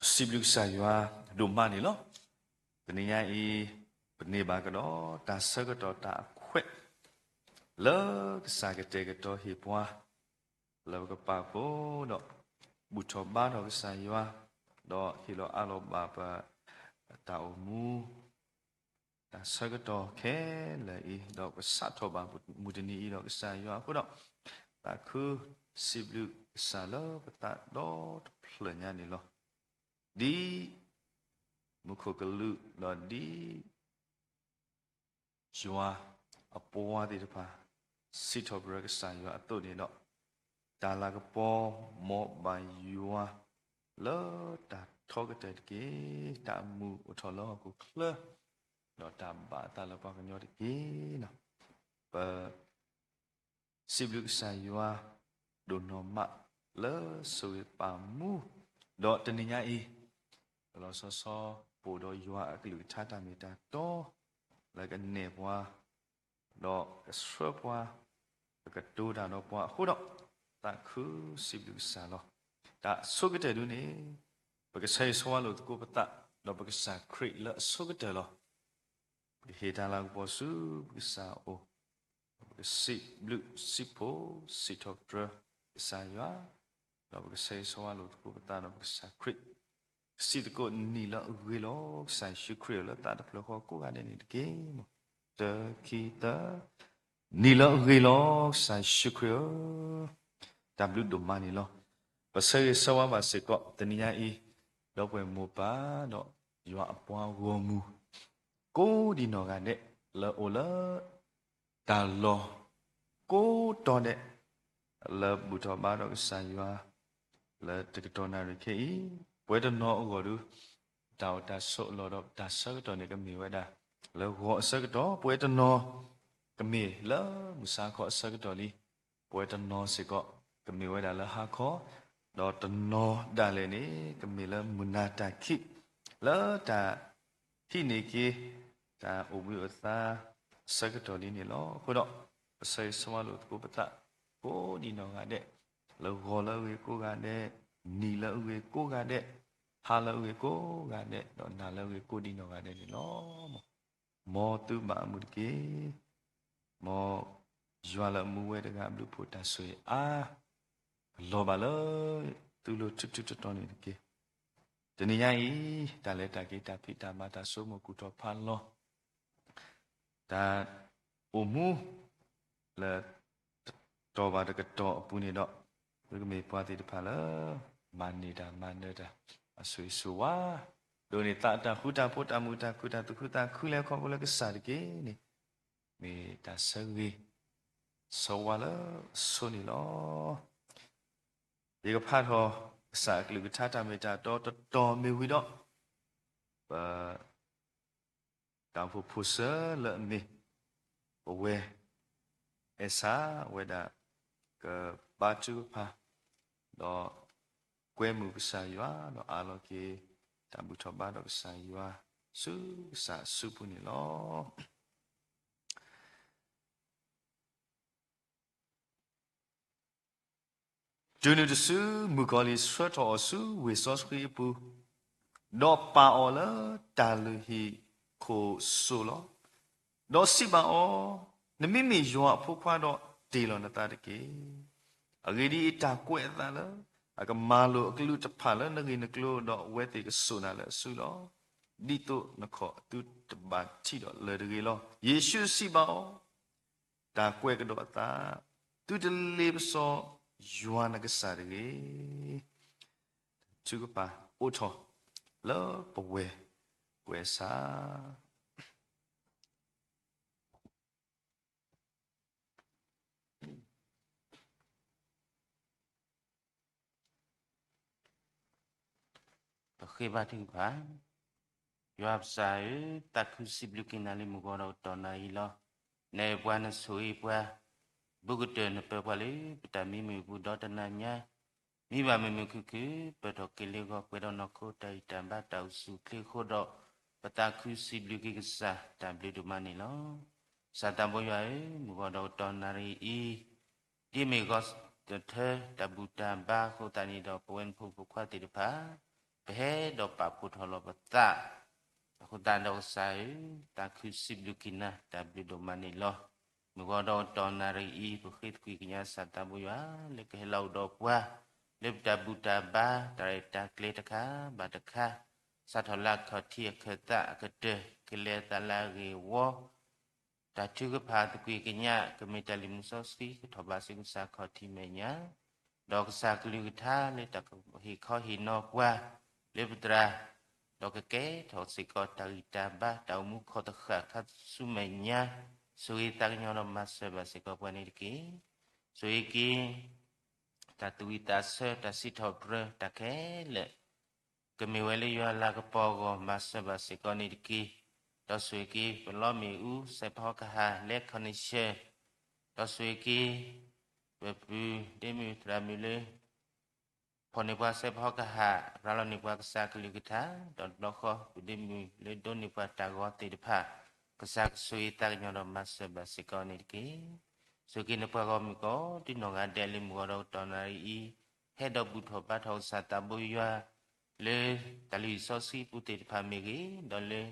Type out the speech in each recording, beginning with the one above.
စံးဘျုးကစၢ်ယွၤဒိၣ်မးန့ၣ်လီၤ. တနံၤညါအံၤ ပန့ၢ်ဘၣ်ကဒီးတၢ်ဆၢကတီၢ်တၢ်အခွဲး လၢကစၢ်ကတဲာ်ကတီၤဟ့ၣ်ပှၤ လၢပကပာ်ဖှိၣ်ဒီး ဘူၣ်ထီၣ်ဘါထီၣ်ကစၢ်ယွၤ ဒီးဟ့ၣ်လီၤအးလီၤဘၣ်ပ တၢ်အိၣ်မူ တၢ်ဆၢကတီၢ်ခဲလၢာ်အံၤ ဒီးပကစးထီၣ်ဘၣ်မုၢ်တနံၤအံၤဒီးကစၢ်ယွၤအဃိဒီး သးခုစံးဘျုးကစၢ်လၢပသးဒီတဖျၢၣ်ညါန့ၣ်လီၤ. ဒ်မူခိၣ်ကလူးဒီးဒ် ယွၤအပှၤသ့ၣ်တဖၣ် စံးထီၣ်ပတြၢၤကစၢ်ယွၤအသိးန့ၣ်ဒီး တၢ်လၤကပီၤ မ်ဘၣ်ယွၤ လၢတၢ်ထီကတၢၢ်တက့ၢ်. တၢ်အမုာ်အိၣ်ထီၣ်လၢဟီၣ်ခိၣ်ချၢ ဒီးတၢ်ဘၣ်အသးလၢပှၤကညီတက့ၢ်. ပ စံးဘျုးကစၢ်ယွၤ ဒိၣ်နီၢ်မးလၢဆိၣ်ဂ့ၤပာ်မူ ဒီးတနံၤညါအံၤ လီၤဆီဆီ ပအိၣ်ဒီးယွၤအကလုၢ်ကထါတၢ်မ့ၢ်တၢ်တီ လၢကနဲၣ်ပှၤ ဒီးကဆှၢပှၤ ကကတိၤတၢ်ဒီးပှၤအဃိဒီး သးခုစံးဘျုးကစၢ်လီၤ. တၢ်အဆိကတၢၢ်ဒုန့ၣ် ပကဆၢဂ့ၤဆၢဝါလိာ်သကိးပသး ဒီးပကစၢ်ခရံာ်လၢအဆိကတၢၢ်လီၤ. ပကဟ့ၣ်တၢ်လၤကပီၤဆူပကစၢ်အအိၣ်, ပကစံးဘျုးစံးဖှိၣ်စံးထီၣ်ပတြၢၤကစၢ်ယွၤ, ဒီးပကဆၢဂ့ၤဆၢဝါလိာ်သကိးပသးဒီးပကစၢ်ခရံာ်, ကစံးသကိးနံၣ်လၢအဂ့ၤလီၤ ကစၢ်ယ့ၣ်ၡူးခရံာ်ဧၢ လၢသးတဖျၢၣ်ဃီကိးဂၤဒဲးန့ၣ်တက့ၢ်. တခံသၢ, နံၣ်လၢအဂ့ၤလီၤ ကစၢ်ယ့ၣ်ၡူးခရံာ်ဧၢ, တၢ်ဘျုးဒိၣ်မးန့ၣ်လီၤ. ပဆၢဂ့ၤဆၢဝါဘၣ်စ့ၢ်ကီး တနံၤညါအံၤ, ဒီပုၢ်ဝဲၢ်မိၢ်ပၢ်ဒီးယွၤအပှၤဂီၢ်မုၢ် ကိးဒံးနီၢ်ဂၤဒဲး လၢအိၣ်လၢ တၢ်လီၢ်ကိးတီၤဒဲး လၢဘူၣ်ထီၣ်ဘါထီၣ်ကစၢ်ယွၤ လၢတကတီၢ်နၣ်ရံၣ်ခဲအံၤ, ပဝဲတနီၤအဂီၢ်ဒီး တၢ်အိၣ်တၢ်ဆိးအလီၢ်ဒီးတၢ်ဆၢကတီၢ်န့ၣ် ကမ့ၢ်ဝဲဒၣ် လၢဂီၤအဆၢကတီၢ်, ပဝဲတနီၤ ကမ့ၢ်လၢမုၢ်ဆါခီအဆၢကတီၢ်လံ, ပဝဲတနီၤစ့ၢ်ကီး ကမ့ၢ်ဝဲဒၣ်လၢဟါခီ, ဒီးတနီၤဒၣ်လဲာ်န့ၣ် ကမ့ၢ်လၢမုၢ်နၤတၢ်ခံး လၢတၢ် ဟံးန့ၢ်က့ၤ တၢ်အိၣ်ဘှံးအိၣ်သါ အဆၢကတီၢ်လံန့ၣ်လီၤ. အဃိဒီး ပဆၢဂ့ၤဆၢဝါလိာ်သကိးပသး ကိးဒံးနီၢ်ဂၤဒဲး, လၢဂီၤလၢအဂ့ၤကိးဂၤဒဲး, နံၤလၢအဂ့ၤကိးဂၤဒဲး, ဟါလၢအဂ့ၤကိးဂၤဒဲး, ဒီးနၤလၢအဂ့ၤကိးဒံးနီၢ်ဂၤဒဲးန့ၣ်လီၤ. မ်သုဘၣ်အမုာ်တက့ၢ်. မ်ယွၤလၢအမူဝဲတဂၤအဘျုးအဖှိၣ်တၢ်ဆိၣ်ဂ့ၤအါ ကလီၤဘၣ်လၢသုလိၤထူထူတီတီန့ၣ်တက့ၢ်. တနံၤညါအံၤ တၢ်လဲၤတၢ်က့ၤတၢ်ဖံးတၢ်မၤတၢ်ဆိကမိၣ်ကူၣ်ထီၣ်ဖးလီၤ တၢ်အိၣ်မူ လၢ တကတီၢ်ဘၣ်တကတီၢ်အပူၤန့ၣ်ဒီး သုကမ့ၢ်ပှၤသ့ၣ်တဖၣ်လၢ မၤန့ၢ်တၢ်မၤနၢၤတၢ် အဆိၣ်ဂ့ၤဆိၣ်ဝါ ဒိးန့ၢ်သးအတၢ်ဃူတၢ်ဖိး တၢ်မုာ်တၢ်ခုၣ် တၢ်သူၣ်ခုသးခုလၢခီဖျိလၢကစၢ်တက့ၢ်န့ၣ် မ့ၢ်တၢ်ဆၢဂ့ၤ ဆၢဝါလၢအဆိန့ၣ်လီၤ. ယကဖးထီၣ် ကစၢ်အကလုၢ်ကထါတၢ်မ့ၢ်တၢ်တီတတီၤမ့ၢ်ဝံၤဒီး ပ တၢ်အိၣ်ဖှိၣ်ဖိစၢၤလၢအမ့ၢ် ပဝဲ အဲၣ်စၢ်ဝဲဒၣ် ကဘါထုကဖၣ် ဒီး ကွဲမုာ်ကစၢ်ယွၤ ဒီးအးလီၤက့ၤ တၢ်ဘူၣ်ထီၣ်ဘါထီၣ်ကစၢ်ယွၤ ဆူကစၢ်အစုပူၤန့ၣ်လီၤ. တုၤနုၤတစု မုၣ်ကီၤလံၢ်ဆှၢထီၣ်အီၤဆူဝ့ၢ်စီဆှံအပူၤ, ဒီးပာ်အီၤလၢတၢ်လုၢ်ဟံၣ်ခိၣ်စိၣ်လီၤ. ဒီးစံးဘၣ်အီၤ, နမ့မ့ၢ်ယွၤအဖိခွါဒီး တ့ၢ်လီၤနသးတက့ၢ်. အဂ့ၢ်ဒ်အံၤ, တၢ်ကွဲးအသးလၢ အကမၤလိာ်အကလူးတဖၣ်လၢနဂ့ၢ်နကျိၤ ဒီးအဝဲသ့ၣ်ကစိာ်နၤလၢအစုလီၤ. ဒ်သိးနခီၣ်သုတဘၣ်ထံၣ်ဒီးလၢၤတဂ့ၤလီၤ. ယ့ၣ်ၡူးစံးဘၣ်အီၤ, တၢ်ကွဲးကဒီးအသး, သုတလ့ပစီယွၤနကစၢ်တဂ့ၤ. ထုကဖၣ်အိးထီၣ်လၢပဝဲၢ်ကွဲးစၢ် ပဃ့ဘါထုကဖၣ်, ယွၤပစၢ်ဧၢ, သးခုစံးဘျုးက့ၤနၤလံမုၢ်ဂီၤဒီးကတီၢ်နၣ်ရံၣ်လီၤ. နအဲၣ်ပှၤနဆိၣ်ဂ့ၤပှၤ, ဘူးကတၢၢ်နပၢၤပှၤလၢ ပတၢ်မံမုာ်အပူၤဒီးတနၤညါ မံဘၣ်မုာ်မုာ်ခုၣ်ခုၣ် ပၢၢ်ထီၣ်က့ၤလၢဂီၤ ပှဲၤဒီးနီၢ်ခိတၢ်ဂံၢ်တၢ်ဘါတၢ်အိၣ်ဆူၣ်အိၣ်ချ့အဃိဒီး ပသးခုစံးဘျုးက့ၤကစၢ် တၢ်ဘျုးဒိၣ်မးန့ၣ်လီၤ. ကစၢ်သးဘိယွၤဧၢ, မုၢ်ဂီၤဒီးကတီၢ်နၣ်ရံၣ်အံၤ ဒ်မ့ၢ်ဂီၤတထၢတၢ်ဘူၣ်တၢ်ဘါအဃိသတးန့ၣ်ဒီး ပဝဲနဖိမုၣ်ဖိခွါသ့ၣ်တဖၣ် ပ ပဟဲဒီးပာ်ဖှိၣ်ထီၣ်လီၤပသး, အဃိသတးဒီးကစၢ်ဧၢ, သးခုစံးဘျုးက့ၤနၤ တၢ်ဘျုးဒိၣ်မးန့ၣ်လီၤ. မုၢ်ဂီၤဒီးကတီၢ်နၣ်ရံၣ်အံၤ ပဃ့သကွံာ်ကညးစၢ်သးဘိယွၤ လၢကဟဲလီၤအိၣ်ဒီးပှၤ လၢပတၢ်ဘူၣ်တၢ်ဘါ တၢ်ရဲၣ်တၢ်ကျဲၤတခါဘၣ်တခါ, စးထီၣ်လၢအခီၣ်ထံးအခၢၣ်သးအကတၢၢ် ကလဲၤသးလၢအဂ့ၢ်အဝီ တၢ်ထုကဖၣ်သကွံာ်ကညး ကမ့ၢ်တၢ်လံၣ်မူစီဆှံ ကထီၣ်ဘးဆူကစၢ်ခီၣ်ထံးမဲာ်ညါ, ဒီးကစၢ်ကလုၢ်ကထါလၢတၢ်ဟ့ၣ်ခီဟ့ၣ်နီၤပှၤ လၢပသရၣ်, ဒီးကကဲထီၣ်စ့ၢ်ကီးတၢ်ဂံၢ်တၢ်ဘါ တၢ်အိၣ်မူခီၣ်သဃာ်ခါဆူမဲာ်ညါ, ဆိၣ်ဂ့ၤသးကညီၤဒီးမၤစၢၤဘၣ်စ့ၢ်ကီးပှၤန့ၣ်တက့ၢ်. ဆိၣ်ဂ့ၤက့ၤ တၢ်သူၣ်ဝံၣ်သးဆၢ တၢ်စံးထီၣ်ပတြၢၤ တၢ်ခဲလၢာ် ကမ့ၢ်ဝဲလၢယွၤလၤကပီၤအဂီၢ် မၤစၢၤဘၣ်စ့ၢ်ကီးန့ၣ်တက့ၢ်. ဒီးဆိၣ်ဂ့ၤက့ၤပလီမ့ၣ်အူ စဲးဖီကဟၣ် လၢခီၣ်နံၣ်ဆၢ, ဒီးဆိၣ်ဂ့ၤက့ၤ ပပုၢ်ဒ့မုၣ်သရၣ်မုၣ်လၢ ဖီၣ်န့ၢ်ပှၤစဲးဖီကဟၣ် ရၤလီၤန့ၢ်ပှၤကစၢ်ကလုၢ်ကထါ, ဒီးတဘျီဃီ ပုၢ်ဒ့မုၣ်လၢဒိးန့ၢ်ပှၤတၢ်ဂီၤသ့ၣ်တဖၣ်, ကစၢ်ကဆိၣ်ဂ့ၤသးကညီၤဒီးမၤစၢၤဘၣ်စ့ၢ်ကီးန့ၣ်တက့ၢ်. ဆိၣ်ဂ့ၤက့ၤနပှၤဂီၢ်မုၢ်ကိးဒ်နီၢ်ဂၤဒဲးလၢမုၢ်ဂီၤဒီးကတီၢ်နၣ်ရံၣ်အံၤ, ဟဲဒီးဘူၣ်ထီၣ်ဘါထီၣ်ကစၢ်သးဘိယွၤ လၢတၢ်လံၣ်စီဆှံပူၤသ့ၣ်တဖၣ်မ့ၢ်ဂ့ၤ, ဒီးလၢ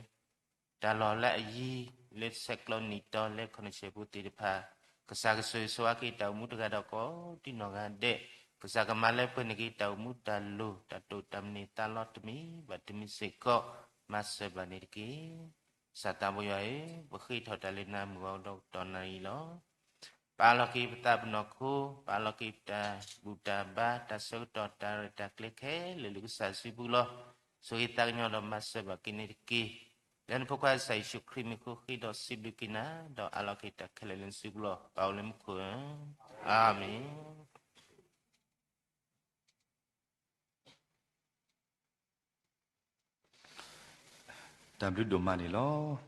တၢ်လီၢ်လၢအယံၤ လၢဆဲးကျိးနံၣ်တီလၢခီၣ်နံၣ်ဆၢပူၤသ့ၣ်တဖၣ်, ကစၢ်ကဆိၣ်ဂ့ၤဆိၣ်ဝါက့ၤတၢ်အိၣ်မူတဂၤဒီးကိးဒ်နီၢ်ဂၤဒဲး, ကစၢ်ကမၤလၢပှဲၤန့ၢ်က့ၤတၢ်အိၣ်မူတၢ်လိၤ တၢ်တိာ်တၢ်မုၢ်န့ၢ်သးလီတမံၤဘၣ်တမံၤစ့ၢ်ကီး, မၤစၢၤဘၣ်န့ၣ်တက့ၢ်. ကစၢ်သးဘိယွၤဧၢ, ပဃ့ထီၣ်တၢ်လၢနၤမုၢ်ဂီၤဒီးကတီၢ်နၣ်ရံၣ်လီၤ. ပာ်လီၤက့ၤပသးပနီၢ်ခိ, ပာ်လီၤက့ၤပတၢ်ဘူၣ်တၢ်ဘါ တၢ်ဆၢကတီၢ် တၢ်ရဲၣ်တၢ်ကျဲၤခဲလၢာ်လၢကစၢ်စုပူၤလီၤ. ဆိၣ်ဂ့ၤသးကညီၤဒီးမၤစၢၤဘၣ်က့ၤန့ၣ်တက့ၢ်. လၢနဖိခွါကစၢ်ယ့ၣ်ၡူးခရံာ်မံၤအဃိ ဃ့ဒီးစံးဘျုးက့ၤနၤ, ဒီးအးလီၤက့ၤတၢ်ခဲလၢာ်လၢနစုပူၤလီၤ. ပၢ်အိၣ်လၢမူခိၣ်ဧၢ, အၤမ့ၣ်. တၢ်ဘျုးဒိၣ်မးန့ၣ်လီၤ.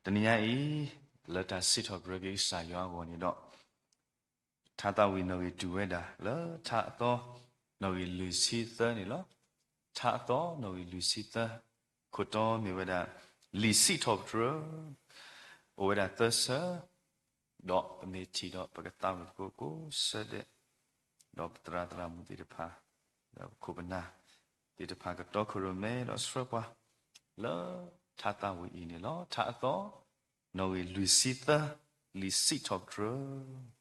တနံၤညါအံၤ လၢတၢ်စံးထီၣ်ပတြၢၤက့ၤကစၢ်ယွၤအဂီၢ်န့ၣ်ဒီး ထါသးဝံၣ်နီၣ်ဂံၢ်တုၤဝဲဒၣ်လၢထါအသီ နီၣ်ဂံၢ်လွံၢ်ဆံသၢန့ၣ်လီၤ. ထါအသီ နီၣ်ဂံၢ်လွံၢ်ဆံသၢ, ခိၣ်တီမ့ၢ်ဝဲဒၣ် လံာ်စံးထီၣ်ပတြၢၤ, အိၣ်ဝဲဒၣ်သၢဆၢ, ဒီးပမ့ၢ်ထံၣ်ဒီးပကသးဝံၣ်သကိးကိးဆၢဒဲး, ဒီးပသရၣ်သရၣ်မုၣ်သ့ၣ်တဖၣ်, ဒီးပခိၣ်ပနၢ်သ့ၣ်တဖၣ် ကတီခိၣ်ရိၣ်မဲဒီးဆှၢပှၤ လၢထါသးဝံၣ်အံၤန့ၣ်လီၤ. ထါအသီ နီၣ်ဂံၢ်လွံၢ်ဆံသၢ, လံာ်စံးထီၣ်ပတြၢၤ.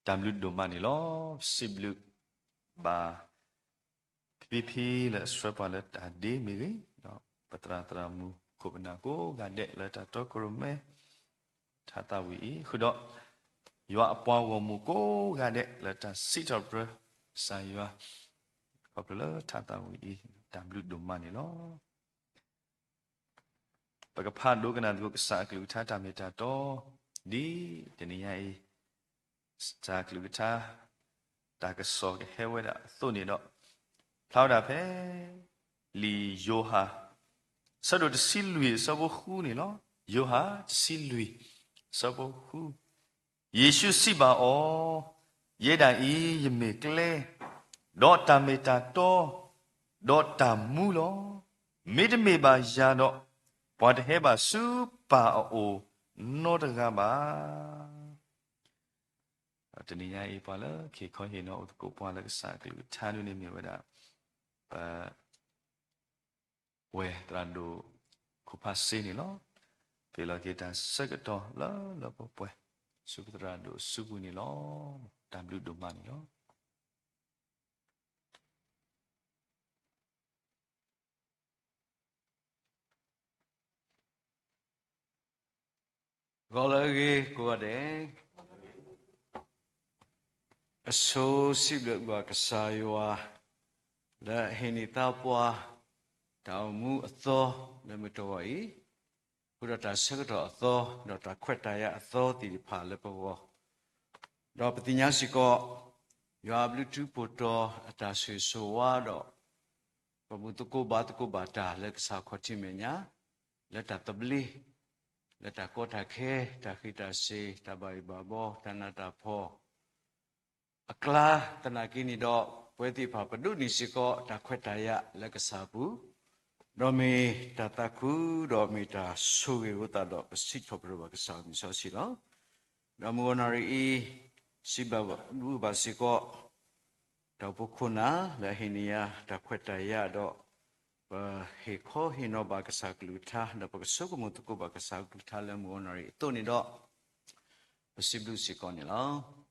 တၢ်ဘျုးဒိၣ်မးန့ၣ်လီၤ. စံးဘျုးဘၣ် ဖံဖံလၢအဆှၢပှၤလၢတၢ်ဒ့မ့ၢ်ဂ့ၤ, ဒီးပသရၣ်သရၣ်မုၣ်ခိၣ်ပနၢ်ကိးဂၤဒဲးလၢတၢ်တီခိၣ်ရိၣ်မဲ ထါသးဝံၣ်အံၤ, ဃုာ်ဒီး ယွၤအပှၤဂီၢ်မုၢ်ကိးဂၤဒဲးလၢတၢ်စံးထီၣ်ပတြၢၤကစၢ်ယွၤ ခီဖျိလၢထါသးဝံၣ်အံၤ တၢ်ဘျုးဒိၣ်မးန့ၣ်လီၤ. ပကဖးဒိကနၣ်သကိးကစၢ်အကလုၢ်ကထါတၢ်မ့ၢ်တၢ်တီ ဒ်တနံၤညါအံၤ တၢ်ကလုၢ်ကထါ တၢ်ကစီၣ်ကဟဲဝဲဒၣ်အသိးန့ၣ်ဒီး ဖျါဝဲဒၣ်ဖဲ လံာ်ယိၤဟၣ် ဆၢဒိၣ်တဆံလွံၢ်အဆၢဖိဃုန့ၣ်လီၤ. ယိၤဟၣ်တဆံလွံၢ် အဆၢဖိဃု ယ့ၣ်ၡူးစံးဘၣ်အီၤ, ယဲဒၣ်အံၤယမ့ၢ်ကျဲ, ဒီးတၢ်မ့ၢ်တၢ်တီ, ဒီးတၢ်မူလီၤ. မ့တမ့ၢ်ဘၣ်ယၤဒီး ပှၤတဟဲဘၣ်ဆူပၢ်အအိၣ်နီတဂၤဘၣ်. တနံၤညါအံၤ ပှၤလၢကဟ့ၣ်ခီဟ့ၣ်နီၤအိၣ်သကိးပှၤလၢကစၢ်အကလုၢ်ကထါဒ်န့ၣ်မ့ၢ်ဝဲဒၣ် ပ ဝဲၢ်သရၣ်ဒိၣ်ခိၣ်ဖးစ့န့ၣ်လီၤ. ပ့ၤလီၤက့ၤတၢ်ဆၢကတီၢ်လၢလၢပှဲၤပှဲၤ ဆူပသရၣ်ဒိၣ်အစုပူၤန့ၣ်လီၤ. တၢ်ဘျုးဒိၣ်မးန့ၣ်လီၤ. ဂီၤလၢအဂ့ၤကိးဂၤဒဲး, အဆိစံးဘျုးဘၣ်ကစၢ်ယွၤ လၢအဟ့ၣ်န့ၢ်သးပှၤ တၢ်အိၣ်မူအသီလၢမုၢ်တဂီၤအံၤ, ဃုာ်ဒီးတၢ်ဆၢကတီၢ်အသီ ဒီးတၢ်ခွဲးတၢ်ယာ်အသီသ့ၣ်တဖၣ်လၢပဂီၢ်, ဒီးပသ့ၣ်ညါစ့ၢ်ကီး ယွၤအဘျုးထူးဖှိၣ်တီၤအတၢ်ဆိၣ်ဂ့ၤဆိၣ်ဝါဒီး ပမူသကိးဘါသကိးဘၣ်တၢ်လၢကစၢ်ခီၣ်ထံးမဲာ်ညါ, လၢတၢ်သဘျ့, လၢတၢ်ကီတၢ်ခဲ, တၢ်ဃ့တၢ်စ့ၤ, တၢ်ဘၣ်ယိၣ်ဘၣ်ဘီ, တၢ်နးတၢ်ဖှီၣ် အကျါသနာ်က့န့ၣ်ဒီး ပဝဲသ့ၣ်တဖၣ်ပဒိးန့ၢ်စ့ၢ်ကီးတၢ်ခွဲးတၢ်ယာ်လၢကစၢ်အပူၤ, ဒီးမ့ၢ်တၢ်သးခုဒီးမ့ၢ်တၢ်ဆိၣ်ဂ့ၤအဃိသတးဒီး ပစံးထီၣ်ပတြၢၤဘၣ်ကစၢ်အမံၤစီဆှံလီၤ. ဒီးမုၢ်ဂီၤနၣ်ရံၣ်အံၤ စံးဘျုးဘၣ်စ့ၢ်ကီး တၢ်အိၣ်ဖှိၣ်ခိၣ်နၢ် လၢအဟ့ၣ်န့ၢ်ယၤတၢ်ခွဲးတၢ်ယာ်ဒီး ပဟ့ၣ်ခီဟ့ၣ်နီၤဘၣ်ကစၢ်ကလုၢ်ကထါ ဒီးပကဆိကမိၣ်သကိးဘၣ်ကစၢ်ကလုၢ်ကထါလၢမုၢ်ဂီၤနၣ်ရံၣ်အသိးန့ၣ်ဒီး ပစံးဘျုးစ့ၢ်ကီးန့ၣ်လီၤ.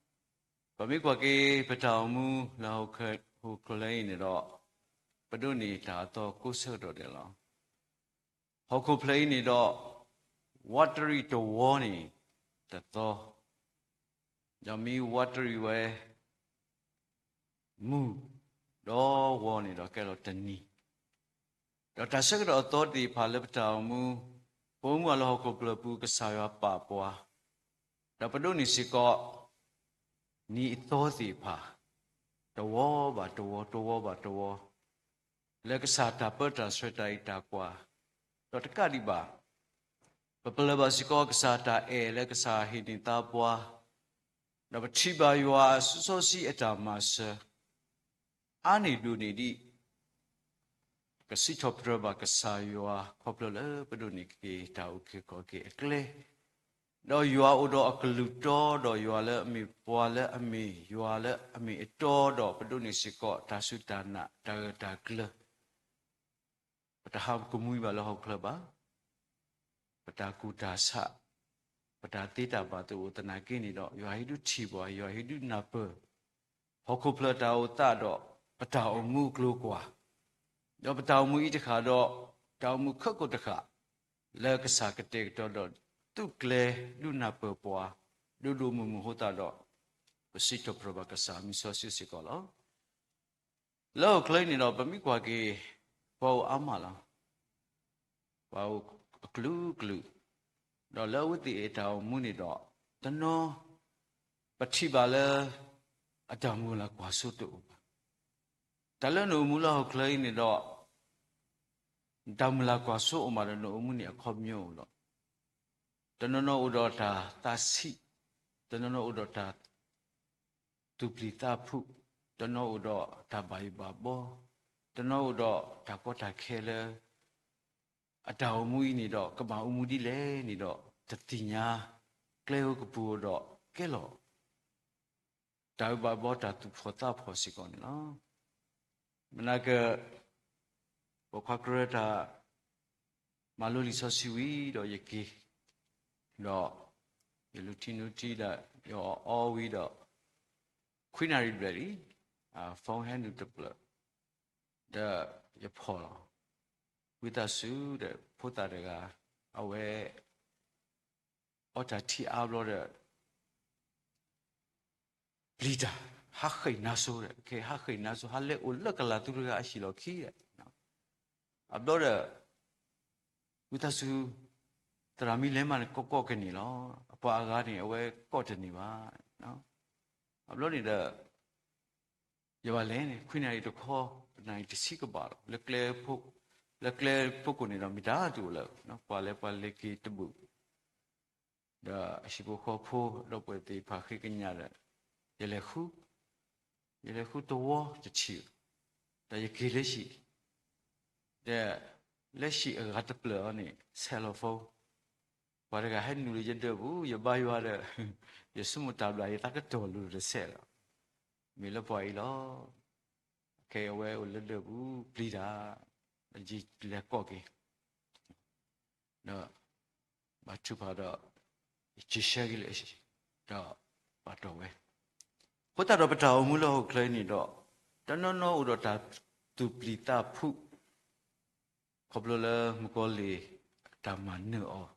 ပမ့ၢ်ကွၢ်က့ၤပတၢ်အိၣ်မူလၢဟီၣ်ခိၣ်ချၢအံၤန့ၣ်ဒီး ပဒိးန့ၢ်တၢ်အသီကိးဆၢကတီၢ်ဒဲးလီၤ. ဟီၣ်ခိၣ်ဖျၢၣ်အံၤန့ၣ်ဒီး ဝးတရံးတဝီန့ၣ် တသီ, ဒီးမ့ၢ်ဝးတရံးဝဲ မုၢ်, ဒီးဝီန့ၣ်ဒီးကဲလီၤတနံၤ, ဒီးတၢ်ဆၢကတီၢ်အသီသ့ၣ်တဖၣ်လၢပတၢ်အိၣ်မူ, ပအိၣ်မူအလၢဟီၣ်ခိၣ်ဖျၢၣ်ပူၤကစၢ်ယွၤပာ်ပှၤ, ဒီးပဒိးန့ၢ်စ့ၢ်ကီး နံၤအသီသ့ၣ်တဖၣ်, တဝီဘၣ်တဝီ, တဝီဘၣ်တဝီ, လၢကစၢ်တၢ်ပၢတၢ်ဆှၢတၢ်အံးတၢ်ကွၢ်, ဒီးတကးဒံးဘၣ် ပပလၢၢ်ဘၣ်စ့ၢ်ကီးကစၢ်တၢ်အဲၣ်လၢကစၢ်ဟ့ၣ်န့ၢ်သးပှၤ, ဒီးပထံၣ်ဘၣ်ယွၤအစီဆှံအတၢ်မၤစၢၤ အါန့ၢ်ဒိၣ်န့ၢ်ဒံး ကစံးထီၣ်ပတြၢၤဘၣ်ကစၢ်ယွၤ ခီဖျိလၢပဒိးန့ၢ်က့ၤတၢ်အုၣ်က့ၤခီၣ်က့ၤအကျဲ, ဒီးယွၤအိၣ်ဒီးအကလုၢ်တီ, ဒီးယွၤလၢအမ့ၢ်ပှၤလၢအမ့ၢ်ယွၤလၢအမ့ၢ်အတီ, ဒီးပဒိးန့ၢ်စ့ၢ်ကီးတၢ်စူၢ်တၢ်နာ်တၢ်ဂၢၢ်တၢ်ကျၢၤ ပတဟးကမှံဘၣ်လၢဟီၣ်ခိၣ်ချၢဘၣ်. ပတၢ်ကူၣ်တၢ်ဆး, ပတၢ်သ့တၢ်ဘၣ်သ့ၣ်အိၣ်သနာ်က့န့ၣ်ဒီး ယွၤဟ့ၣ်ဒုးထံၣ်ပှၤ, ယွၤဟ့ၣ်ဒုးနၢ်ပၢၢ် ဟီၣ်ခိၣ်ဖျၢၣ်တၢ်အိၣ်သးဒီး ပတၢ်အိၣ်မူအကျိၤအကွာ်, ဒီးပတၢ်အိၣ်မူအံၤတဃၣ်ဒီး တၢ်အိၣ်မူခဲကိာ်တဃၣ် လၢကစၢ်ကတဲာ်ကတီၤဒီးသူးကျဲဒုးနၢ်ပၢၢ်ပှၤ ဒိၣ်ဒိၣ်မုၢ်မုၢ်အဃိသတးဒီး ပစံးထီၣ်ပတြၢၤဘၣ်ကစၢ်အမံၤစီဆှံစ့ၢ်ကီးလီၤ. လၢဟီၣ်ခိၣ်ချၢအံၤန့ၣ်ဒီး ပမ့ၢ်ကွၢ်က့ၤ ပှၤအိၣ်အါမးလီၤ. ပှၤအိၣ်အကလုာ်ကလုာ်, ဒီးလၢအဝဲသ့ၣ်အတၢ်အိၣ်မူန့ၣ်ဒီး တနီၤ ပထံၣ်ဘၣ်လၢ အတၢ်မုၢ်လၢ်ကွၢ်စိတအိၣ်ဘၣ်. တၢ်လၢနအိၣ်မူလၢဟီၣ်ခိၣ်ချၢအံၤန့ၣ်ဒီး နတၢ်မုၢ်လၢ်ကွၢ်စိအိၣ်မးဒီး နအိၣ်မူန့ၣ်အခီပညီအိၣ်လီၤ. တနီၤနီၤအိၣ်ဒီးတၢ်သးဆံး, တနီၤနီၤအိၣ်ဒီးတၢ် သူၣ်ပျံၤသးဖုး, တနီၤအိၣ်ဒီးတၢ်ဘၣ်ယိၣ်ဘၣ်ဘီ, တနီၤအိၣ်ဒီးတၢ်ကီတၢ်ခဲလၢ အတၢ်အိၣ်မူအံၤန့ၣ်ဒီး ကဘၣ်အိၣ်မူဒ်လဲၣ်န့ၣ်ဒီး တသ့ၣ်ညါ, ကျဲဧိၤကပူၤဧိၤဒီးကဲလီၤ တၢ်ဘၣ်ယိၣ်ဘၣ်ဘီတၢ်သူၣ်ဖှီၣ်သးဖှီၣ်စ့ၢ်ကီးန့ၣ်လီၤ. မနုၤက ပိာ်ခွါကရၢတၢ် မၤလိလံာ်စီဆှံဝံၤဒီးယက့ၤ, ဒီးယလူၤထံနူထံဒီး ယအီၣ်အီဝံၤဒီး ခွံနၣ်ရံၣ်ဘျဲၣ်လံ, phone ဟဲနုာ်တဖျၢၣ်, ဒီးယဖီၣ်လီၤ. ဝံသးစူၤဒီးဖိသၣ်တဂၤ, အဝဲ အီၣ်တၢ်ထံအါဘျီဒီး ပျံၤတၢ်, ဟးဃ့ၢ်နါစိၤဒီး, ကဟးဃ့ၢ်နါစိၤ, ဟးလဲၤအိၣ်လၢကလၤသူတဂၤအဟံၣ်လီၢ်ခံဒီး, အဘျီဒီး ဝံသးစူၤ, သရၣ်မံၤလဲၤမးန့ၣ် ကိးကိးကန့ၢ်လီၤ. အပှၤအဂၤန့ၣ် အဝဲကိးတန့ၢ်ဘၣ်. အဘျီန့ၣ်ဒီး ယဘၣ်လဲၤန့ၣ် ခွံနၣ်ရံၣ်တခီ, နၣ်ရံၣ်တဆံကဘၣ်လီၤ. လၢကျဲဖိ, လၢကျဲဖိကိၣ်န့ၣ်ဒီး မ့ၢ်တၢ်တအိၣ်လၢၤ, ပှၤလဲၤပှၤလဲၤက့ၤတဘူၣ်, ဒီးအဟံၣ်ဖိဃီဖိ ဒီပုၢ်ဝဲၢ်သ့ၣ်တဖၣ်ဃ့ကညးဒီး ယလဲၤဃု, ယလဲၤဃုတဝီတထံၣ်, ဒီးယက့ၤလၢဟံၣ်, ဒီးလၢဟံၣ်အဂၤတဖျၢၣ်အီၤန့ၣ် ဆဲးလီၤ phone, ပှၤတဂၤဟဲနုာ်လၢယဒၢးပူၤ, ယဘါယွၤဒီး ယဆိကမိၣ်တၢ်ဘျၣ် ယသးကတီၢ်လိၤတစဲးလီၤ. မ့ၢ်လၢပှၤအံၤလီၤ. ခဲအံၤအဝဲအိၣ်လၢဒၢးပူၤ ပျံၤတၢ်, ယလဲၤကိးက့ၤ ဒီးဘၣ်ထုကဖၣ်ဒီး ယစံးဆၢက့ၤလၢ ဒီးဘၣ်တီၢ်ဝဲ. အဃိသတးဒီးပတၢ်အိၣ်မူလၢဟီၣ်ခိၣ်ချၢအံၤန့ၣ်ဒီး တနီၤနီၤအိၣ်ဒီးတၢ်သူၣ်ပျံၤသးဖုး ခီဖျိလၢမုၣ်ကီၤလံၢ်အတၢ်မၤနၢၤအီၤ.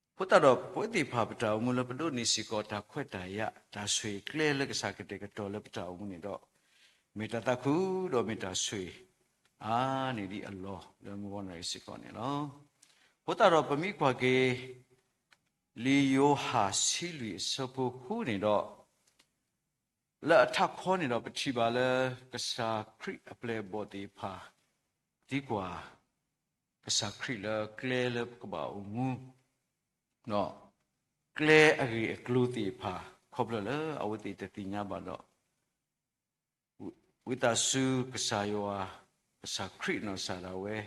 အဃိသတးဒီးပဝဲသ့ၣ်တဖၣ်ပတၢ်အိၣ်မူလၢပဒိးန့ၢ်စ့ၢ်ကီးတၢ်ခွဲးတၢ်ယာ် တၢ်ဆိၣ်အကျဲလၢကစၢ်ကတဲာ်ကတီၤလၢပတၢ်အိၣ်မူန့ၣ်ဒီး မ့ၢ်တၢ်သးခုဒီးမ့ၢ်တၢ်ဆိၣ်ဂ့ၤ အါန့ၢ်ဒံးအလီၢ်လၢမုၢ်ဂီၤနၣ်ရံၣ်စ့ၢ်ကီးန့ၣ်လီၤ. အဃိသတးဒီးပမ့ၢ်ကွၢ်က့ၤ လံာ်ယိၤဟၣ်ဆံလွံၢ်အဆၢဖိဃုန့ၣ်ဒီး လၢအထးခီန့ၣ်ဒီး ပထံၣ်ဘၣ်လၢ ကစၢ်ခရံာ်အပျဲၢ်အဘီၣ်သ့ၣ်တဖၣ် သံကွၢ် ကစၢ်ခရံာ်လၢကျဲလၢပကဘၣ်အိၣ်မူ ဒီးကျဲအဂ့ၢ်အကျိၤသ့ၣ်တဖၣ် ခီဖျိလၢအဝဲသ့ၣ်တသ့ၣ်ညါဘၣ်ဒီး ဝံသးစူၤကစၢ်ယွၤ, ကစၢ်ခရံာ်အနီၢ်ကစၢ်ဒၣ်ဝဲ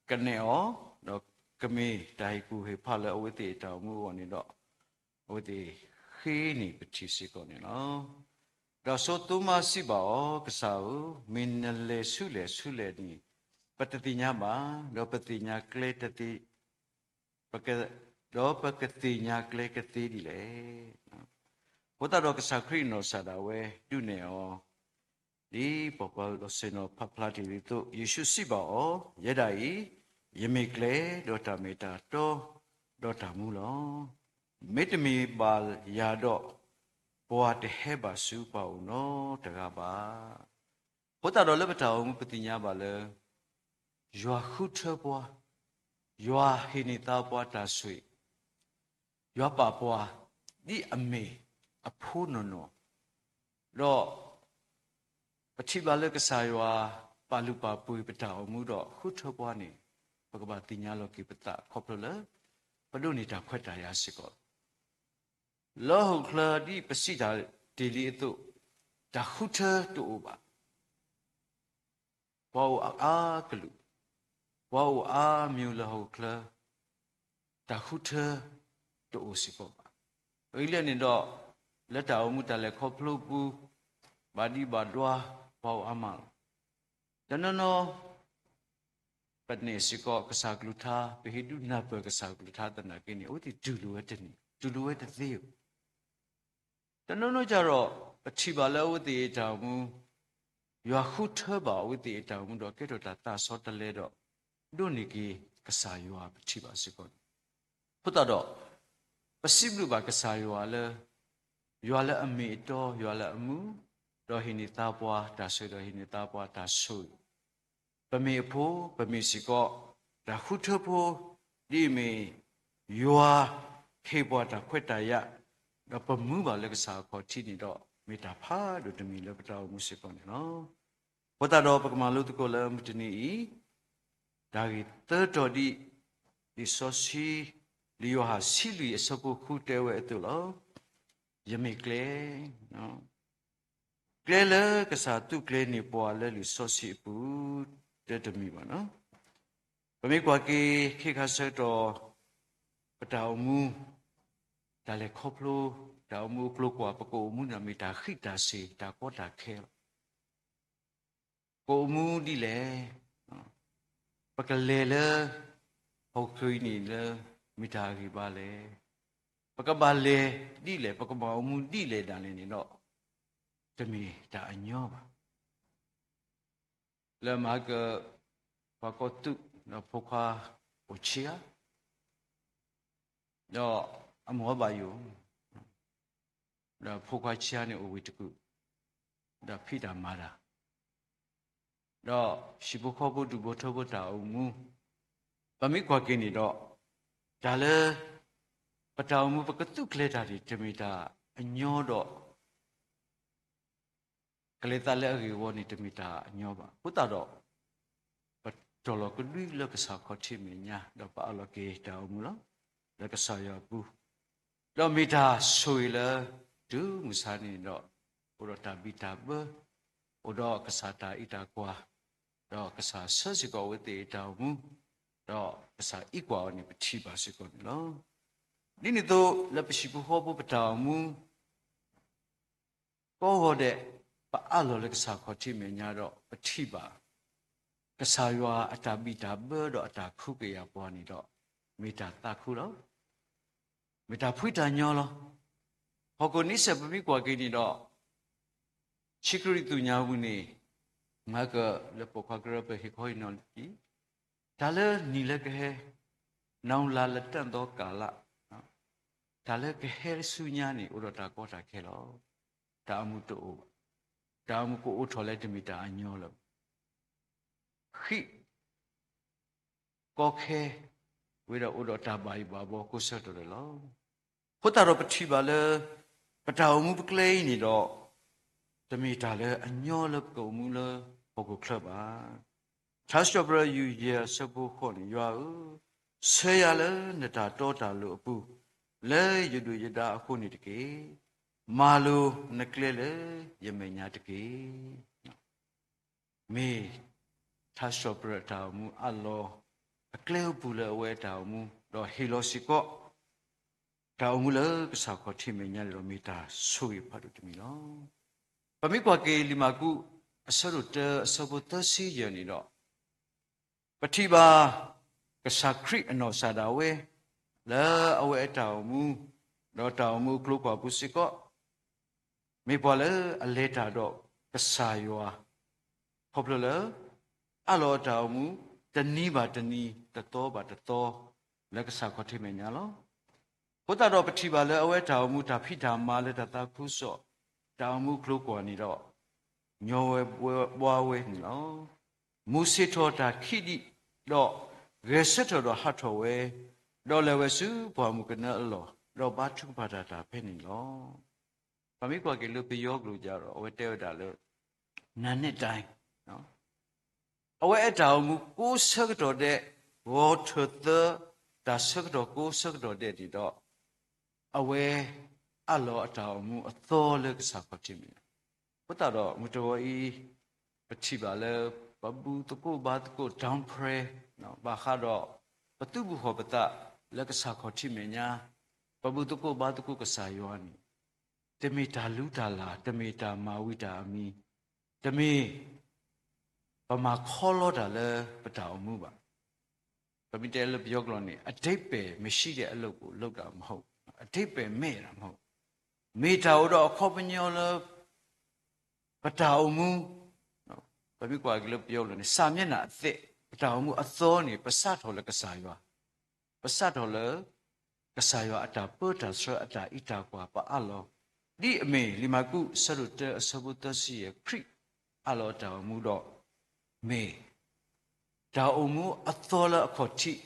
ကနဲၣ်အီၤ, ဒီးကမ့ၢ်တၢ်ဟ့ၣ်ကူၣ်ဟ့ၣ်ဖးလၢအဝဲသ့ၣ်အတၢ်အိၣ်မူအဂီၢ်န့ၣ်ဒီး အဝဲသ့ၣ်ဃ့န့ၢ်ပထံၣ်စ့ၢ်ကီးန့ၣ်လီၤ. ဒီးစီၤသိမါစံးဘၣ်အီၤ, ကစၢ်ဧၢ, မ့ၢ်နလဲၤဆူလဲၣ်ဆူလဲၣ်န့ၣ် ပတသ့ၣ်ညါဘၣ်, ဒီးပသ့ၣ်ညါကျဲတသ့ ဒီးပကသ့ၣ်ညါကျဲကသ့ဒ်လဲၣ်. အဃိသတးဒီးကစၢ်ခရံာ်အနီၢ်ကစၢ်ဒၣ်ဝဲဒုးနဲၣ်အီၤ, ဒ်ပှၤကွၢ်လီၤဆ့ၣ်နီၤဖးဖျါတ့ၢ်ဒ်သိး ယ့ၣ်ၡူးစံးဘၣ်အီၤ, ယဲဒၣ်အံၤ, ယမ့ၢ်ကျဲ, ဒီးတၢ်မ့ၢ်တၢ်တီ, ဒီးတၢ်မူလီၤ. မ့တမ့ၢ်ဘၣ်ယၤဒီး, ပှၤတဟဲဘၣ်ဆူပၢ်အအိၣ်နီတဂၤဘၣ်. အဃိသတးဒီးလၢပတၢ်အိၣ်မူပသ့ၣ်ညါဘၣ်လၢ ယွၤဃုထၢပှၤ, ယွၤဟ့ၣ်န့ၢ်သါပှၤတၢ်ဆိၣ်ဂ့ၤ, ယွၤပာ်ပှၤ ဒ်အမ့ၢ်အဖိနီၢ်နီၢ်, ဒီးပထံၣ်ဘၣ်လၢကစၢ်ယွၤပာ်လုၢ်ပာ်ပှ့ၤပတၢ်အိၣ်မူဒီးဃုထၢပှၤန့ၣ် ပကဘၣ်သ့ၣ်ညါလီၤက့ၤပသးခီဖျိလၢ ပဒိးန့ၢ်တၢ်ခွဲးတၢ်ယာ်စ့ၢ်ကီး လၢဟီၣ်ခိၣ်ချၢဒ်ပစံးတၢ်တ့ၢ်လံအသိး, တၢ်ဃုထၢတအိၣ်ဘၣ်. ပှၤအိၣ်အါကလုာ်, ပှၤအိၣ်အါမံၤလၢဟီၣ်ခိၣ်ချၢ, တၢ်ဃုထၢတအိၣ်စ့ၢ်ကီးဘၣ်. အဂ့ၢ်လၢန့ၣ်ဒီး, လၢတၢ်အိၣ်မူတၢ်လဲၤခီဖျိပူၤ, ဘၣ်ဒံးဘၣ်ဒွါ, ပှၤအိၣ်အါမးလီၤ. တနီၤနီၤ ပနဲၣ်စ့ၢ်ကီးကစၢ်ကလုၢ်ကထါ, ပဟ့ၣ်ဒုးနၢ်ပၢၢ်ကစၢ်ကလုၢ်ကထါသနာ်က့န့ၣ် အဝဲသ့ၣ်တူၢ်လိာ်ဝဲတန့ၢ်, တူၢ်လိာ်ဝဲတသ့ဧိၤ. တနီၤနီၤကဒီး ပထံၣ်ဘၣ်လၢအဝဲသ့ၣ်အတၢ်အိၣ်မူ, ယွၤဃုထၢဘၣ်အဝဲသ့ၣ်အတၢ်အိၣ်မူဒီး ကဲထီၣ်တၢ်သးစီတလဲဒီး ဒိးန့ၢ်က့ၤကစၢ်ယွၤပထံၣ်ဘၣ်စ့ၢ်ကီးန့ၣ်. အဃိသတးဒီး ပစံးဘျုးဘၣ်ကစၢ်ယွၤလၢ ယွၤလၢအမ့ၢ်အတီ, ယွၤလၢအမူ, ဒီးဟ့ၣ်န့ၢ်သါပှၤတၢ်ဆိၣ်ဂ့ၤ, ဒီးဟ့ၣ်န့ၢ်သါပှၤတၢ်ဆိၣ်ဂ့ၤ, ပမ့ၢ်အဖိ, ပမ့ၢ်စ့ၢ်ကီး တၢ်ဃုထၢဖိ, ဒ်အမ့ၢ် ယွၤဟ့ၣ်ပှၤတၢ်ခွဲးတၢ်ယာ်, ဒီးပမူဘၣ်လၢကစၢ်အခီၣ်ထံးန့ၣ်ဒီး မ့ၢ်တၢ်ဖးဒိၣ်တမံၤလၢပတၢ်အိၣ်မူစ့ၢ်ကီးန့ၣ်လီၤ. အဃိသတးဒီးပကမၤလိသကိးလၢမုၢ်တနံၤအံၤ, တၢ်ဂ့ၢ်သၢတီၤဒ် လံာ်စီဆှံ, လံာ်ယိၤဟၣ်ဆံလွံၢ်အဆၢဖိဃုတဲဝဲအသိးလီၤ. ယမ့ၢ်ကျဲ, ကျဲလၢကစၢ်သူးကျဲၤန့ၢ်ပှၤလၢလံာ်စီဆှံအပူၤ တၢတမံၤဘၣ်. ပမ့ၢ်ကွၢ်က့ၤ ခဲခါဆၢကတီၢ် ပတၢ်အိၣ်မူ, တၢ်လဲၤခီဖျိ, တၢ်အိၣ်မူအကျိၤကွာ် ပကအိၣ်မူန့ၣ်မ့ၢ်တၢ်ဃံးတၢ်စ့ၤ တၢ်ကီတၢ်ခဲလီၤ. ကအိၣ်မူဒ်လဲၣ်, ပကလဲၤလၢ ဟီၣ်ခိၣ်အံၤန့ၣ်လၢ မ့ၢ်တၢ်အဂ့ၢ်ဘၣ်လဲၣ်. ပကဘၣ်လဲၤဒ်လဲၣ်, ပကဘၣ်အိၣ်မူဒ်လဲၣ်ဒၣ်လဲာ်န့ၣ်ဒီး တမ့ၢ်တၢ်အညီဘၣ်. လၢမဟါက ပှၤကိးသူၣ် ဒီးဖိခွါအိၣ်ဆံးဧါ, ဒီးအမိၢ်အဘၣ်ယိၣ်, ဒီးဖိခွါဆံးဧါန့ၣ်အိၣ်ဝံၤတကုာ်, ဒီးဖံးတၢ်မၤတၢ်, ဒီးဟံၣ်ဖိဃီဖိဒူၣ်ဖိထၢဖိတၢ်အိၣ်မူ, ပမ့ၢ်ကွၢ်က့ၤန့ၣ်ဒီး, တၢ်လၢ ပတၢ်အိၣ်မူပကသူၣ်ကျဲၤတၢ်န့ၣ် တမ့ၢ်တၢ်အညီဒီး ကလဲၤသးလၢအဂ့ၢ်အဝီန့ၣ် တမ့ၢ်တၢ်အညီဘၣ်. အဃိသတးဒီး ပတီၢ်လီၤကဒွံလၢကစၢ်ခီၣ်ထံးမဲာ်ညါ ဒီးပအးလီၤက့ၤတၢ်အိၣ်မူလီၤ. လၢကစၢ်ယွၤအပူၤ, ဒီးမ့ၢ်တၢ်ဆိၣ်ဂ့ၤလၢ တုၤမုၢ်ဆါန့ၣ်ဒီး အိၣ်ဒီးတၢ်ဘံၣ်တၢ်ဘၢ, အိၣ်ဒီးကစၢ်တၢ်အံးတၢ်ကွၢ်, ဒီးကစၢ်ဆှၢစ့ၢ်ကီးအဝဲသ့ၣ်အတၢ်အိၣ်မူ, ဒီးကစၢ်အံးကွၢ်အီၤန့ၣ် ပထံၣ်ဘၣ်စ့ၢ်ကီးန့ၣ်လီၤ. ဒ်န့ၣ်အသိး လၢပဟံၣ်ဖိဃီဖိပတၢ်အိၣ်မူ ကိးဂီၤဒဲး ပအးလီၤလၢကစၢ်ခီၣ်ထံးမဲာ်ညါဒီး ပထံၣ်ဘၣ် ကစၢ်ယွၤအတၢ်ဘံၣ်တၢ်ဘၢဒီးအတၢ်ခူကယာ်ပှၤန့ၣ်ဒီး မ့ၢ်တၢ်သးခုလီၤ. မ့ၢ်တၢ်ဖှံတၢ်ညီလီၤ. ဟီၣ်ခိၣ်နံၣ်စဲးပမ့ၢ်ကွၢ်က့ၤန့ၣ်ဒီး ဆံးကရံၣ်သူၣ်ညါဝံၤန့ၣ် မၤကလၢပဟ့ၣ်ခီဟ့ၣ်နီၤလံ, တၢ်လၢနံၣ်လၢကဟဲ, နဝ်လၢလတၢ်သီကၢ်လၢ်, တၢ်လၢကဟဲဆူညါန့ၣ် အိၣ်ဒီးတၢ်ကီတၢ်ခဲလီၤ. တၢ်အိၣ်မူတအိၣ်ဘၣ်. တၢ်အိၣ်မူကအိၣ်ထီၣ်လၢတမ့ၢ်တၢ်အညီလၢၤဘၣ်. ဃံး ကီခဲ ဝဲဒၣ်အိၣ်ဒီးတၢ်ဘၣ်ယိၣ်ဘၣ်ဘှီကိးဆၢကတီၢ်လၢာ်လီၤ. အဃိသတးဒီးပထံၣ်ဘၣ်လၢ ပတၢ်အိၣ်မူပကျဲအံၤန့ၣ်ဒီး တမ့ၢ်တၢ်လၢအညီလၢပကအိၣ်မူလၢဟီၣ်ခိၣ်ချၢဘၣ်. ထါစံးပတြၢၤ ယုၢ်ယဲၢ် အဆၢဖိဃိးန့ၣ် ယွၤဧၢ, ဆှၢယၤလၢနတၢ်တီတၢ်လိၤအပူၤ, လၢယဒုၣ်ယဒါအဃိန့ၣ်တက့ၢ်. မၤလိၤနကျဲလၢယမဲာ်ညါတက့ၢ်. မ့ၢ်ထါစံးပတြၢၤအတၢ်အိၣ်မူအးလီၤ အကျဲအိၣ်ပူၤလၢအဝဲအတၢ်အိၣ်မူ ဒီးဟ့ၣ်လီၤစ့ၢ်ကီး တၢ်အိၣ်မူလၢကစၢ်ခီၣ်ထံးမဲာ်ညါန့ၣ်ဒီး မ့ၢ်တၢ်ဆိၣ်ဂ့ၤဖးဒိၣ်တမံၤလီၤ. ပမ့ၢ်ကွၢ်က့ၤလံာ်မၢ်ကူး အဆၢဒိၣ်တၢ အဆၢဖိသၢဆံယဲၢ်န့ၣ်ဒီး ပထံၣ်ဘၣ် ကစၢ်ခရံာ်အနီၢ်ကစၢ်ဒၣ်ဝဲ လၢအဝဲအတၢ်အိၣ်မူ ဒီးတၢ်အိၣ်မူအကျိၤအကျဲပူၤစ့ၢ်ကီး မ့ၢ်ပှၤလၢအလဲၤတၢ်ဒီးကစၢ်ယွၤ ခီဖျိလၢ အးလီၤအတၢ်အိၣ်မူ တနံၤဘၣ်တနံၤ တသီဘၣ်တသီ လၢကစၢ်ခီၣ်ထံးမဲာ်ညါလီၤ. အဃိသတးဒီးပထံၣ်ဘၣ်လၢအဝဲတၢ်အိၣ်မူတၢ်ဖံးတၢ်မၤလၢတၢ်သးခုကစီၣ် တၢ်အိၣ်မူအကျိၤအကျဲန့ၣ်ဒီး ညီဝဲဘှါဝဲန့ၣ်လီၤ. မူးဆ့ၣ်ထီၣ်တၢ်ခံးဒံး ဒီးဂဲၤဆၢထၢၣ်ဒီးဟးထီၣ်ဝဲ, ဒီးလဲၤဝဲဆူပှၢ်မုၢ်ကနၢအလီၢ်, ဒီးဘါထုကဖၣ်တၢ်တၢ်ဖဲန့ၣ်လီၤ. ပမ့ၢ်ကွၢ်က့ၤလၢပယီၤကျိာ်ဒီး အဝဲတဲဝဲဒၣ်လၢ နးနဲၣ်တၢ် အဝဲအတၢ်အိၣ်မူကိးဆၢကတီၢ်ဒဲး, ဂီၤထၢၣ်သၢ တၢ်ဆၢကတီၢ်ကိးဆၢကတီၢ်ဒဲးန့ၣ်ဒီး အဝဲအးလီၤအတၢ်အိၣ်မူအသီလၢကစၢ်ခီၣ်ထံးမဲာ်ညါ. အဃိသတးဒီး မုၢ်တဂီၤအံၤ ပထံၣ်ဘၣ်လၢ ပဘူၣ်သကိးဘါသကိး down prayer ဘၣ်ဃးဒီး ပသုးဘူးဃီၤပသးလၢကစၢ်ခီၣ်ထံးမဲာ်ညါ, ပဘူၣ်သကိးဘါသကိးကစၢ်ယွၤန့ၣ် တမ့ၢ်တၢ်လူတၢ်လၢ်, တမ့ၢ်တၢ်မၤဝံၤတၢ်အမံၤ, တမ့ၢ် ပမၤခီလီတၢ်လၢပတၢ်အိၣ်မူဘၣ်. ပမ့ၢ်တဲလၢပယီၤကျိာ်န့ၣ် အဓိပ္ပာယ်မရှိတဲ့လုပ်ကို လုပ်တာမဟုတ်, အဓိပ္ပာယ်မဲ့တာမဟုတ်, မ့ၢ်တၢ်အိၣ်ဒီးအခီပညီလၢ ပတၢ်အိၣ်မူ, ပမ့ၢ်ကွၢ်က့ၤလၢပယီၤကျိာ်န့ၣ် စာမျက်နှာအသစ်, ပတၢ်အိၣ်မူအသီန့ၣ် ပစးထီၣ်လၢကစၢ်ယွၤ, ပစးထီၣ်လၢ ကစၢ်ယွၤအတၢ်ပၢတၢ်ဆှၢအတၢ်အံးတၢ်ကွၢ်ပအးလီၤ, ဒ်အမ့ၢ်လံာ်မၢ်ကူး အဆၢဒိၣ်တၢ အဆၢဖိသၢဆံယဲၢ် ခရံာ်အးလီၤအတၢ်အိၣ်မူဒီး မ့ၢ် တၢ်အိၣ်မူအသီလၢအခီၣ်ထံး, ဒီး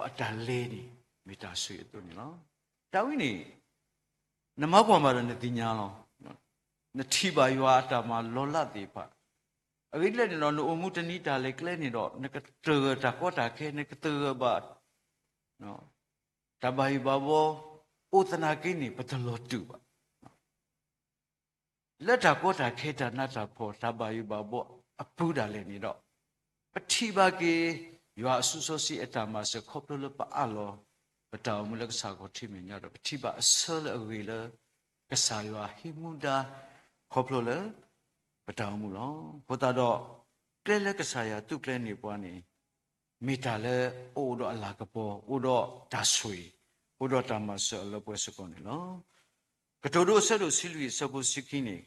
အတၢ်လဲၤန့ၣ် မ့ၢ်တၢ်ဆိၣ်ဂ့ၤအသိးန့ၣ်လီၤ. တၢ်ဝဲန့ၣ် နမၤကွၢ်မးဒီးနသ့ၣ်ညါလီၤ. နထံၣ်ဘၣ်ယွၤအတၢ်မၤလီၤလးသ့ၣ်တဖၣ်, အဂ့ၢ်ဒ်လဲၣ်န့ၣ်ဒီး နအိၣ်မူတနံၤတၢ်လဲၤကျဲန့ၣ်ဒီး နကတဂၢၢ်တၢ်ကီတၢ်ခဲ, နကတဂၢၢ်ဘၣ် တၢ်ဘၣ်ယိၣ်ဘၣ်ဘှီ, အိၣ်သနာ်က့န့ၣ် ပတလီၤတူာ်ဘၣ်. လၢတၢ်ကီတၢ်ခဲ တၢ်နးတၢ်ဖှီၣ် တၢ်ဘၣ်ယိၣ်ဘၣ်ဘှီအပူၤဒၣ်လဲာ်န့ၣ်ဒီး ပထံၣ်ဘၣ်က့ၤ ယွၤအစိၤစီဆှံအတၢ်မၤစၢၤခီဖျိလၢပအးလီၤ ပတၢ်အိၣ်မူလၢကစၢ်ခီၣ်ထံးမဲာ်ညါဒီး ပထံၣ်ဘၣ်အဆၢလၢအဂ့ၤလၢ ကစၢ်ယွၤဟံးမူဒါ ခီဖျိလၢ ပတၢ်အိၣ်မူလီၤ. အဃိသတးဒီး ကျဲလၢကစၢ်ယွၤသူကျဲန့ၢ်ပှၤန့ၣ် မ့ၢ်တၢ်လၢအအိၣ်ဒီးအလၤကပီၤ, အိၣ်ဒီးတၢ်ဆိၣ်ဂ့ၤ, အိၣ်ဒီးတၢ်မၤစၢၤအလၢပှဲၤစ့ၢ်ကီးန့ၣ်လီၤ. ကတိၤဒိအဆၢဒိၣ်ဆံလွံၢ်အဆၢဖိဆံခံန့ၣ်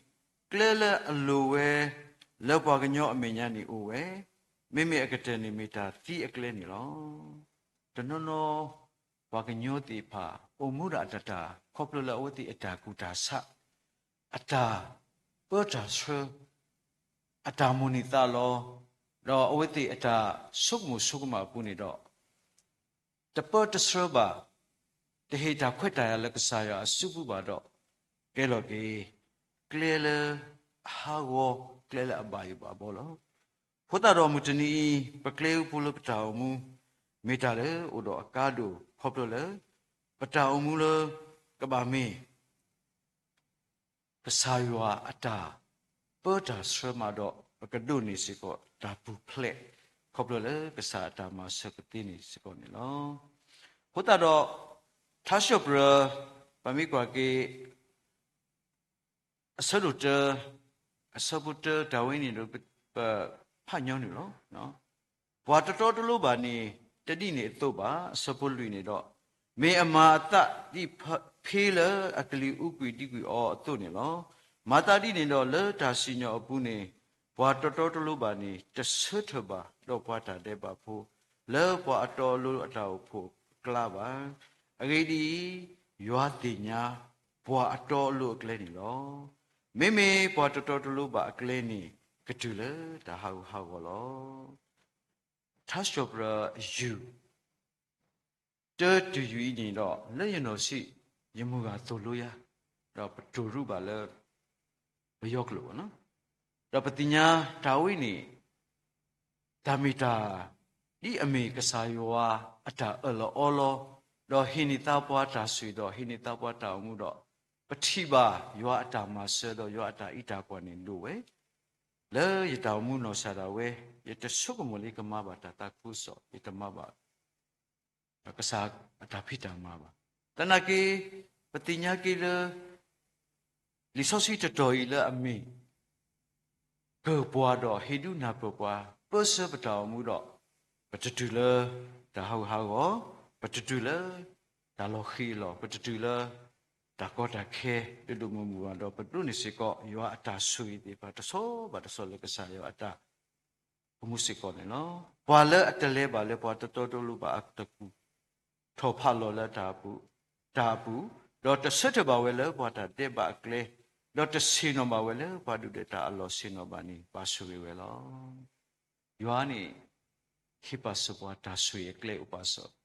ကျဲလၢအလိၣ်ဝဲ လၢပှၤကညီအမဲာ်ညါန့ၣ်အိၣ်ဝဲ, မ့မ့ၢ်အကတၢၢ်န့ၣ်မ့ၢ်တၢ်သံအကျဲန့ၣ်လီၤ. တနီၤနီၤ ပှၤကညီသ့ၣ်တဖၣ် အိၣ်မူဒၣ်အတၢ်တၢ် ခီဖျိလၢအဝဲသ့ၣ်အတၢ်ကူၣ်တၢ်ဆး, အတၢ်ပၢတၢ်ဆှၢ, အတၢ်မိၣ်န့ၢ်သးလီ, ဒီးအဝဲသ့ၣ်အတၢ်ဆိကမိၣ်ဆိကမးအပူၤန့ၣ်ဒီး တပၢတဆှၢဘၣ်, တဟ့ၣ်တၢ်ခွဲးတၢ်ယာ်လၢကစၢ်ယွၤအစုပူၤဘၣ်ဒီး, ကဲလီၤက့ၤ ကျဲလၢအဟးဂီၤ, ကျဲလၢအဘၣ်ယိၣ်ဘၣ်ဘီလီၤ. အဃိသတးဒီးမုၢ်တနံၤအံၤ ပကျဲအူဖိလၢပတၢ်အိၣ်မူ မ့ၢ်တၢ်လၢအိၣ်ဒီးအကါဒိၣ် ခီဖျိလၢ ပတၢ်အိၣ်မူလၢ ကဘၣ်မ့ၢ် ကစၢ်ယွၤအတၢ်ပၢတၢ်ဆှၢမးဒီး ပကဒိးန့ၢ်စ့ၢ်ကီးတၢ်ပူၤဖျဲး ခီဖျိလၢကစၢ်အတၢ်မၤစၢၤကသ့န့ၣ်စ့ၢ်ကီးန့ၣ်လီၤ. အဃိသတးဒီး ထါစံးပတြၢၤ ပမ့ၢ်ကွၢ်က့ၤ အဆၢဒိၣ်တၢ အဆၢဖိတၢ တၢ်ဝဲန့ၣ်ဒီး ပဖးညီနုၢ်လီၤ. ပှၤတတီတလိၤဘၣ်န့ၣ် တဒ်န့ၣ်အသိးဘၣ်. အဆၢဖိလွံၢ်န့ၣ်ဒီး မ့ၢ်အမၤအသးဒ်ဖ့လၢအကလံၤအူကွံာ်ဒံကွံာ်အီၤအသိးန့ၣ်လီၤ. မၤသးဒ်န့ၣ်ဒီး လၢတၢ်စံၣ်ညီၣ်အပူၤန့ၣ် ပှၤတတီတလိၤဘၣ်န့ၣ် တဆၢထၢၣ်ဘၣ်, ဒီးပှၤတၢ်ဒဲးဘးဖိ လၢပှၤအတီအလိၤအတၢ်အိၣ်ဖှိၣ်အကျါဘၣ်. အဂ့ၢ်ဒ်အံၤ, ယွၤသ့ၣ်ညါ ပှၤအတီအလိၤအကျဲန့ၣ်လီၤ. မ့မ့ၢ်ပှၤတတီတလိၤဘၣ်အကျဲန့ၣ် ကတုၤလၢတၢ်ဟးဂူာ်ဟးဂီၤလီၤ. ထါစံးပတြၢၤယုၢ် တၢတုၤယုၢ်အံၤန့ၣ်ဒီး လၢယနီၢ်ဆံး ယမုၢ်ဂၤသိၣ်လိယၤ, ဒီးပတိၢ်ရူၢ်ဘၣ်လၢ ပယီၤကျိာ်ဘၣ်နီၤ, ဒီးပသ့ၣ်ညါတၢ်ဝဲန့ၣ် တၢ်မ့ၢ်တၢ် ဒ်အမ့ၢ်ကစၢ်ယွၤအတၢ်အၢၣ်လီၤအီလီၤ, ဒီးဟ့ၣ်န့ၢ်သါပှၤတၢ်ဆိၣ်ဂ့ၤဒီး ဟ့ၣ်န့ၢ်သါပှၤတၢ်အိၣ်မူဒီး ပထံၣ်ဘၣ်ယွၤအတၢ်မၤစၢၤဒီးယွၤအတၢ်အံးတၢ်ကွၢ်န့ၣ်ဒိၣ်ဝဲ, လၢယတၢ်အိၣ်မူနီၢ်စၢ်ဒၣ်ဝဲ, ယတဆိကမိၣ်လၢယကမၤဘၣ်တၢ်သးခုကစီၣ်, ယတမၤဘၣ် ကစၢ်အတၢ်ဖံးတၢ်မၤဘၣ်. သနာ်က့ ပသ့ၣ်ညါက့ၤလၢ လံာ်စီဆှံတတီၤအံၤလၢအမ့ၢ် ကၢၢ်ပှၤဒီးဟ့ၣ်ဒုးနၢ်ပၢၢ်ပှၤ ပၢဆှၢပတၢ်အိၣ်မူဒီး ပတတုၤလၢတၢ်ဟးဂူာ်ဟးဂီၤ, ပတတုၤလၢတၢ်လီၤဃံၤအလီၢ်, ပတတုၤလၢတၢ်ကီတၢ်ခဲ ဒိၣ်ဒိၣ်မုၢ်မုၢ်ဘၣ်ဒီး ပဒိးန့ၢ်စ့ၢ်ကီး ယွၤအတၢ်ဆိၣ်ဂ့ၤသ့ၣ်တဖၣ် တဆီဘၣ်တဆီလၢကစၢ်ယွၤအတၢ် အိၣ်မူစ့ၢ်ကီးန့ၣ်လီၤ. ပှၤလၢအတလဲၤဘၣ်လၢပှၤတတီတလိၤဘၣ်အတကူၣ် ထီၣ်ဖးလီၤလၢတၢ်အပူၤ, တၢ်အပူၤ, ဒီးတဆၢထၢၣ်ဘၣ်ဝဲလၢပှၤတၢ်ဒဲးဘးအကျဲ, ဒီးတဆ့ၣ်နီၤဘၣ်ဝဲလၢပှၤဒုၣ်ဒါတၢ်အလီၢ်ဆ့ၣ်နီၤဘၣ်န့ၣ် ပၢ်ဆိၣ်ဂ့ၤဝဲလီၤ. ယွၤန့ၣ် ဟ့ၣ်ပာ်စၢၤပှၤတၢ်ဆိၣ်ဂ့ၤအကျဲအိၣ်ပာ်စၢၤ,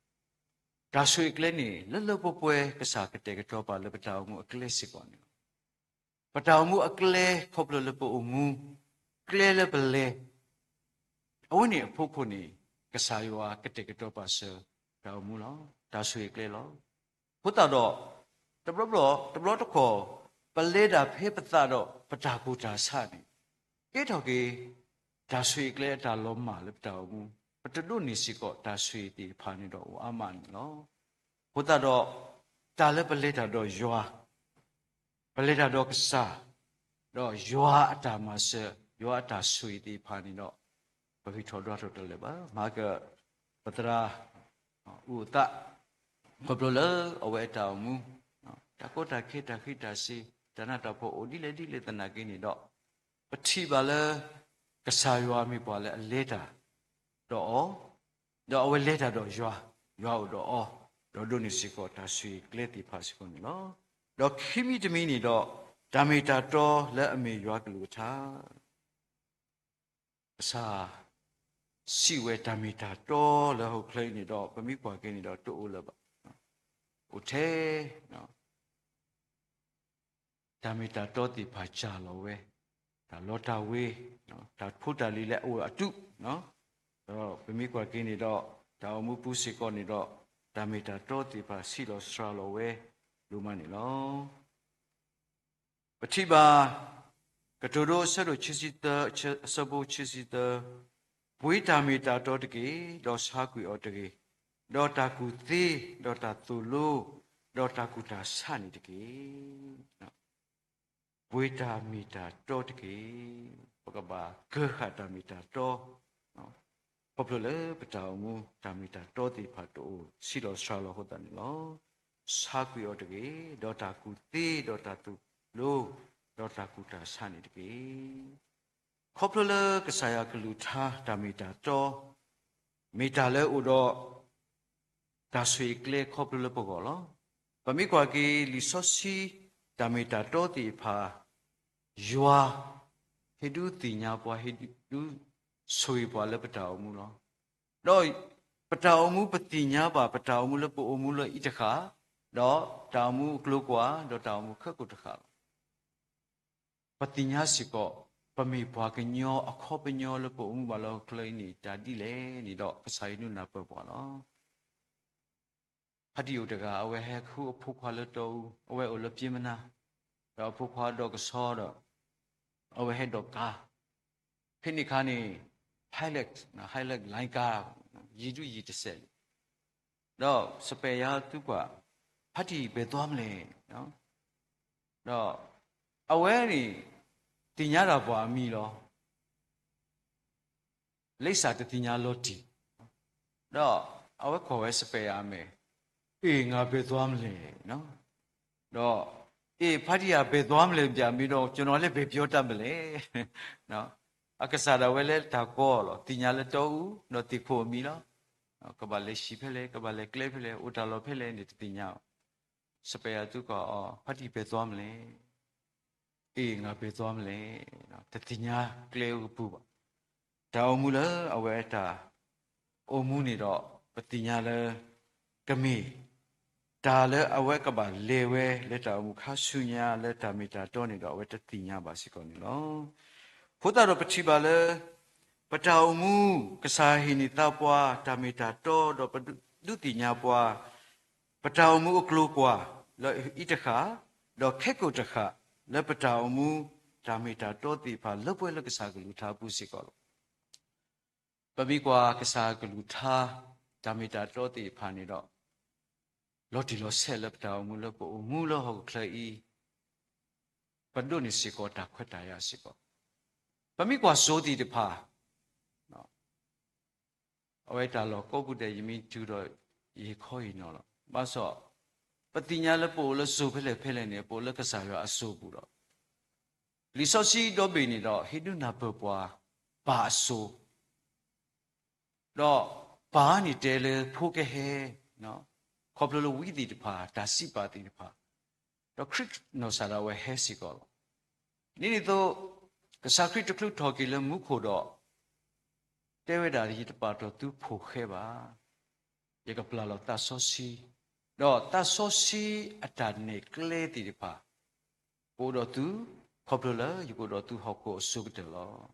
တၢ်ဆိၣ်ဂ့ၤအကျဲန့ၣ် လၢလၢပှဲၤပှဲၤကစၢ်ကတဲာ်ကတီၤပာ်လၢပတၢ်အိၣ်မူအကျဲစ့ၢ်ကီးန့ၣ်လီၤ. ပတၢ်အိၣ်မူအကျဲ ခီဖျိလၢပအိၣ်မူ, ကျဲလၢပလဲၤ, အဝဲန့ၣ်အဖီခိၣ်န့ၣ် ကစၢ်ယွၤကတဲာ်ကတီၤပာ်စၢၤ တၢ်အိၣ်မူလီၤ. တၢ်ဆိၣ်ဂ့ၤအကျဲလီၤ. အဃိသတးဒီး တဘျီဘျီ တဘျီတခီၣ် ပလဲၤဒၣ်ဖဲပသးဒီးပတၢ်ကူၣ်တၢ်ဆးန့ၣ် ကဲထီၣ်က့ၤ တၢ်ဆိၣ်ဂ့ၤအကျဲအတၢ်လီၤမၢ်လၢပတၢ်အိၣ်မူ, ပတဒိးန့ၢ်စ့ၢ်ကီးတၢ်ဆိၣ်ဂ့ၤသ့ၣ်တဖၣ်န့ၣ်ဒီးအိၣ်အါမးန့ၣ်လီၤ. အဃိသတးဒီး တၢ်လၢပလဲၤတၢ်ဒီးယွၤ ပလဲၤတၢ်ဒီးကစၢ်, ဒီးယွၤအတၢ်မၤစၢၤ, ယွၤအတၢ်ဆိၣ်ဂ့ၤသ့ၣ်တဖၣ်န့ၣ်ဒီး ပဂံၢ်ထီၣ်ဒွးထီၣ်တလၢာ်ဘၣ်. မၤက ပသရၣ် အိၣ်အသး ခီဖျိလၢအဝဲအတၢ်အိၣ်မူ, တၢ်ကီတၢ်ခဲ တၢ်ဃံးတၢ်စ့ၤ တၢ်နးတၢ်ဖှီၣ်အိၣ်ဒ်လဲၣ်ဒ်လဲၣ်သနာ်က့န့ၣ်ဒီး ပထံၣ်ဘၣ်လၢ ကစၢ်ယွၤမ့ၢ်ပှၤလၢအလဲၤတၢ်ဒီးအီၤ, ဒီးအဝဲလဲၤတၢ်ဒီးယွၤ, ယွၤအိၣ်ဒီးအီၤ, ဒီးဒိးန့ၢ်စ့ၢ်ကီးတၢ်ဆိၣ်ဂ့ၤကျဲသ့ၣ်တဖၣ်စ့ၢ်ကီးန့ၣ်လီၤ. ဒီးခံမံၤတမံၤန့ၣ်ဒီး တၢ်မ့ၢ်တၢ်တီလၢအမ့ၢ်ယွၤကလုၢ်ကထါ ကစၢ်စံးဝဲတၢ်မ့ၢ်တၢ်တီလၢဟီၣ်ခိၣ်ချၢအံၤန့ၣ်ဒီး ပမ့ၢ်ကွၢ်က့ၤန့ၣ်ဒီးတအိၣ်လၢၤဘၣ်. အိၣ်ထဲ တၢ်မ့ၢ်တၢ်တီသ့ၣ်တဖၣ်စၢ်လီၤဝဲ, တၢ်လီတၢ်ဝ့ၤ, တၢ်ဖိတၢ်လံၤလၢအအိၣ်အတု, ဒီးပမ့ၢ်ကွၢ်က့ၤန့ၣ်ဒီး တၢ်အိၣ်မူပူၤစ့ၢ်ကီးန့ၣ်ဒီး တၢ်မ့ၢ်တၢ်တီသ့ၣ်တဖၣ်ဆံးလီၤစှၤလီၤဝဲဒိၣ်မးန့ၣ်လီၤ. ပထံၣ်ဘၣ် ကတိၤဒိအဆၢဒိၣ်ခံဆံသၢ အဆၢဖိခံဆံသၢ, ပှ့ၤတၢ်မ့ၢ်တၢ်တီတက့ၢ်, ဒီးဆါကွံာ်အီၤတဂ့ၤ, ဒီးတၢ်ကူၣ်သ့, ဒီးတၢ်သိၣ်လိ, ဒီးတၢ်ကူၣ်တၢ်ဆးန့ၣ်တက့ၢ်. ပှ့ၤတၢ်မ့ၢ်တၢ်တီတက့ၢ်. ပကဘၣ်ကၢဃာ်တၢ်မ့ၢ်တၢ်တီ ခီဖျိလၢပတၢ်အိၣ်မူ တၢ်မ့ၢ်တၢ်တီသ့ၣ်တဖၣ်တအိၣ်ဆံးလီၤစှၤလီၤအဃိသတးန့ၣ်လီၤ. ဆါကွံာ်အီၤတဂ့ၤ, ဒီးတၢ်ကူၣ်သ့, ဒီးတၢ်သိၣ်လိ, ဒီးတၢ်ကူၣ်တၢ်ဆးန့ၣ်တက့ၢ်. ခီဖျိလၢကစၢ်ယွၤကလုၢ်ကထါတၢ်မ့ၢ်တၢ်တီ မ့ၢ်တၢ်လၢအိၣ်ဒီး တၢ်ဆိၣ်ဂ့ၤကျဲခီဖျိလၢပဂီၢ်လီၤ. ပမ့ၢ်ကွၢ်က့ၤလံာ်စီဆှံတၢ်မ့ၢ်တၢ်တီသ့ၣ်တဖၣ် ယွၤ ဟ့ၣ်ဒုးသ့ၣ်ညါပှၤ ဟ့ၣ်ဒုးဆိၣ်ဂ့ၤပှၤလၢပတၢ်အိၣ်မူလီၤ. ဒီးပတၢ်အိၣ်မူပသ့ၣ်ညါဘၣ် ပတၢ်အိၣ်မူလၢပအိၣ်မူလၢအံၤတဃၣ်, ဒီးတၢ်အိၣ်မူအကျိၤကွၢ် ဒီးတၢ်အိၣ်မူခဲကိာ်တဃၣ်လီၤ. ပသ့ၣ်ညါစ့ၢ်ကီး ပမ့ၢ်ပှၤကညီအခီပညီလၢပအိၣ်မူဘၣ်လၢဟီၣ်ခိၣ်ချၢအံၤန့ၣ် တၢ်ဒ်လဲၣ်န့ၣ်ဒီး ကစၢ်ယွၤဒုးနၢ်ပၢၢ်ပှၤလီၤ. ဖါတံၢ်အိၣ်တဂၤ အဝဲဟဲဃုအဖိခွါလၢတီအူ, အဝဲအိၣ်လၢပျ့ၤမနါ, ဒီးအဖိခွါဒိးကဆီဒီး အဝဲဟဲဒိးကါ, ဖဲန့ၣ်အခါန့ၣ် Hilux, Hilux လိုင်းကါ, ယံၤဒုယံၤတစဲးလံ. ဒီးစပယ်ယၤသုကွၢ်, ဖါတံၢ်ဘယ်သွားမလဲ, ဒီးအဝဲန့ၣ် သ့ၣ်ညါတၢ်ပှၤအမံၤလီၤ. လိပ်စာတသ့ၣ်ညါလီၤတံၢ်, ဒီးအဝဲကွၢ်ဝဲစပယ်ယၤအမဲာ်, အေး ငါဘယ်သွားမလဲ, ဒီး အေး ဖါတံၢ် ဘယ်သွားမလဲ ဗျာ မ့ၢ်ဒီး ကျွန်တော်လည်း ဘယ်ပြောတတ်မလဲ. အကစၢ်ဒၣ်ဝဲလၢတၢ်ကီလီၤ, သ့ၣ်ညါလၢတီအူ, ဒီးသ့ၣ်ခိၣ်အမံၤလီၤ. ကဘၣ်လဲၤဆံးဖဲလဲၣ်, ကဘၣ်လဲၤကျဲဖဲလဲၣ်, အိၣ်တၢ်လီၢ်ဖဲလဲၣ်န့ၣ် တသ့ၣ်ညါအီၤ. စပယ်ယၤသုကွၢ်အီၤ, ဖါတံၢ် ဘယ်သွားမလဲ. အေး ငါဘယ်သွားမလဲ, တသ့ၣ်ညါကျဲအူကပူၤဘၣ်. တၢ်အိၣ်မူလၢအဝဲတၢ်အိၣ်မူန့ၣ်ဒီး ပသ့ၣ်ညါလၢ ကမ့ၢ်တၢ်လၢအဝဲကဘၣ်လဲၤဝဲလၢတၢ်အိၣ်မူခါဆူညါလၢတၢ်မ့ၢ်တၢ်တီန့ၣ်ဒီး အဝဲတသ့ၣ်ညါဘၣ်စ့ၢ်ကီးန့ၣ်လီၤ. အဃိသတးဒီးပထံၣ်ဘၣ်လၢ ပတၢ်အိၣ်မူ ကစၢ်ဟ့ၣ်န့ၢ်သါပှၤတၢ်မ့ၢ်တၢ်တီ ဒီးပဒုးသ့ၣ်ညါပှၤ ပတၢ်အိၣ်မူအကျိၤကွၢ် လၢအံၤတဃၣ်, ဒီးခဲကိာ်တဃၣ် လၢပတၢ်အိၣ်မူ တၢ်မ့ၢ်တၢ်တီသ့ၣ်တဖၣ် လၢပှဲၤလၢကစၢ်ကလုၢ်ကထါအပူၤစ့ၢ်ကီးလီၤ. ပမ့ၢ်ကွၢ်ကစၢ်ကလုၢ်ကထါ တၢ်မ့ၢ်တၢ်တီသ့ၣ်တဖၣ်န့ၣ်ဒီး လီၤတံၢ်လီၤဆဲးလၢပတၢ်အိၣ်မူလၢပအိၣ်မူလၢဟီၣ်ခိၣ်ချၢအံၤ ပဒိးန့ၢ်စ့ၢ်ကီးတၢ်ခွဲးတၢ်ယာ်စ့ၢ်ကီး. ပမ့ၢ်ကွၢ်စိသ့ၣ်တဖၣ် အဝဲတၢ်လီၢ်ကိးပူၤဒဲး ယမ့ၢ်တုၤဒီး ယဟ့ၣ်ခီဟ့ၣ်နီၤလီၤ. ဘၣ်ဆၣ် ပသ့ၣ်ညါလၢပအိၣ်လၢစိၤဖဲလဲၣ်ဖဲလဲၣ်န့ၣ် ပအိၣ်လၢကစၢ်ယွၤအစိၤပူၤလီၤ. လံာ်စီဆှံဒီဘ့ၣ်န့ၣ်ဒီး ဟ့ၣ်ဒုးနၢ်ပၢၢ်ပှၤ ပၢ်အစိၤ ဒီးပၢ်န့ၣ်တဲလၢဖိကဟဲ ခီဖျိလၢဝံသ့ၣ်တဖၣ် တၢ်စံးပာ်သ့ၣ်တဖၣ်, ဒီးခရံာ်နီၢ်ကစၢ်ဒၣ်ဝဲဟဲစ့ၢ်ကီးလီၤ. ဒ်န့ၣ်အသိး ကစၢ်ခရံာ်တချုးထီၣ်က့ၤလၢမူခိၣ်ဒီး တဲဝဲဒၣ် ယတပာ်ထီၣ်သုဖိၣ်ဃဲဘၣ်, ယကပျၢ်လီၤသးစီဆှံ, ဒီးသးစီဆှံအတၢ်နဲၣ်ကျဲသ့ၣ်တဖၣ် ကအိၣ်ဒီးသု ခီဖျိလၢယကအိၣ်ဒီးသုဟီၣ်ခိၣ်အစိၤကတၢၢ်လီၤ.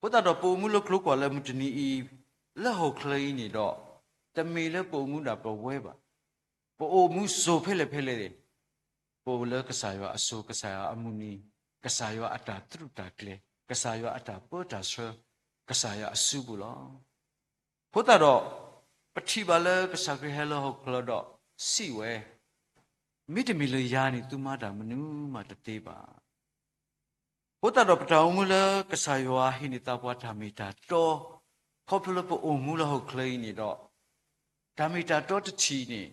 အဃိသတးဒီး ပအိၣ်မူလၢကျိၤကွၢ်လၢမုၢ်တနံၤအံၤ လၢဟီၣ်ခိၣ်ချၢအံၤန့ၣ်ဒီး တမ့ၢ်လၢပအိၣ်မူဒၣ်ပဝဲဘၣ်. ပအိၣ်မူစိၤဖဲလဲၣ်ဖဲလဲၣ် ပအိၣ်လၢကစၢ်ယွၤအစိၤ ကစၢ်ယွၤအမုၢ်နံၤ, ကစၢ်ယွၤအတၢ်သရူးတၢ်ကျဲၤ, ကစၢ်ယွၤအတၢ်ပၢတၢ်ဆှၢ, ကစၢ်ယွၤအစုပူၤလီၤ. အဃိသတးဒီး ပထံၣ်ဘၣ်လၢကစၢ်ခရံာ်ဟဲလၢဟီၣ်ခိၣ်ချၢဒီးစံးဝဲ, မ့တမ့ၢ်လၢယၤန့ၣ် သုမၤတၢ်မနုၤမးတသ့ဘၣ်. အဃိသတးဒီးပတၢ်အိၣ်မူလၢကစၢ်ယွၤဟ့ၣ်န့ၢ်သးပှၤတၢ်မ့ၢ်တၢ်တီ, ခီဖျိလၢပအိၣ်မူလၢဟီၣ်ခိၣ်ချၢအံၤန့ၣ်ဒီး တၢ်မ့ၢ်တၢ်တီတထံၣ်န့ၣ်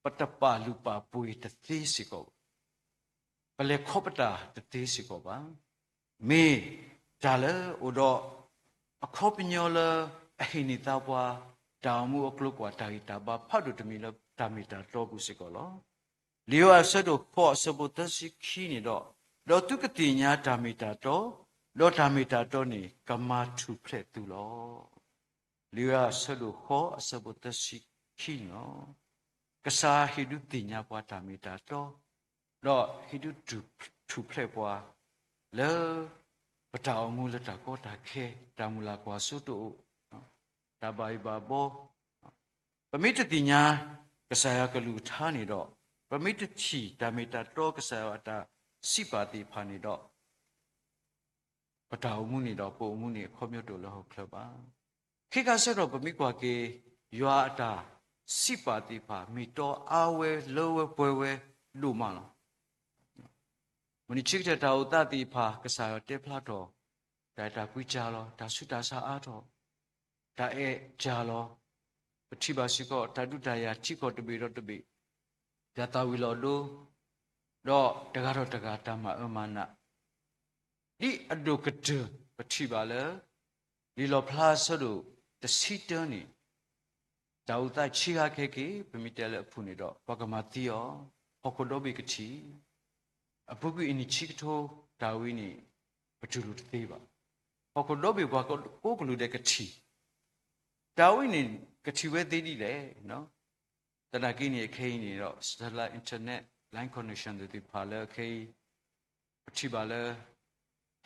ပတပာ်လုၢ်ပာ်ပှ့ၤတသ့စ့ၢ်ကီးဘၣ်. ပလဲၤခီပတာ်တသ့စ့ၢ်ကီးဘၣ်. မ့ၢ်တၢ်လၢအိၣ်ဒီး အခီပညီလၢအဟ့ၣ်န့ၢ်သးပှၤ တၢ်အိၣ်မူအကျိၤကွၢ် တၢ်ဂံၢ်တၢ်ဘါဖးဒိၣ်တမံၤလၢတၢ်မ့ၢ်တၢ်တီပူၤစ့ၢ်ကီးလီၤ. လံာ်ယိၤဟၣ်အဆၢဒိၣ်ဃိးအဆၢဖိသၢဆံခံန့ၣ်ဒီး, ဒီးသုကသ့ၣ်ညါတၢ်မ့ၢ်တၢ်တီ, ဒီးတၢ်မ့ၢ်တၢ်တီန့ၣ် ကမၤထူၣ်ဖျဲးသုလီၤ. လံာ်ယိၤဟၣ်အဆၢဒိၣ်ဃိးအဆၢဖိသၢဆံခံန့ၣ်လီၤ. ကစၢ်ဟ့ၣ်ဒုးသ့ၣ်ညါပှၤတၢ်မ့ၢ်တၢ်တီ, ဒီးဟ့ၣ်ဒုးထူၣ်ဖျဲးပှၤ လၢပတၢ်အိၣ်မူလၢတၢ်ကီတၢ်ခဲ, တၢ်မုၢ်လၢ်ကွၢ်စိတအိၣ်, တၢ်ဘၣ်ယိၣ်ဘၣ်ဘီ, ပမ့ၢ်တသ့ၣ်ညါကစၢ်ယွၤကလုၢ်ကထါန့ၣ်ဒီး, ပမ့ၢ်တထံၣ်တၢ်မ့ၢ်တၢ်တီ ကစၢ်ယွၤအတၢ်စံးပာ်သ့ၣ်တဖၣ်န့ၣ်ဒီး ပတၢ်အိၣ်မူန့ၣ်ဒီး ပအိၣ်မူန့ၣ် အခီပညီတအိၣ်လၢဟီၣ်ခိၣ်ချၢဘၣ်. ခဲကါဆၢထီၣ် ပမ့ၢ်ကွၢ်က့ၤ ယွၤအတၢ်စံးပာ်သ့ၣ်တဖၣ် မ့ၢ်တီအါဝဲလၢဝဲပှဲၤဝဲဒိၣ်မးလီၤ. မုၢ်နံၤဆံကတၢၢ်တၢ်အိၣ်သးသ့ၣ်တဖၣ် ကစၢ်ယွၤတဲဖျါထီၣ် တၢ်အဲၣ်တၢ်ကွံစှၤလီၤ, တၢ်ဆူးတၢ်ဆါအါထီၣ်, တၢ်အဲၣ်စှၤလီၤ. ပထံၣ်ဘၣ်စ့ၢ်ကီး တၢ်ဒုးတၢ်ယၤထံကီၢ်တဘ့ၣ်ဒီးတဘ့ၣ်, တၢ်သၣ်ဝံၤလီၤဒိ ဒီးတဂၤဒီးတဂၤတၢ်မၤအၢမၤနး ဒ်အဒိၣ်ကတၢၢ်ပထံၣ်ဘၣ်လၢ လံာ်လီၣ်ဖျါအဆၢဒိၣ်တဆံတၢန့ၣ် တၢ်အိၣ်သးဆံးဟးခဲက့ၤ ပမ့ၢ်တဲလၢအဖုၣ်န့ၣ်ဒီး ပှၤကမၤသံအီၤ, ဟီၣ်ခိၣ်ဒီဘ့ၣ်ကထံၣ်, အပူၤကွံာ်အနံၣ်ဆံကထိ တၢ်ဝံၤန့ၣ် ပတူၢ်လိာ်တသ့ဘၣ်. ဟီၣ်ခိၣ်ဒီဘ့ၣ်ပှၤကိးကလုာ်ဒဲးကထံၣ်, တၢ်ဝံၤန့ၣ် ကထံၣ်ဝဲသ့ဒ်လဲၣ်. သနာ်က့န့ၣ် အခဲအံၤန့ၣ်ဒီး satellite internet line connection သ့ၣ်တဖၣ်လၢအခဲအံၤ ပထံၣ်ဘၣ်လၢ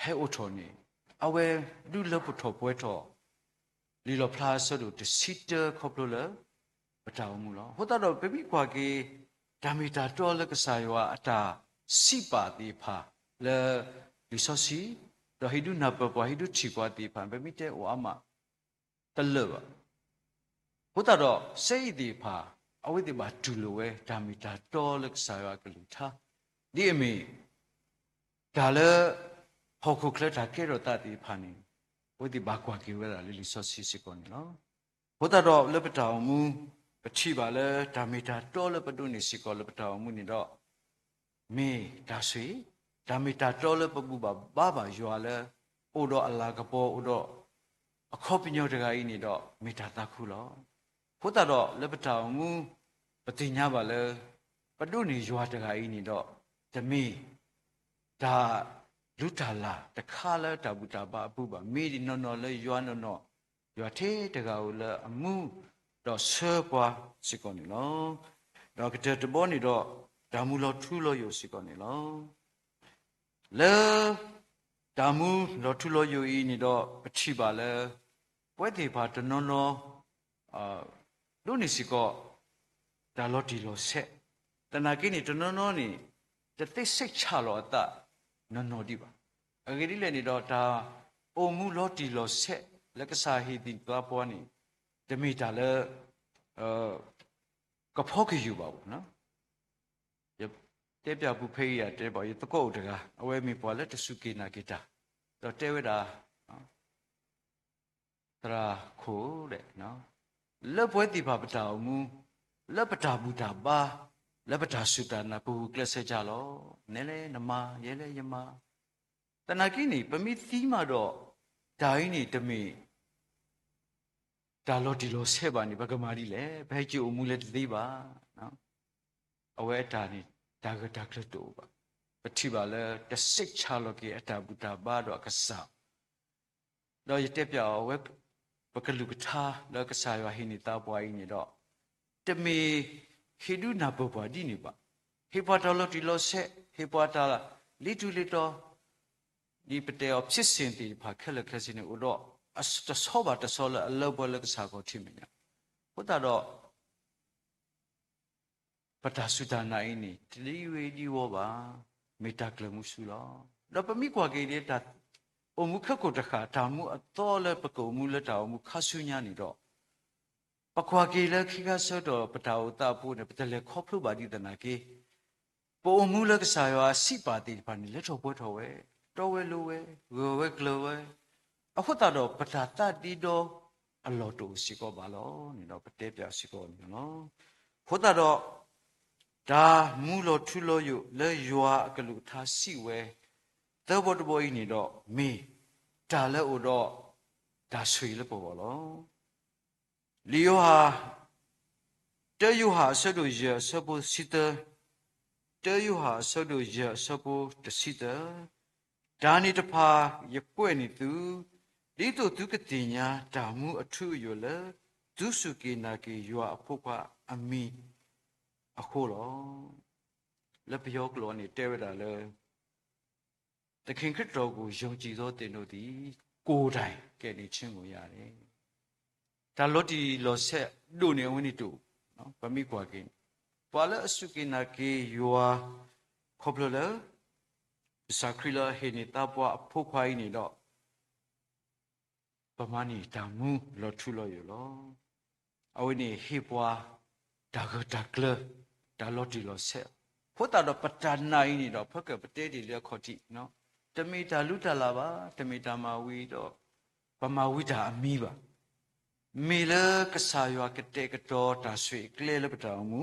ဟဲအိၣ်ထီၣ်န့ၣ် အဝဲဒုးလၢပထီၣ်ပှဲၤထီၣ် လံာ်လီၣ်ဖျါအဆၢဒိၣ်တဆံတၢခီဖျိလၢ ပတၢ်အိၣ်မူလီၤ. အဃိသတးဒီး ပမ့ၢ်ကွၢ်က့ၤ တၢ်မ့ၢ်တၢ်တီလၢကစၢ်ယွၤအတၢ်စံးပာ်သ့ၣ်တဖၣ်လၢ လံာ်စီဆှံ, ဒီးဟံးဒုးနၢ်ပၢၢ်ပှၤ ဟံးဒုးထံၣ်ပှၤသ့ၣ်တဖၣ် ပမ့ၢ်တဲအိၣ်အါမး တလၢာ်ဘၣ်. အဃိသတးဒီး စဲအံၤသ့ၣ်တဖၣ် အဝဲသ့ၣ်ဘၣ်တူၢ်လိာ်ဝဲ တၢ်မ့ၢ်တၢ်တီလၢကစၢ်ယွၤအကလုၢ်ကထါ, ဒ်အမ့ၢ် တၢ်လၢ ဟီၣ်ခိၣ်ချၢတၢ်ကဲထီၣ်သးသ့ၣ်တဖၣ်န့ၣ် အဝဲသ့ၣ်ဘၣ်ကွၢ်က့ၤဝဲဒၣ်လၢလံာ်စီဆှံစ့ၢ်ကီးန့ၣ်လီၤ. အဃိသတးဒီးလၢပတၢ်အိၣ်မူ ပထံၣ်ဘၣ်လၢတၢ်မ့ၢ်တၢ်တီလၢပဒိးန့ၢ်စ့ၢ်ကီးလၢပတၢ်အိၣ်မူန့ၣ်ဒီး မ့ၢ်တၢ်ဆိၣ်ဂ့ၤ, တၢ်မ့ၢ်တၢ်တီလၢပဘူၣ်ဘၣ်ဘါဘၣ်ယွၤလၢ အိၣ်ဒီးအလၤကပီၤ အိၣ်ဒီး အခီပညီတဂၤအံၤန့ၣ်ဒီး မ့ၢ်တၢ်သးခုလီၤ. အဃိသတးဒီးလၢပတၢ်အိၣ်မူ ပသ့ၣ်ညါဘၣ်လၢ ပဒိးန့ၢ်ယွၤတဂၤအံၤန့ၣ်ဒီး တမ့ၢ် တၢ်လုၢ်တၢ်လၢ်တခါလၢတၢ်ဘူၣ်တၢ်ဘါအပူၤဘၣ်. မ့ၢ်နီၢ်နီၢ်လၢယွၤနီၢ်နီၢ်, ယွၤထဲတဂၤဧိၤလၢအမူ ဒီးဆှၢပှၤစ့ၢ်ကီးန့ၣ်လီၤ. ဒီးကတၢၢ်တဘီန့ၣ်ဒီး တၢ်မူလီၤထူလီၤယိာ်စ့ၢ်ကီးန့ၣ်လီၤ. လၢ တၢ်မူလီၤထူလီၤယိာ်အံၤန့ၣ်ဒီး ပထံၣ်ဘၣ်လၢ ပဝဲသ့ၣ်တဖၣ်တနီၤနီၤ ဒိးန့ၢ်စ့ၢ်ကီး တၢ်လီၤတံၢ်လီၤဆဲး, သနာ်က့န့ၣ် တနီၤနီၤန့ၣ် တသ့စိတ်ချလီၤအသး နီၢ်နီၢ်ဒံးဘၣ်. အဂ့ၢ်ဒ်လဲၣ်န့ၣ်ဒီး တၢ်အိၣ်မူလီၤတံၢ်လီၤဆဲး လၢကစၢ်ဟ့ၣ်သးပှၤန့ၣ် တမ့ၢ်တၢ်လၢ ကဖီကယုၢ်ဘၣ်. ယတဲပျးပူၤဖဲအံၤ ယတဲဘၣ် ယသကိးအိၣ်တဂၤ အဝဲမ့ၢ်ပှၤလၢတစူၢ်က့ၤနာ်က့ၤတၢ်, ဒီးတဲဝဲဒၣ် သရၣ်ခိၣ်, လၢပဝဲသ့ၣ်တဖၣ်ပတၢ်အိၣ်မူ, လၢပတၢ်ဘူၣ်တၢ်ဘါ, လၢပတၢ်စူၢ်တၢ်နာ် ပဂုာ်ကျဲးစၢးလီၤ. နဲလဲၣ်နမၤ, ယဲလဲၣ်ယမၤ, သနာ်က့န့ၣ် ပမ့ၢ်သံမးဒီး တၢ်အံၤန့ၣ်တမ့ၢ် တၢ်လီၤတံၢ်လီၤဆဲးဘၣ်န့ၣ် ပကမၤဒ်လဲၣ်, ပဟဲက့ၤအိၣ်မူလၢတသ့ဘၣ်. အဝဲအတၢ်န့ၣ် တၢ်ဂၢၢ်တၢ်ကျၢၤတအိၣ်ဘၣ်. ပထံၣ်ဘၣ်လၢ တစိတ်ချလီၤက့ၤအတၢ်ဘူၣ်တၢ်ဘါဒီးအကစၢ်, ဒီးယတဲပျးအီၤဝဲ ပကလုၢ်ကထါလၢကစၢ်ယွၤဟ့ၣ်န့ၢ်သးပှၤအံၤန့ၣ်ဒီး တမ့ၢ်ဟ့ၣ်ဒုးနၢ်ပၢၢ်ပှၤဒ်န့ၣ်ဘၣ်. ဟ့ၣ်ပှၤတၢ်လီၤတံၢ်လီၤဆဲး, ဟ့ၣ်ပှၤတၢ်လီၤတူာ်လီၤကာ်, ဒ်ပတဲအီၤ ဖြစ်စဉ်သ့ၣ်တဖၣ်ခဲလၢာ်ခဲဆ့န့ၣ် အိၣ်ဒီးတဆီဘၣ်တဆီလၢအလၢပှဲၤလၢကစၢ်ခီၣ်ထံးမဲာ်ညါ. အဃိသတးဒီး ပတၢ်စူၢ်တၢ်နာ်အံၤန့ၣ် တဒံဝ့ၤဒံဝီဘၣ်, မ့ၢ်တၢ်ကျၢၤမူဆူလီၤ. ဒီးပမ့ၢ်ကွၢ်က့ၤဒ်တၢ် အိၣ်မူခဲကိာ်တဃၣ် တၢ်မူအသီလၢပကအိၣ်မူလၢတၢ်အိၣ်မူခါဆူညါန့ၣ်ဒီး ပကွၢ်က့ၤလၢခံခါဆၢကတီၢ် ပတၢ်အိၣ်သးအပူၤန့ၣ် ပတလဲၤခီဖျိဘၣ်ဒ်သနာ်က့ ပအိၣ်မူလၢကစၢ်ယွၤအစံးပာ်သ့ၣ်တဖၣ်န့ၣ် လဲၤထီၣ်ပှဲၤထီၣ်ဝဲ, တီဝဲလိၤဝဲ, ဂၢၢ်ဝဲကျၢၤဝဲ, အဃိသတးဒီး ပတၢ်သးဒ့ဒီအလီၢ်တအိၣ်စ့ၢ်ကီးဘၣ်လီၤန့ၣ်ဒီး ပတဲပျးစ့ၢ်ကီးန့ၣ်လီၤ. အဃိသတးဒီး တၢ်မူလီၤထူလီၤယိာ်လၢယွၤအကလုၢ်ကထါစံးဝဲ သၢဘီတဘီအံၤန့ၣ်ဒီး မ့ၢ်တၢ်လၢအိၣ်ဒီးတၢ်ဆိၣ်ဂ့ၤလၢပဂီၢ်လီၤ. လံာ်ယိၤဟၣ်, တၢယိၤဟၣ်အဆၢဒိၣ်ယဲၢ်အဆၢဖိတဆံသၢ, တၢယိၤဟၣ်အဆၢဒိၣ်ယဲၢ်အဆၢဖိတဆံသၢ, တၢ်န့ၣ်တဖၣ်ယကွဲးန့ၢ်သု, ဒ်သိးသုကသ့ၣ်ညါတၢ်မူအထူအယိာ်လၢ သုစူၢ်က့ၤနာ်က့ၤယွၤအဖိခွါအမံၤအဃိလီၤ. လၢပယီၤကျိာ်န့ၣ်တဲဝဲဒၣ်လၢ သခင်ခရစ်တော်ကို ယုံကြည်သောသင်တို့သည် ကိုယ်တိုင်ကယ်တင်ခြင်းကိုရတယ်. တၢ်လီၤတံၢ်လီၤဆဲးဒိၣ်န့ၢ်အဝဲန့ၣ်တအိၣ်, ပမ့ၢ်ကွၢ်က့ၤန့ၣ် ပှၤလၢအစူၢ်က့ၤနာ်က့ၤယွၤ ခီဖျိလၢ ကစၢ်ခရံာ်လၢအဟ့ၣ်န့ၢ်သးပှၢ်အဖိခွါအံၤန့ၣ်ဒီး ပမၤန့ၢ်တၢ်မူလီၤထူလီၤယိာ်လီၤ. အဝဲန့ၣ်ဟ့ၣ်ပှၤ တၢ်ဂၢၢ်တၢ်ကျၢၤ တၢ်လီၤတံၢ်လီၤဆဲး, အဃိသတးဒီးပတၢ်နာ်အံၤန့ၣ်ဒီး ဖဲကပတဲတ့ၢ်လၢအခီၣ်ထံး, တမ့ၢ်တၢ်လုၢ်တၢ်လၢ်ဘၣ်, တမ့ၢ်တၢ်မၤဝံၤဒီး ပမၤဝံၤတၢ်အမံၤဘၣ်. မ့ၢ်လၢကစၢ်ယွၤကတဲာ်ကတီၤတၢ်ဆိၣ်ဂ့ၤအကျဲလၢပတၢ်အိၣ်မူ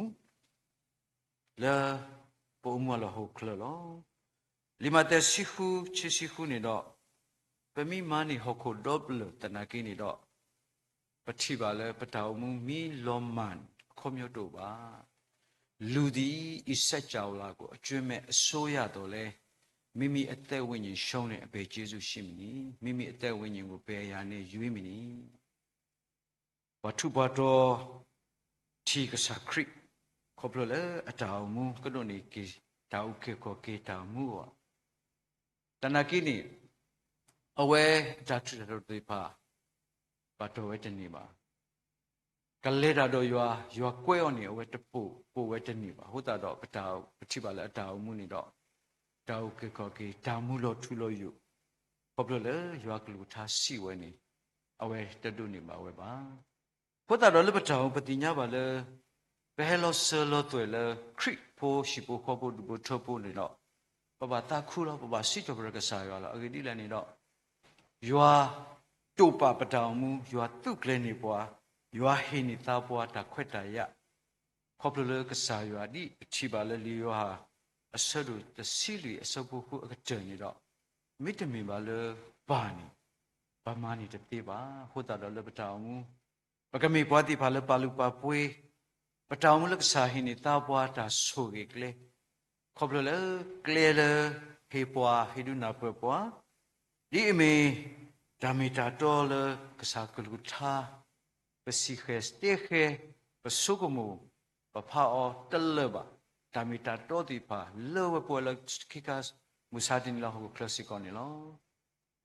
လၢ ပအိၣ်မူအလီၢ်ဟီၣ်ခိၣ်ချၢလီၤ. လံာ်မးသဲ ဆံဃု ဆံဃုန့ၣ်ဒီး, ပမ့ၢ်မၤန့ၢ်ဟီၣ်ခိၣ်ဒီဖျၢၣ်သနာ်က့န့ၣ်ဒီး, ပထံၣ်ဘၣ်လၢပတၢ်အိၣ်မူမ့ၢ်လီၤမၢ်န့ၣ် အခီပညီတအိၣ်ဘၣ်. လူၤသံ အံၤစက်ကျိးလၤ ကို အကြွင်းမဲ့အစိုးရသော်လည်း, မိမိအသက်ဝိညာဉ်ဆုံးလျှင် အဘယ်ကျေးဇူးရှိမည်နည်း. မိမိအသက်ဝိညာဉ်ကို ဘယ်အရာနှင့်ရွေးမည်နည်း. ပှၤထူးပှၤတီၤထံၣ်ကစၢ်ခရံာ် ခီဖျိလၢအတၢ်အိၣ်မူ ကဒိးန့ၢ်က့ၤ တၢ်အုၣ်က့ၤခီၣ်က့ၤတၢ်အိၣ်မူအဂီၢ်, သနာ်က့န့ၣ် အဝဲအတၢ်ထူးတၢ်တီၤသ့ၣ်တဖၣ် ဘၣ်တီၢ်ဝဲတန့ၢ်ဘၣ်. ကလဲၤတၢ်ဒီးယွၤ, ယွၤကွဲအီၤန့ၣ် အဝဲတပိာ်ပိာ်ဝဲတန့ၢ်ဘၣ်. အဃိသတးဒီး ပတၢ်ပထံၣ်ဘၣ်လၢအတၢ်အိၣ်မူန့ၣ်ဒီး တၢ်အုၣ်က့ၤခီၣ်က့ၤ တၢ်မူလီၤထူလီၤယိာ်, ခီဖျိလၢယွၤကလုၢ်ကထါစံးဝဲန့ၣ် အဝဲတဒိးန့ၢ်ဘၣ်ဝဲဘၣ်. အဃိသတးဒီးလၢပတၢ်အိၣ်မူပသ့ၣ်ညါဘၣ်လၢ ပဟဲလီၤစၢၤလီၤသွဲၣ်လၢ ခရံာ်ဖိဟံၣ်ဖိဃီဖိဒူၣ်ဖိထၢဖိန့ၣ်ဒီး ပဘၣ်သးခုလီၤ, ပဘၣ်စံးထီၣ်ပတြၢၤကစၢ်ယွၤလီၤ. အဂ့ၢ်ဒ်လဲၣ်န့ၣ်ဒီး ယွၤတိာ်ပာ်ပတၢ်အိၣ်မူ, ယွၤသူၣ်ကျဲၤန့ၢ်ပှၤ, ယွၤဟ့ၣ်န့ၢ်သါပှၤတၢ်ခွဲးတၢ်ယာ်, ခီဖျိလၢကစၢ်ယွၤ ဒ်ပထံၣ်ဘၣ်လၢလံာ်ယိၤဟၣ် အဆၢဒိၣ်တဆံလွံၢ် အဆၢဖိဃုအကတၢၢ်န့ၣ်ဒီး မ့တမ့ၢ်ဘၣ်လၢပၢ်န့ၣ် ပမၤန့ၢ်တသ့ဘၣ်. အဃိသတးဒီးလၢပတၢ်အိၣ်မူ ပကမ့ၢ်ပှၤသ့ၣ်တဖၣ်လၢပာ်လုၢ်ပာ်ပှ့ၤ ပတၢ်အိၣ်မူလၢကစၢ်ဟ့ၣ်န့ၢ်သါပှၤတၢ်ဆိၣ်ဂ့ၤကျဲ, ခီဖျိလၢကျဲလၢဟ့ၣ်ပှၤ ဟ့ၣ်ဒုးနၢ်ပၢၢ်ပှၤ, ဒ်အမ့ၢ်တၢ်မ့ၢ်တၢ်တီလၢကစၢ်ကလုၢ်ကထါ, ပစံၣ်ဃဲၤတဲဃဲၤ, ပဆိကမိၣ်, ပဖးအီၤတလၢာ်ဘၣ်, တၢ်မ့ၢ်တၢ်တီသ့ၣ်တဖၣ် လၢဝဲပှဲၤလၢခံခါ မုၢ်ဆါတနံၤလၢဟီၣ်ခိၣ်ချၢစ့ၢ်ကီးန့ၣ်လီၤ.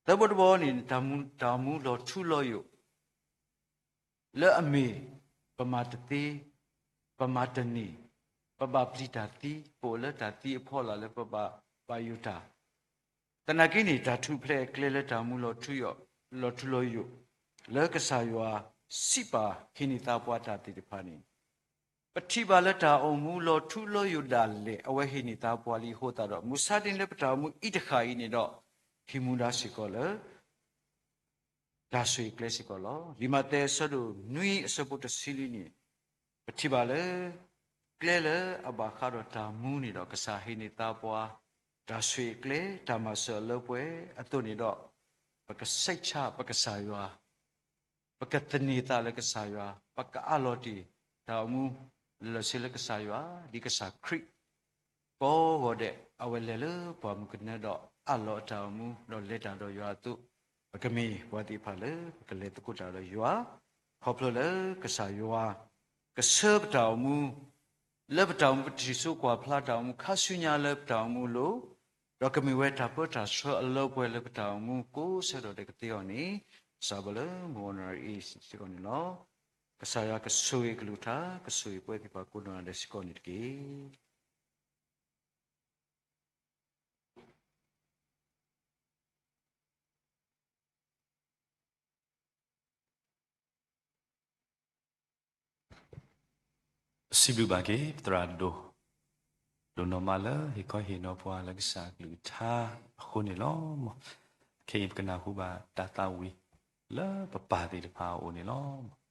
သၢဘီတဘီန့ၣ် တၢ်မူလီၤထူလီၤယိာ် လၢအမ့ၢ် ပမၤတသ့, ပမၤတန့ၢ်, ပဘၣ်ပျံၤတၢ်သံ, ပအိၣ်လၢတၢ်သံအဖီလာ်လၢပဘၣ်ဘၣ်ယိၣ်တၢ်, သနာ်က့န့ၣ် တၢ်ထူၣ်ဖျဲးအကျဲလၢတၢ်မူလီၤထူ, လီၤထူလီၤယိာ် လၢကစၢ်ယွၤစံးပာ်ဟ့ၣ်န့ၢ်သါပှၤတၢ်သ့ၣ်တဖၣ်န့ၣ် ပထံၣ်ဘၣ်လၢတၢ်အိၣ်မူလီၤထူလီၤယိာ်ဒၣ်လဲာ် အဝဲဟ့ၣ်န့ၢ်သါပှၤလံအဃိသတးဒီး မုၢ်ဆါတနံၤလၢပတၢ်အိၣ်မူအံၤတဃၣ်အံၤန့ၣ်ဒီး ဟံးမူဒါစ့ၢ်ကီးလၢ တၢ်ဆိၣ်ဂ့ၤကျဲစ့ၢ်ကီးလီၤ. လံာ်မးသဲအဆၢဒိၣ်နွံအဆၢဖိတဆံလွံၢ်န့ၣ် ပထံၣ်ဘၣ်လၢ ကျဲလၢအဘၣ်ဃးဒီးတၢ်မူန့ၣ်ဒီး ကစၢ်ဟ့ၣ်န့ၢ်သါပှၤ တၢ်ဆိၣ်ဂ့ၤကျဲ တၢ်မၤစၢၤအလၢပှဲၤအသိးန့ၣ်ဒီး ပကဆံးဆါပကစၢ်ယွၤ ပကသန့ၤသးလၢကစၢ်ယွၤ, ပကအးလီၤတ့ၢ်တၢ်အိၣ်မူ လၢာ်ဆ့လၢကစၢ်ယွၤ, ဒ်ကစၢ်ခရံာ် ကိးဂီၤဒဲး အဝဲလဲၤလၢပှၢ်မုၢ်ကနၢဒီး အးလီၤအတၢ်အိၣ်မူ ဒီးလဲၤတၢ်ဒီးယွၤအသိး, ပကမ့ၢ်ပှၤသ့ၣ်တဖၣ်လၢ ပကလဲၤသကိးတၢ်ဒီးယွၤ, ခီဖျိလၢကစၢ်ယွၤ ကဆှၢပတၢ်အိၣ်မူ လၢပတၢ်အိၣ်မူပထံၣ်စိကွၢ်ဖျါတၢ်အိၣ်မူခါဆူညါလၢပတၢ်အိၣ်မူအလိၤ, ဒီးကမ့ၢ်ဝဲတၢ်ပၢတၢ်ဆှၢအလၢပှဲၤလၢပတၢ်အိၣ်မူကိးဆၢဒီးကသ့အီၤန့ၣ်, စးဘၣ်လၢမုၢ်အီနံၤအံၤစ့ၢ်ကီးန့ၣ်လီၤ. ကစၢ်ယွၤကဆိၣ်ဂ့ၤကလုၢ်ကထါ, ကဆိၣ်ဂ့ၤပဝဲသ့ၣ်တဖၣ်ကိးနီၢ်ဂၤဒဲးစ့ၢ်ကီးန့ၣ်တက့ၢ်. စံးဘျုးဘၣ်က့ၤ ပသရၣ်ဒိၣ်, ဒိၣ်နီၢ်မးလၢဟ့ၣ်ခီဟ့ၣ်နီၤပှၤလၢကစၢ်ကလုၢ်ကထါအဃိန့ၣ်လီၤ. ခဲအံၤပကနၢ်ဟူဘၣ်တၢ်သးဝံၣ်လၢပပၢ်သ့ၣ်တဖၣ်အအိၣ်န့ၣ်လီၤ.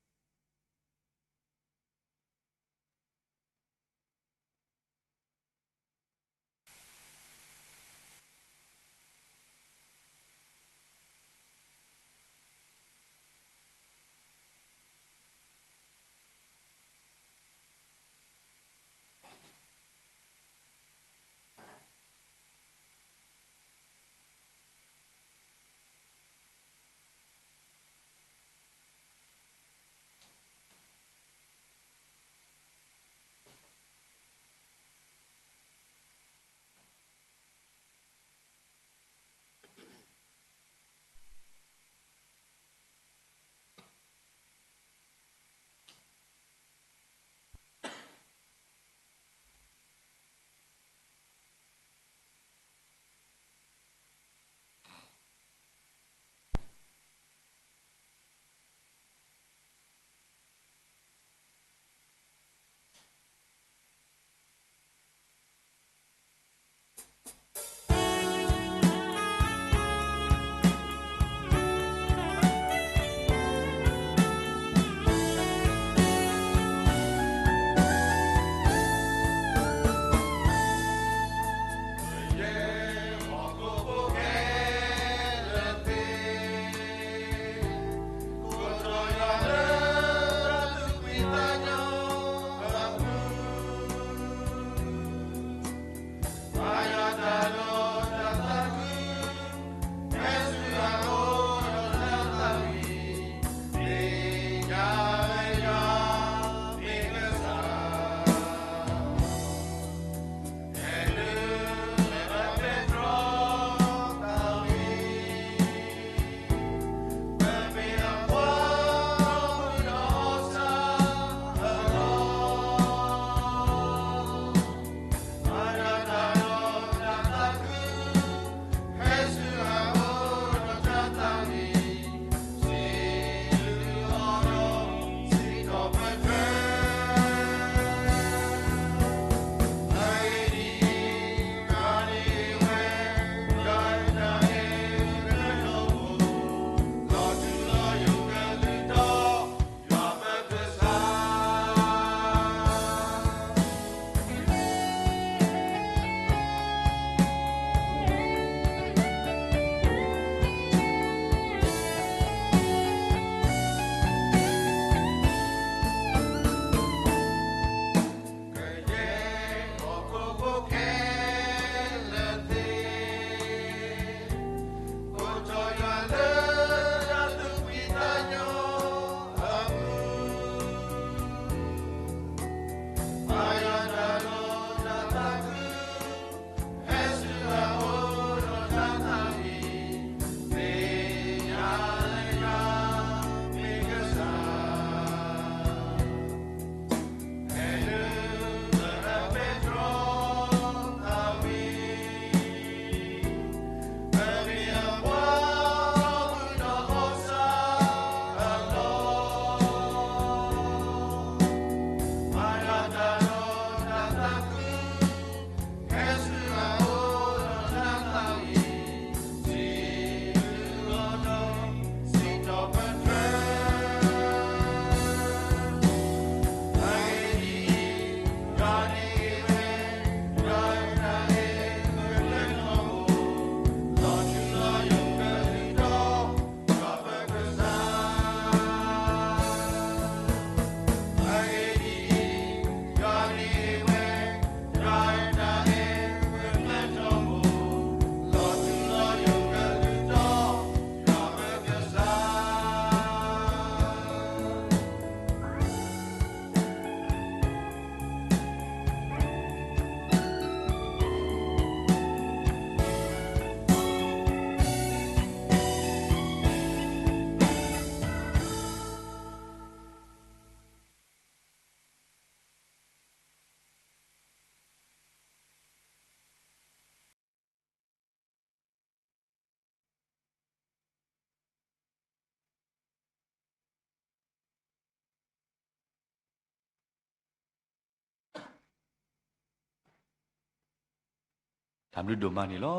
တၢ်ဘျုးဒိၣ်မးန့ၣ်လီၤ.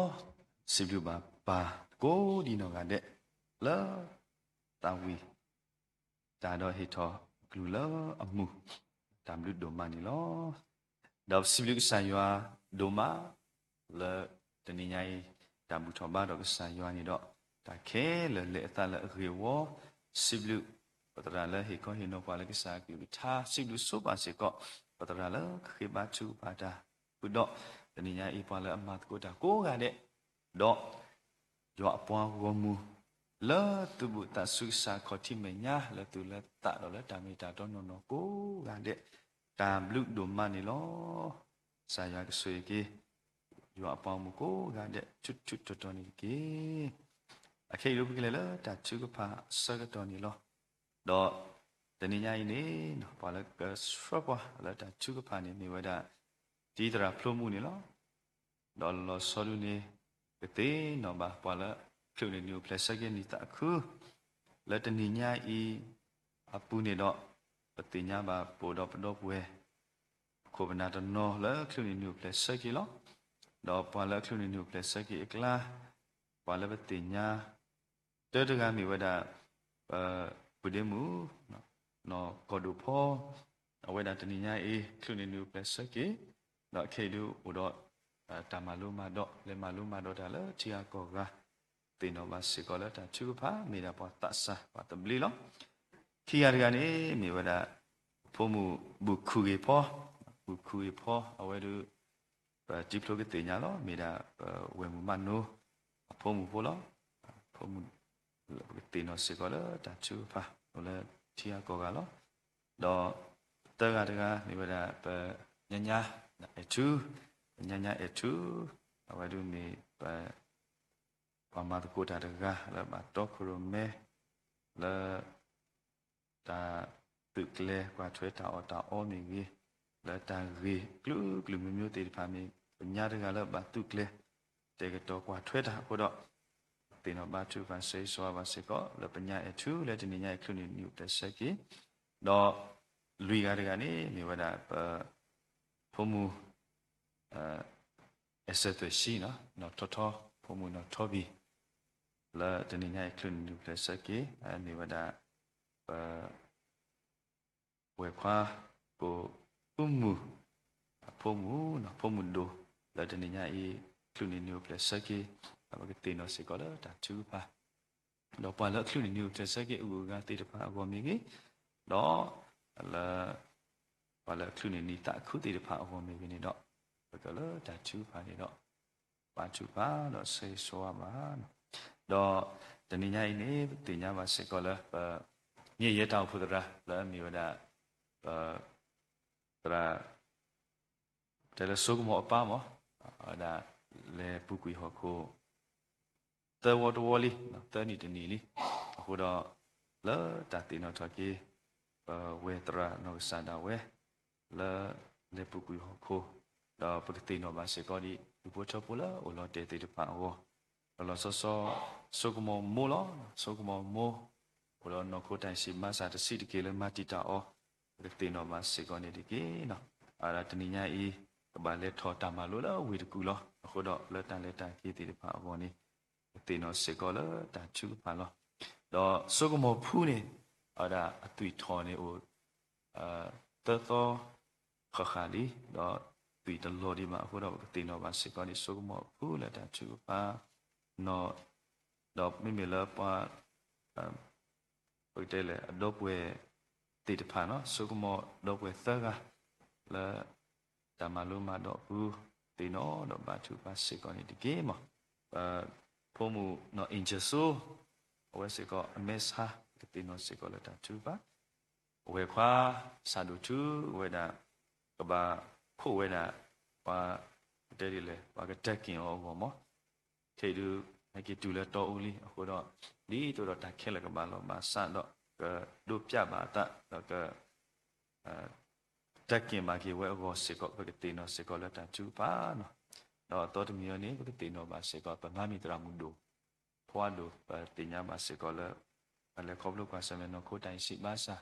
စံးဘျုးဘၣ်ပၢ်ကိးဒံနီၢ်ဂၤဒဲး လၢသးဝံၣ်တၢ်ဒီးဟ့ၣ်ထီၣ်အကလုၢ်လၢအမုာ်, တၢ်ဘျုးဒိၣ်မးန့ၣ်လီၤ. ဒီးပစံးဘျုးကစၢ်ယွၤဒိၣ်မး လၢတနံၤညါအံၤ တၢ်ဘူၣ်ထီၣ်ဘါထီၣ်ကစၢ်ယွၤန့ၣ်ဒီး တၢ်ခဲလၢာ်လဲၤအသးလၢအဂ့ၢ်အဝီ, စံးဘျုးပသရၣ်လၢဟ့ၣ်ခီဟ့ၣ်နီၤပှၤလၢကစၢ်အကလုၢ်ကထါ, စံးဘျုးဆိပာ်စ့ၢ်ကီး ပသရၣ်လၢကဃ့ဘါထုကဖၣ်တၢ်ဃုာ်ဒီး တနံၤညါအံၤပှၤလၢအမၤသကိးတၢ်ကိးဂၤဒဲး, ဒီးယွၤအပှၤဂီၢ်မုၢ် လၢသုဘူးသးစူၤကစၢ်ခီၣ်ထံးမဲာ်ညါ လၢသုးလၢသးဒီးလၢတၢ်မ့ၢ်တၢ်တီနီၢ်နီၢ်ကိးဂၤဒဲး, တၢ်ဘျုးဒိၣ်မးန့ၣ်လီၤ. ကစၢ်ယွၤကဆိၣ်ဂ့ၤက့ၤ ယွၤအပှၤဂီၢ်မုၢ်ကိးဂၤဒဲး ထူထူတီတီန့ၣ်တက့ၢ်. အခဲအံၤဒ်ပကလဲၤလၢတၢ်ထုကဖၣ်အဆၢကတီၢ်န့ၣ်လီၤ. ဒီးတနံၤညါအံၤန့ၣ် ပှၤလၢကဆှၢပှၤလၢတၢ်ထုကဖၣ်န့ၣ် မ့ၢ်ဝဲဒၣ် တံၤသရၣ်ဖျိမုၢ်န့ၣ်လီၤ. ဒီးလီၤဆီဒၣ်န့ၣ် ကသ့ၣ်နီၣ်ဘၣ်ပှၤလၢ ချုးန့ၢ်နံၣ်အိၣ်ဖျဲၣ်ဆၢက့ၤနံၣ်သးခု လၢတနံၤညါအံၤအပူၤန့ၣ်ဒီး ပသ့ၣ်ညါဘၣ်ပအိၣ်ဒီးပဒီပုၢ်ဝဲၢ် ခိၣ်ပနၢ်တနီၤလၢချုးန့ၢ်နံၣ်အိၣ်ဖျဲၣ်ဆၢက့ၤလီၤ. ဒီးပှၤလၢချုးန့ၢ်နံၣ်အိၣ်ဖျဲၣ်ဆၢက့ၤအကျါ ပှၤလၢပသ့ၣ်ညါ တၢတဂၤမ့ၢ်ဝဲဒၣ် ပပုၢ်ဒ့မုၣ် နီၢ်ကီၢ်ဒိၣ်ဖီ အဝဲဒၣ်တနံၤညါအံၤ ချုးန့ၢ်နံၣ်အိၣ်ဖျဲၣ်ဆၢက့ၤ, ဒီးခဲအံၤဒုးအိၣ်ဒီး တၢ်မၤလိမၤဒိး လဲၤမၤလိမၤဒိးတၢ်လၢထံဂၤကီၢ်ဂၤ, သ့ၣ်နီၣ်ဘၣ်စ့ၢ်ကီးလၢတၢ်ထုကဖၣ် မ့ၢ်ဒၣ်ပှၤသးစၢ်ပှၤသဘျ့လီၤ. ခံဂၤတဂၤန့ၣ် မ့ၢ်ဝဲဒၣ် ဖိမုၣ်ဘူၣ်ခူၣ်ဂ့ၤဖီ, ဘူၣ်ခူၣ်ဂ့ၤဖီ အဝဲဒုး ပထံဖျိကသ့ၣ်ညါလီၤ မ့ၢ်ဒၣ်ပဝဲၢ်မုၣ်မးနိ အဖိမုၣ်ဖိလီၤ. ဖိမုၣ် ပကသ့ၣ်နီၣ်စ့ၢ်ကီးလၢတၢ်ထုကဖၣ် အိၣ်လၢထံဂၤကီၢ်ဂၤလီၤ. ဒီးသၢဂၤတဂၤ မ့ၢ်ဝဲဒၣ်ပညါညါအဲၣ်ထူ, ပညါညါအဲၣ်ထူ အဝဲဒုးမ့ၢ်ပ ပှၤမၤသကိးတၢ်တဂၤ လၢဘၣ်တီခိၣ်ရိၣ်မဲ လၢ တၢ်သုးကျဲၤကွၢ်ထွဲတၢ်အီၣ်တၢ်အီမ့ၢ်ဂ့ၤ, လၢတၢ်ဂ့ၢ်ကျိၤကျိၤမံၤမံၤသ့ၣ်တဖၣ်မ့ၢ် ပညါတဂၤလၢဘၣ်သုးကျဲၤ တဲာ်ကတီၤကွၢ်ထွဲတၢ်အဃိဒီး သ့ၣ်နီၣ်ဘါထုကဖၣ်ဆၢဂ့ၤဆၢဝါဘၣ်စ့ၢ်ကီး လၢပညါအဲၣ်ထူလၢတနံၤညါအံၤချုးန့ၢ်နံၣ်အိၣ်ဖျဲၣ်ဆၢက့ၤ, ဒီးလွံၢ်ဂၤတဂၤန့ၣ် မ့ၢ်ဝဲဒၣ်ပ ဖိမုၣ် အဲၣ်စၢၣ်သွဲၣ်ဆံ နီၢ်ထီထီ ဖိမုၣ်နီၢ်ထီဘံၣ် လၢတနံၤညါအံၤချုးန့ၢ်နံၣ်အိၣ်ဖျဲၣ်ဆၢက့ၤ မ့ၢ်ဝဲဒၣ် ပ ဝဲၢ်ခွါ ပိာ်အူမုၢ် အဖိမုၣ် ဖိမုၣ်ဒိၣ် လၢတနံၤညါအံၤ ချုးန့ၢ်နံၣ်အိၣ်ဖျဲၣ်ဆၢက့ၤ ဒီးပကသ့ၣ်နီၣ်စ့ၢ်ကီးလၢတၢ်ထုကဖၣ် ဒီးပှၤလၢအချုးန့ၢ်နံၣ်အိၣ်ဖျဲၣ်ဆၢက့ၤအဂုၤအဂၤသ့ၣ်တဖၣ်အဂီၢ်မ့ၢ်ဂ့ၤ, ဒီးလၢ ပှၤလၢအချုးန့ၢ်နံၣ်သးခုသ့ၣ်တဖၣ်အဂီၢ်မ့ၢ်ဂ့ၤန့ၣ်ဒီး ပကလၢတၢ်ထုကဖၣ်န့ၣ်ဒီး ဘါထုကဖၣ်ဒီးဆၢဂ့ၤဆၢဝါဘၣ် ဒီးတနံၤညါအံၤန့ၣ် ပသ့ၣ်ညါဘၣ်စ့ၢ်ကီးလၢ ပ မ့ၢ်ယဲတၢ်အိၣ်ဖှိၣ်သရၣ် လၢအမ့ၢ်ဝဲဒၣ် ပ သရၣ် တဲလၢစိကမီၤအပၢ်မး ဝဲဒၣ် လဲၤပူၤကွံာ်ဟီၣ်ခိၣ် သၢဝီတဝီလံ သၢနံၣ်တနံၣ်လံ အဃိဒီး လၢတၢ်သ့ၣ်နီၣ်ထီၣ်က့ၤ ပဝဲၢ်သရၣ်နီၢ်ကစၢ်ဒၣ်ဝဲ လၢ လဲၤပူၤကွံာ်ဟီၣ်ခိၣ် ဒီးပကသ့ၣ်နီၣ်ဘၣ်စ့ၢ်ကီးဒ် ဒူဖိထၢဖိလၢအိၣ်လီၤတဲာ်သ့ၣ်တဖၣ်အဂီၢ် ဒီးလီၤဆီဆီ စိကမီၤမိၢ်လီၤ စိကမီၤမိၢ် အိၣ်ဒီးနီၢ်ခိတၢ်စံးဘၣ်ဆၣ်တဆံးတက့ၢ်လၢမၤတံာ်တာ်အီၤ ပကသ့ၣ်နီၣ်ဘၣ်စ့ၢ်ကီးန့ၣ်တက့ၢ်. အဝဲဒၣ်တနံၤညါအံၤ ကဘၣ်လဲၤထီၣ်တၢ်မၤလိလၢဝ့ၢ်တကူၣ်လီၤ. အဃိဒီးလၢတၢ်လဲၤတၢ်က့ၤသ့ၣ်တဖၣ်အဂီၢ်န့ၣ် ကသ့ၣ်နီၣ်စ့ၢ်ကီးလၢတၢ်ထုကဖၣ်လီၤ. ဒီးစိကမီၤဖုန့ၣ် အဝဲဒၣ်အသွံၣ်ထီၣ်န့ၣ်အိၣ် သၢသီ ဃၣ်ဃၣ်လံ ဒီးသွံၣ်တလီၤဒံးဘၣ်အဃိဒီး ပကသ့ၣ်နီၣ်ဘၣ်စ့ၢ်ကီးန့ၣ် စိကမီၤဖုလၢတၢ်ထုကဖၣ် နီၢ် ဒီးမ့မ့ၢ်လၢပှၤ ပကတဲလဲၣ် အဒီပုၢ်ဝဲၢ်သ့ၣ်တဖၣ်နီၤ စိကမီၤဒီပုၢ်ဝဲၢ်သၢဂၤ လၢ တၢ်မၤလိမၤဒိးအပူၤ သ့ၣ်နီၣ်ဒီးဘါထုကဖၣ်စ့ၢ်ကီးန့ၣ်တက့ၢ်မး. ပဖိမုၣ်နီၢ်အ့ၣ်ကၠၢၣ်စိ အဝဲစ့ၢ်ကီးအမဲာ်ဆါ ကသ့ၣ်နီၣ်စ့ၢ်ကီးလၢတၢ်ထုကဖၣ် အဝဲၢ်ခွါ ဆၣ်ဒိၣ်ထူ အဝဲဒၣ် ကဘၣ်ခိးဝဲဒၣ် ပှၤ ပတဲဒ်လဲၣ် ပှၤကတၢၢ်က့ၤအီၤအဂီၢ်မး ခဲအံၤဒုး ဟဲက့ၤတုၤလၢတီအူလံ အဃိဒီး ဒ်သိးဒီးတၢ်ခဲလၢာ်ကဘၣ်လီၤဘၣ်စးဒီး ကဒိးပျးဘၣ်အသး ဒီးက တၢ်က့ၤဘၣ်က့ၤဝဲအဂီၢ်စ့ၢ်ကီး ပကသ့ၣ်နီၣ်စ့ၢ်ကီးလၢတၢ်ထုကဖၣ်နီၤ. ဒီးအသီတမံၤအံၤန့ၣ် ပကသ့ၣ်နီၣ်ဘၣ်စ့ၢ်ကီး ပမၤမံၤသရၣ်မုၣ်ဒိၣ် ဖီဒိၣ် ပသ့ၣ်ညါဘၣ်စ့ၢ်ကီးလၢ ပလဲၤခီဖျိကွၢ်ဆၢၣ်မဲာ်နီၢ်ခိတၢ်အံၤစံးဘၣ်ဆၣ်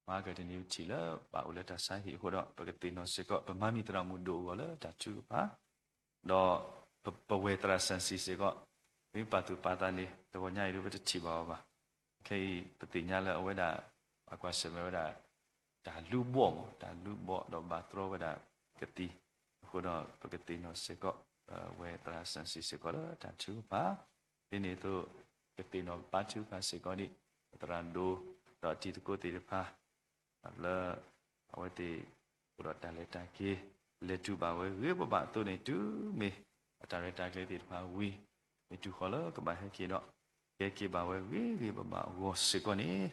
မၤကတနံၤထံၣ်လၢဘၣ်အိၣ်လၢတၢ်ဆါဟံၣ်အဃိဒီး ပကသ့ၣ်နီၣ်စ့ၢ်ကီး ပမၤမံၤသရၣ်မုၣ်ဒိၣ်အဂီၢ်လၢတၢ်ထုကဖၣ် ဒီးပဝဲသရၣ်စီဆှံစ့ၢ်ကီး မ့ၢ်ပာ်သူၣ်ပာ်သးန့ၣ် တဂီၤညါအံၤဒ်ပတထံၣ်ဘၣ်အီၤဘၣ်. ခဲအံၤ ပသ့ၣ်ညါလၢအဝဲဒၣ် အကွၢ်ဆၢၣ်မဲာ်ဝဲဒၣ် တၢ်လူဘီၣ်မး, တၢ်လူဘီၣ်ဒီးဘၣ်တြီဝဲဒၣ်ကသံၣ်. အဃိဒီး ပကသ့ၣ်နီၣ်စ့ၢ်ကီး ဝဲသရၣ်စီဆှံစ့ၢ်ကီးလၢတၢ်ထုကဖၣ် ဒ်န့ၣ်အသိး ကသ့ၣ်နီၣ်ပာ်ထုကဖၣ်စ့ၢ်ကီးန့ၣ် ပသရၣ်ဒိၣ် ဒီးအတံၤသကိးသ့ၣ်တဖၣ် လၢအဝဲသ့ၣ်အိၣ်ဒီးတၢ်လဲၤတၢ်က့ၤ လဲၤတူၢ်ဘၣ်ဝဲဂ့ၤပဘၣ်အသိးန့ၣ် တုၤမ့ၢ်အတၢ်ရဲၣ်တၢ်ကျဲၤသ့ၣ်တဖၣ်ဝံၤ မ့ၢ်တုၤဃီၤလၢကဘၣ်ဟဲက့ၤဒီး ကဲက့ၤဘၣ်ဝဲဂ့ၤဂ့ၤဘၣ်ဘၣ်အဂီၢ်စ့ၢ်ကီးန့ၣ်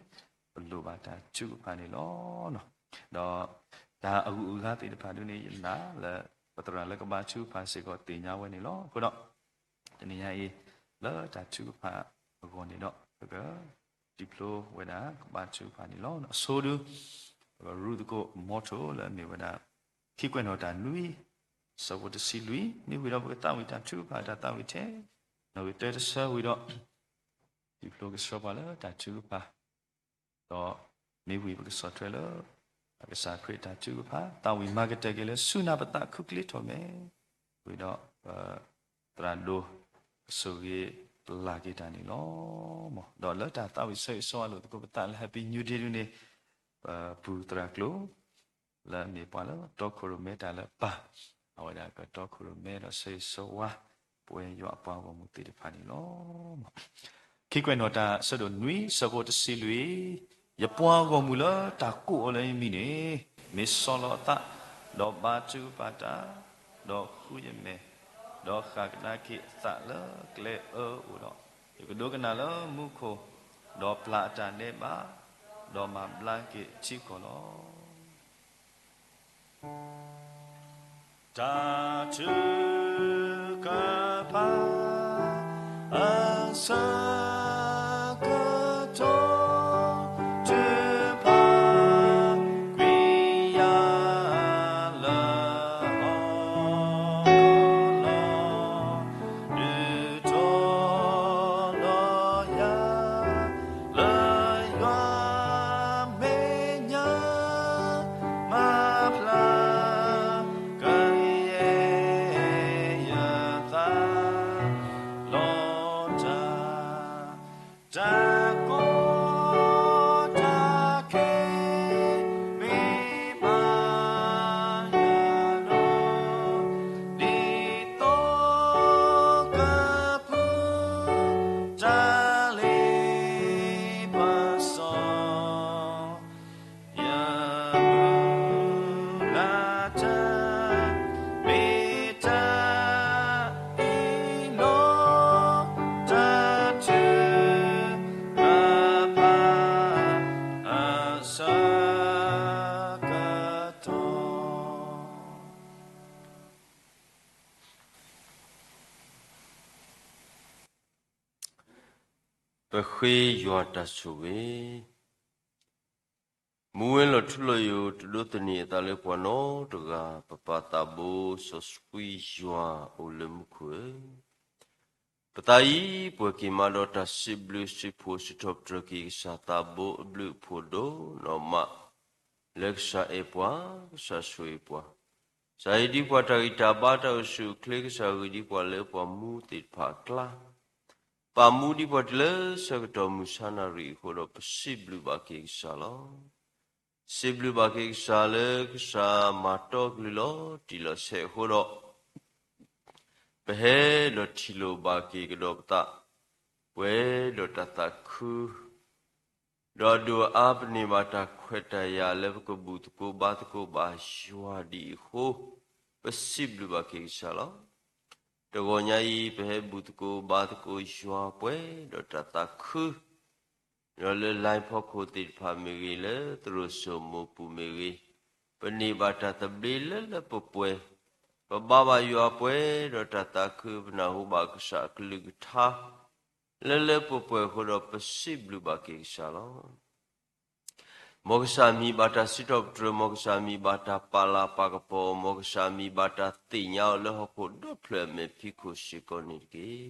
ပလိၣ်ဘၣ်တၢ်ထုကဖၣ်န့ၣ်လီၤ. ဒီးတၢ်အဂုၤအဂၤသ့ၣ်တဖၣ်ဒ်န့ၣ် ယနာ်လၢ ပသရၣ်လၢကဘါထုကဖၣ်စ့ၢ်ကီးသ့ၣ်ညါဝဲန့ၣ်လီၤ. အဃိဒီး တနံၤညါအံၤ လၢတၢ်ထုကဖၣ်အဂီၢ်န့ၣ်ဒီး ပက တံဖျိဝဲဒၣ်ကဘါထုကဖၣ်န့ၣ်လီၤ. အဆိဒု ပကရူၢ်သကိး motto လၢအမ့ၢ်ဝဲဒၣ် ခံကွဲးနီၣ်တၢ်နွံ ဆၢဖိတဆံလွံၢ် မ့ၢ်ဝံၤဒီးပကသးဝံၣ်တၢ်ထုကဖၣ် တၢ်သးဝံၣ်ထဲ နီၣ်ဂံၢ်တၢတဆၢဝံၤဒီး တံဖျိကဆှၢပှၤလၢတၢ်ထုကဖၣ် ဒီးမ့ၢ်ဝံၤပကဆီၣ်ထွဲလၢ အကစၢ်ခရံာ်တၢ်ထုကဖၣ် သးဝံၣ်မၤကတၢၢ်က့ၤလၢဆူနၢ်ပသးခုချ့ထီၣ်မဲာ် ဝံၤဒီး ပသရၣ်ဒိၣ် ကဆိၣ်ဂ့ၤလၢ်က့ၤတၢ်န့ၣ်လီၤ. ဒီးလၢတၢ်သးဝံၣ်ဆၢဂ့ၤဆၢဝါလိာ်သကိးပသးလၢ Happy New Day ဒ်န့ၣ် ပပူၤသရၣ်ကျိၤ လၢအမ့ၢ်ပှၤလၢတီခိၣ်ရိၣ်မဲတၢ်လၢပၢ် အဝဲဒၣ်ကတီခိၣ်ရိၣ်မဲဒီးဆၢဂ့ၤဆၢဝါ ပဝဲယွၤအပှၤဂီၢ်မုၢ်သ့ၣ်တဖၣ်န့ၣ်လီၤ. ခံကွဲးနီၣ်တၢ်ဆၢဒိၣ်နွံ ဆၢဖိတဆံလွံၢ် ယပှၤဂီၢ်မုၢ်လၢတၢ်ကိးအီၤလၢယမံၤန့ၣ် မ့ၢ်ဆီလီၤအသး ဒီးဘါထုကဖၣ်တၢ် ဒီးဃုယမဲာ် ဒီးဃၣ်ကဒါက့ၤအသးလၢကျဲအၢအအိၣ်ဒီး ယကဒိကနၣ်လၢမူခိၣ် ဒီးပျၢ်အတၢ်ဒဲးဘး ဒီးမၤဘျါက့ၤထံကီၢ်လီၤ. တၢ်ထုကဖၣ် အဆၢကတီၢ် ထုကဖၣ်ကွံာ်ယၤလၢဟီၣ်ခိၣ်လီၤ. ဒုးတီဒီးယၤ လၢယွၤမဲာ်ညါ မၤဖျါ ကယဲၢ်ယသး လီၤတၢ် တၢ်ကီတၢ်ခဲ မ့ၢ်ဘၣ်ယၤဒီး ဒ်သိးကပူၤ တၢ်လ့ပစီ ယမုၢ်လၢ်တၢ် မ့ၢ်တၢ်အ့ၣ်လိာ် တၢ်ထုကဖၣ် အဆၢကတီၢ် ပဃ့ယွၤတၢ်ဆိၣ်ဂ့ၤ, မူဝဲလီၤထူလီၤယိာ် တဒိးသန့ၤအသးလၢပှၤနီတဂၤ, ပပၢ်သးဘိစီဆှံယွၤအိၣ်လၢမူခိၣ်ဧၢ, ပသးအံၤ ပှဲၤက့ၤမးဒီးတၢ်စံးဘျုးစံးဖှိၣ် စံးထီၣ်ပတြၢၤက့ၤကစၢ်သးဘိအဘျုးအဖှိၣ်ဒိၣ်နီၢ်မး လၢကစၢ်အဲၣ်ပှၤ, ကစၢ်ဆိၣ်ဂ့ၤပှၤ, ကစၢ်ဟ့ၣ်ဒံးပှၤတၢ်ဂံၢ်တၢ်ဘါ တၢ်အိၣ်ဆူၣ်အိၣ်ချ့, ကစၢ်ဂ့ၤဒံးပှၤလၢပှၤမူသ့ၣ်တဖၣ်အကျါ ပာ်မူဒံးပှၤတုၤလၢဆၢကတီၢ်မုၢ်ဆါနၣ်ရံၣ်အဃိဒီး ပစံးဘျုးဘၣ်က့ၤကစၢ်လီၤ. စံးဘျုးဘၣ်က့ၤကစၢ်လၢကစၢ်မၤတီကလုၢ်လီၤတံၢ်လီၤဆဲးအဃိဒီး ပဟဲဒီးထံၣ်လိာ်ဘၣ်က့ၤကဒီးပသး ပှဲၤဒီးတၢ်သးခု ဒီးအဒိၣ်အအါ ပန့ၢ်ဘၣ်တၢ်ခွဲးတၢ်ယာ်လၢပကဘူၣ်သကိးဘါသကိးဘၣ်ယွၤဒ်အံၤအဃိ ပစံးဘျုးဘၣ်က့ၤကစၢ်လီၤ. တဂီၤညါအံၤ ပဟဲဘူၣ်သကိးဘါသကိးယွၤပှဲၤဒီးတၢ်သးခု ဒီးလၢ line ဖီခိၣ်သ့ၣ်တဖၣ်မ့ၢ်ဂ့ၤ, လၢသရိာ်စိမိၢ်ပူၤမ့ၢ်ဂ့ၤ, ပန့ၢ်ဘၣ်တၢ်သဘျ့လၢလၢပှဲၤပှဲၤ, ပဘါဘၣ်ယွၤပှဲၤဒီးတၢ်သးခု, ပနၢ်ဟူဘၣ်ကစၢ်အကလုၢ်ကထါ လၢလၢပှဲၤပှဲၤအဃိဒီး ပစံးဘျုးဘၣ်က့ၤကစၢ်လီၤ. မ်ကစၢ်မံၤဘၣ်တၢ်စံးထီၣ်ပတြၢၤ, မ်ကစၢ်မံၤဘၣ်တၢ်ပာ်လၤပာ်ကပီၤ, မ်ကစၢ်မံၤဘၣ်တၢ်သ့ၣ်ညါအီၤလၢဟီၣ်ခိၣ်ဒီဖျၢၣ်အမဲာ်ဖံးခိၣ်စ့ၢ်ကီးန့ၣ်တက့ၢ်.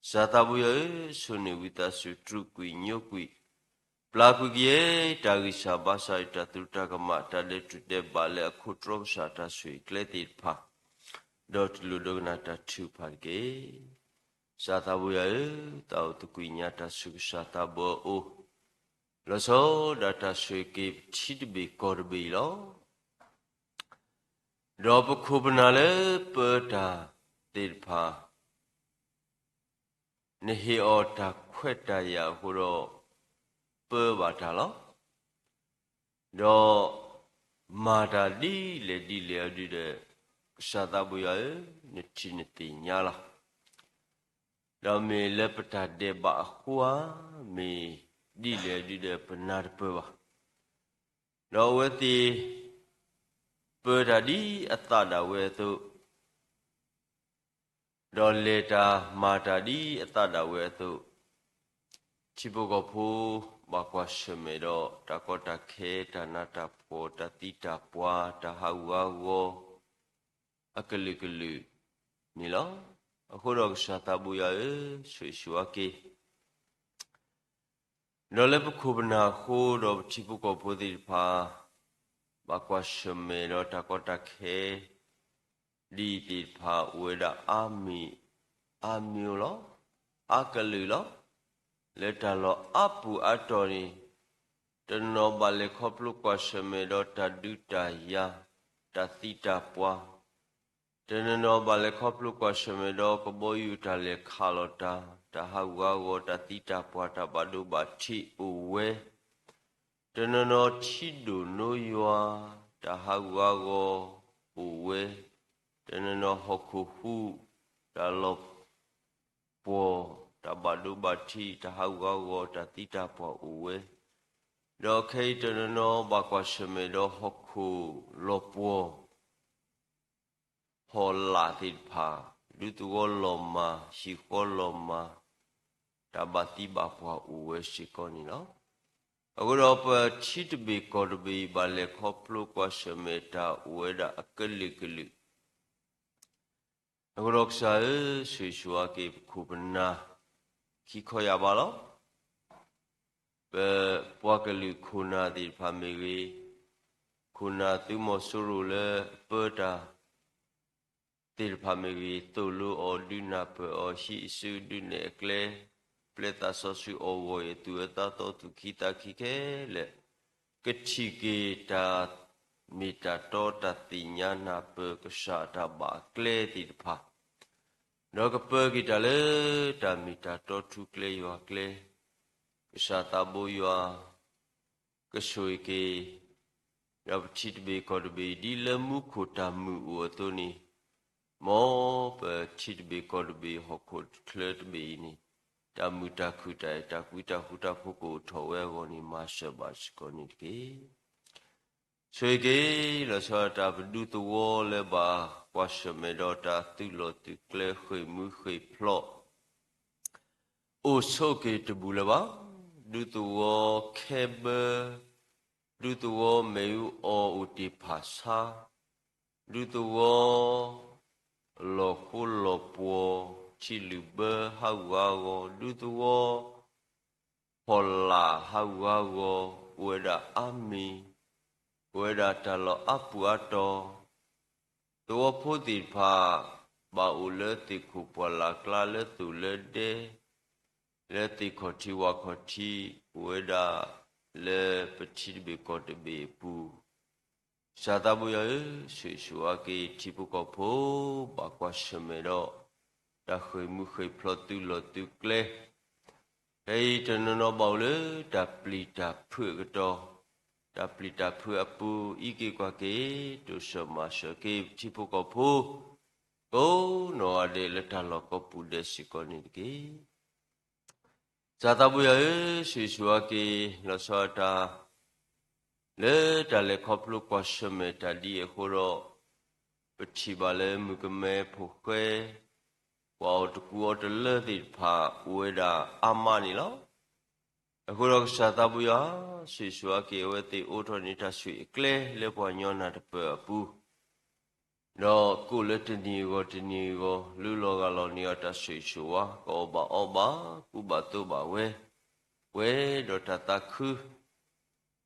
ကစၢ်သးဘိယွၤဧၢ, ဆိၣ်န့ၢ်ဝံသးစူၤ တြူာ်ကွံာ်ညိကွံာ် ပျၢ်ကွံာ်ကယဲၢ် တၢ်ဂံၢ်စၢ်ဘါစၢ်အံၤ တၢ်သူၣ်တၢ်ကမၣ် တၢ်ဒဲးတၢ်တဲာ်ဘၣ်လၢအခိၣ်တြီကစၢ်တၢ်ဆိၣ်ဂ့ၤကျဲသ့ၣ်တဖၣ်, ဒီးတလိၣ်ဒိကနၣ်တၢ်ထုကဖၣ်တက့ၢ်. ကစၢ်သးဘိယွၤဧၢ, သးအိၣ်သကွံာ်ညါတၢ်ဆူကစၢ်သးဘိအအိၣ်, လီၤဆီဒၣ်တၢ်ဆိၣ်ဂ့ၤက့ၤပထံတဘ့ၣ်ကီၢ်တဘ့ၣ်အံၤလီၤ. ဒီးပခိၣ်ပနၢ်လၢပၢတၢ်သ့ၣ်တဖၣ် နဟ့ၣ်အီၤတၢ်ခွဲးတၢ်ယာ်အဃိဒီး ပၢဘၣ်တၢ်လီၤ. ဒီးမၤတၢ်ဒ်လဲၣ်ဒ်လဲၣ်အီၤဒုဒီး ကစၢ်သးဘိယွၤဧၢ, နထံၣ်နသ့ၣ်ညါလီၤ. ဒီးမ့ၢ်လၢပတၢ်ဒဲးဘးအဃိဧါ, မ့ၢ်ဒ်လဲၣ်အီၤဒုဒီး ပနၢ်တပၢၢ်ဘၣ်. ဒီးအဝဲသ့ၣ် ပၢတၢ်ဒ်အသးဒၣ်ဝဲအသိး ဒီးလဲၤတၢ်မၤတၢ်ဒ်အသးဒၣ်ဝဲအသိး, ထံဖိကီၢ်ဖိ ဘၣ်ကွၢ်ဆၢၣ်မဲာ်ဒီး တၢ်ကီတၢ်ခဲ တၢ်နးတၢ်ဖှီၣ် တၢ်သံတၢ်ပှၢ် တၢ်ဟးဂူာ်ဟးဂီၤ အကလုာ်ကလုာ်န့ၣ်လီၤ. အဃိဒီးကစၢ်သးဘိယွၤဧၢ, ဆိၣ်ဂ့ၤဆိၣ်ဝါက့ၤ ဒီးလၢပခိၣ်ပနၢ်အဃိ ဒီးပထံဖိကီၢ်ဖိသ့ၣ်တဖၣ် ဘၣ်ကွၢ်ဆၢၣ်မဲာ်ဒီးတၢ်ကီတၢ်ခဲ ဒ်အံၤသ့ၣ်တဖၣ် အိၣ်ဝဲဒၣ်အါမံၤအါမံၤလီၤ, အါကလုာ်လီၤ. လၢတၢ်လီၢ်အါပူၤအါတီၢ်န့ၣ် တနီၤဘၣ်လဲၤခီဖျိကွၢ်ဆၢၣ်မဲာ်ဒီးတၢ်ဒုးတၢ်ယၤ တၢ်သံတၢ်ပှၢ်, တနီၤနီၤဘၣ်လဲၤခီဖျိကွၢ်ဆၢၣ်မဲာ်ဒီးကဘီယူၤတၢ်လဲၤခးလီၤတၢ်, တၢ်ဟးဂူာ်ဟးဂီၤ တၢ်သံတၢ်ပှၢ် တၢ်ဘၣ်ဒိဘၣ်ထံးအိၣ်ဝဲ, တနီၤနီၤထံဒိၣ်နိယွၤ တၢ်ဟးဂူာ်ဟးဂီၤအိၣ်ဝဲ, တနီၤနီၤဟီၣ်ခိၣ်ဟူး တၢ်လီၤပှီၢ် တၢ်ဘၣ်ဒိဘၣ်ထံး တၢ်ဟးဂူာ်ဟးဂီၤ တၢ်သံတၢ်ပှၢ်အိၣ်ဝဲ, ဒီးခဲအံၤတနီၤနီၤဘၣ်ကွၢ်ဆၢၣ်မဲာ်ဒီးဟီၣ်ခိၣ်လီၤပှီၢ် ဟီၣ်လာ်သ့ၣ်တဖၣ် ဒူသဝီလီၤမၢ် ဟံၣ်ဃီလီၤမၢ် တၢ်ဘၣ်သံဘၣ်ပှၢ်အိၣ်ဝဲစ့ၢ်ကီးန့ၣ်လီၤ. အဃိဒီးပထံတဘ့ၣ်ကီၢ်တဘ့ၣ်အံၤ ဘၣ်လဲၤခီဖျိကွၢ်ဆၢၣ်မဲာ်တၢ်အိၣ်ဝဲဒၣ်အကလုာ်ကလုာ် အဃိဒီးကစၢ်ဧၢ, ဆိၣ်ဂ့ၤဆိၣ်ဝါက့ၤပခိၣ်ပနၢ် ခံခီယၢ်ဘးလီၤ. ပပှၤကလုာ်ခိၣ်နၢ်သ့ၣ်တဖၣ်မ့ၢ်ဂ့ၤ, ခိၣ်နၢ်သုးမီၤစိရိၤလၢအပၢတၢ်သ့ၣ်တဖၣ်မ့ၢ်ဂ့ၤ, သိၣ်လိအီၤ ဒုးနၢ်ပၢၢ်အီၤ ဟံးအစုဒုးနဲၣ်အကျဲ, ပျဲသးစီဆှံအီၣ်ဂီၢ်အံၤ သူၣ်အၢသးသီ သူၣ်ခံသးခံခဲလၢာ် ကထံၣ်က့ၤတၢ်မ့ၢ်တၢ်တီ တၢ်သ့ၣ်ညါနၢ်ပၢၢ်ကစၢ်တၢ်ဘၣ်အကျဲသ့ၣ်တဖၣ်, ဒီးကပၢက့ၤတၢ်လၢတၢ်မ့ၢ်တၢ်တီထူကျဲယွၤကျဲ, ကစၢ်သးဘိယွၤ ကဆိၣ်ဂ့ၤက့ၤ ဒီးပထံတဘ့ၣ်ကီၢ်တဘ့ၣ် ဒ်လၢမူခိၣ်တၢ်မုာ်အိၣ်အသိးန့ၣ်, မ်ပထံတဘ့ၣ်ကီၢ်တဘ့ၣ် ဟီၣ်ခိၣ်ချၢတဘ့ၣ်အံၤန့ၣ်, တၢ်မုာ်တၢ်ခုၣ်တၢ်အဲၣ်တၢ်ကွံတၢ်ဃူတၢ်ဖိးကအိၣ်ထီၣ်ဝဲအဂီၢ်န့ၣ် မၤစၢၤဘၣ်စ့ၢ်ကီးန့ၣ်တက့ၢ်. ဆိၣ်ဂ့ၤက့ၤ လီၤဆီဒၣ်တၢ်ပဒူသဝီလၢဘၣ်ကွၢ်ဆၢၣ်မဲာ်ဒီးတၢ်သုးလီၢ်သုးကျဲ ဃ့ၢ်မူဃ့ၢ်ဖျိး အိၣ်ဆိးက့ၤတဘူၣ်လၢၤဘၣ်. ဒူသဝီခဲဘၢ, ဒူသဝီမ့ၣ်အူအီၣ်အိၣ်တ့ၢ်ဖၣ်ဆါ, ဒူသဝီ လီၢ်ဃိလီၢ်ပှီၢ် ထံလုၢ်ဘၢဟးဂူာ်ဟးဂီၤ, ဒူသဝီ ဖီလာ်ဟးဂူာ်ဟးဂီၤ အိၣ်ဝဲဒၣ်အါမံၤ, အိၣ်ဝဲဒၣ်တၢ်လီၢ်အါပူၤအါတီၤ, သဝီဖိသ့ၣ်တဖၣ် ဘၣ်အိၣ်လၢသ့ၣ်ခိၣ်ပှၢ်လၢ်ကျါ လၢသိၣ်လၢဒဲ, လၢသ့ၣ်ခီၣ်ထံးဝၣ်ခီၣ်ထံး အိၣ်ဝဲဒၣ်လၢပထံတဘ့ၣ်ကီၢ်တဘ့ၣ်အပူၤ ကစၢ်သးဘိယွၤဧၢ, ဆိၣ်ဂ့ၤဆိၣ်ဝါက့ၤထံဖိကီၢ်ဖိ ဘၣ်ကွၢ်ဆၢၣ်မဲာ်ဒီး တၢ်ဃ့ၢ်မူဃ့ၢ်ဖျိးသုးလီၢ်သုးကျဲ, ဖဲအံၤတနီၤနီၤဘၣ်အိၣ်လၢတၢ်ပျံၤတၢ်ဖုးအကတီၢ်, တၢ်ပျံၤတၢ်ဖုးအပူၤ အံးက့ၤကွၢ်က့ၤ တိစၢၤမၤစၢၤက့ၤပထံဖိကီၢ်ဖိ ကိးနီၢ်ဂၤဒဲးလၢတၢ်လီၢ်ကိးပူၤဒဲးစ့ၢ်ကီးန့ၣ်တက့ၢ်. ကစၢ်သးဘိယွၤဧၢ, ဆိၣ်ဂ့ၤဆိၣ်ဝါက့ၤ လီၤဆီဒၣ်တၢ် လၢတၢ်လဲၤခီဖျိကွၢ်ဆၢၣ်မဲာ်တၢ်ဒ်အံၤအဃိဒီး, ပထံၣ်ဘၣ်လၢမုၣ်ကမဲဖိဃဲ ပှၤအီၣ်တကူအီတလၢသ့ၣ်တဖၣ် အိၣ်ဝဲဒၣ်အါမးန့ၣ်လီၤ. အဃိဒီးကစၢ်သးဘိယွၤ, ဆိၣ်ဂ့ၤဆိၣ်ဝါက့ၤအဝဲသ့ၣ်အိးထီၣ်န့ၢ်တၢ်ဆိၣ်ဂ့ၤအကျဲလၢပှၤကညီနၢ်တပၢၢ်အပူၤ ဒီးကိးလၢတနံၤအဂီၢ်တနံၤအဂီၢ် လုၢ်လီၤဂၢ်လီၤန့ၢ်အီၤတၢ်ဆိၣ်ဂ့ၤဆိၣ်ဝါ ကအီၣ်ဘၣ်အီဘၣ် ကူဘၣ်သိဘၣ်ဝဲ, ပှဲၤဒီးတၢ်သးခု,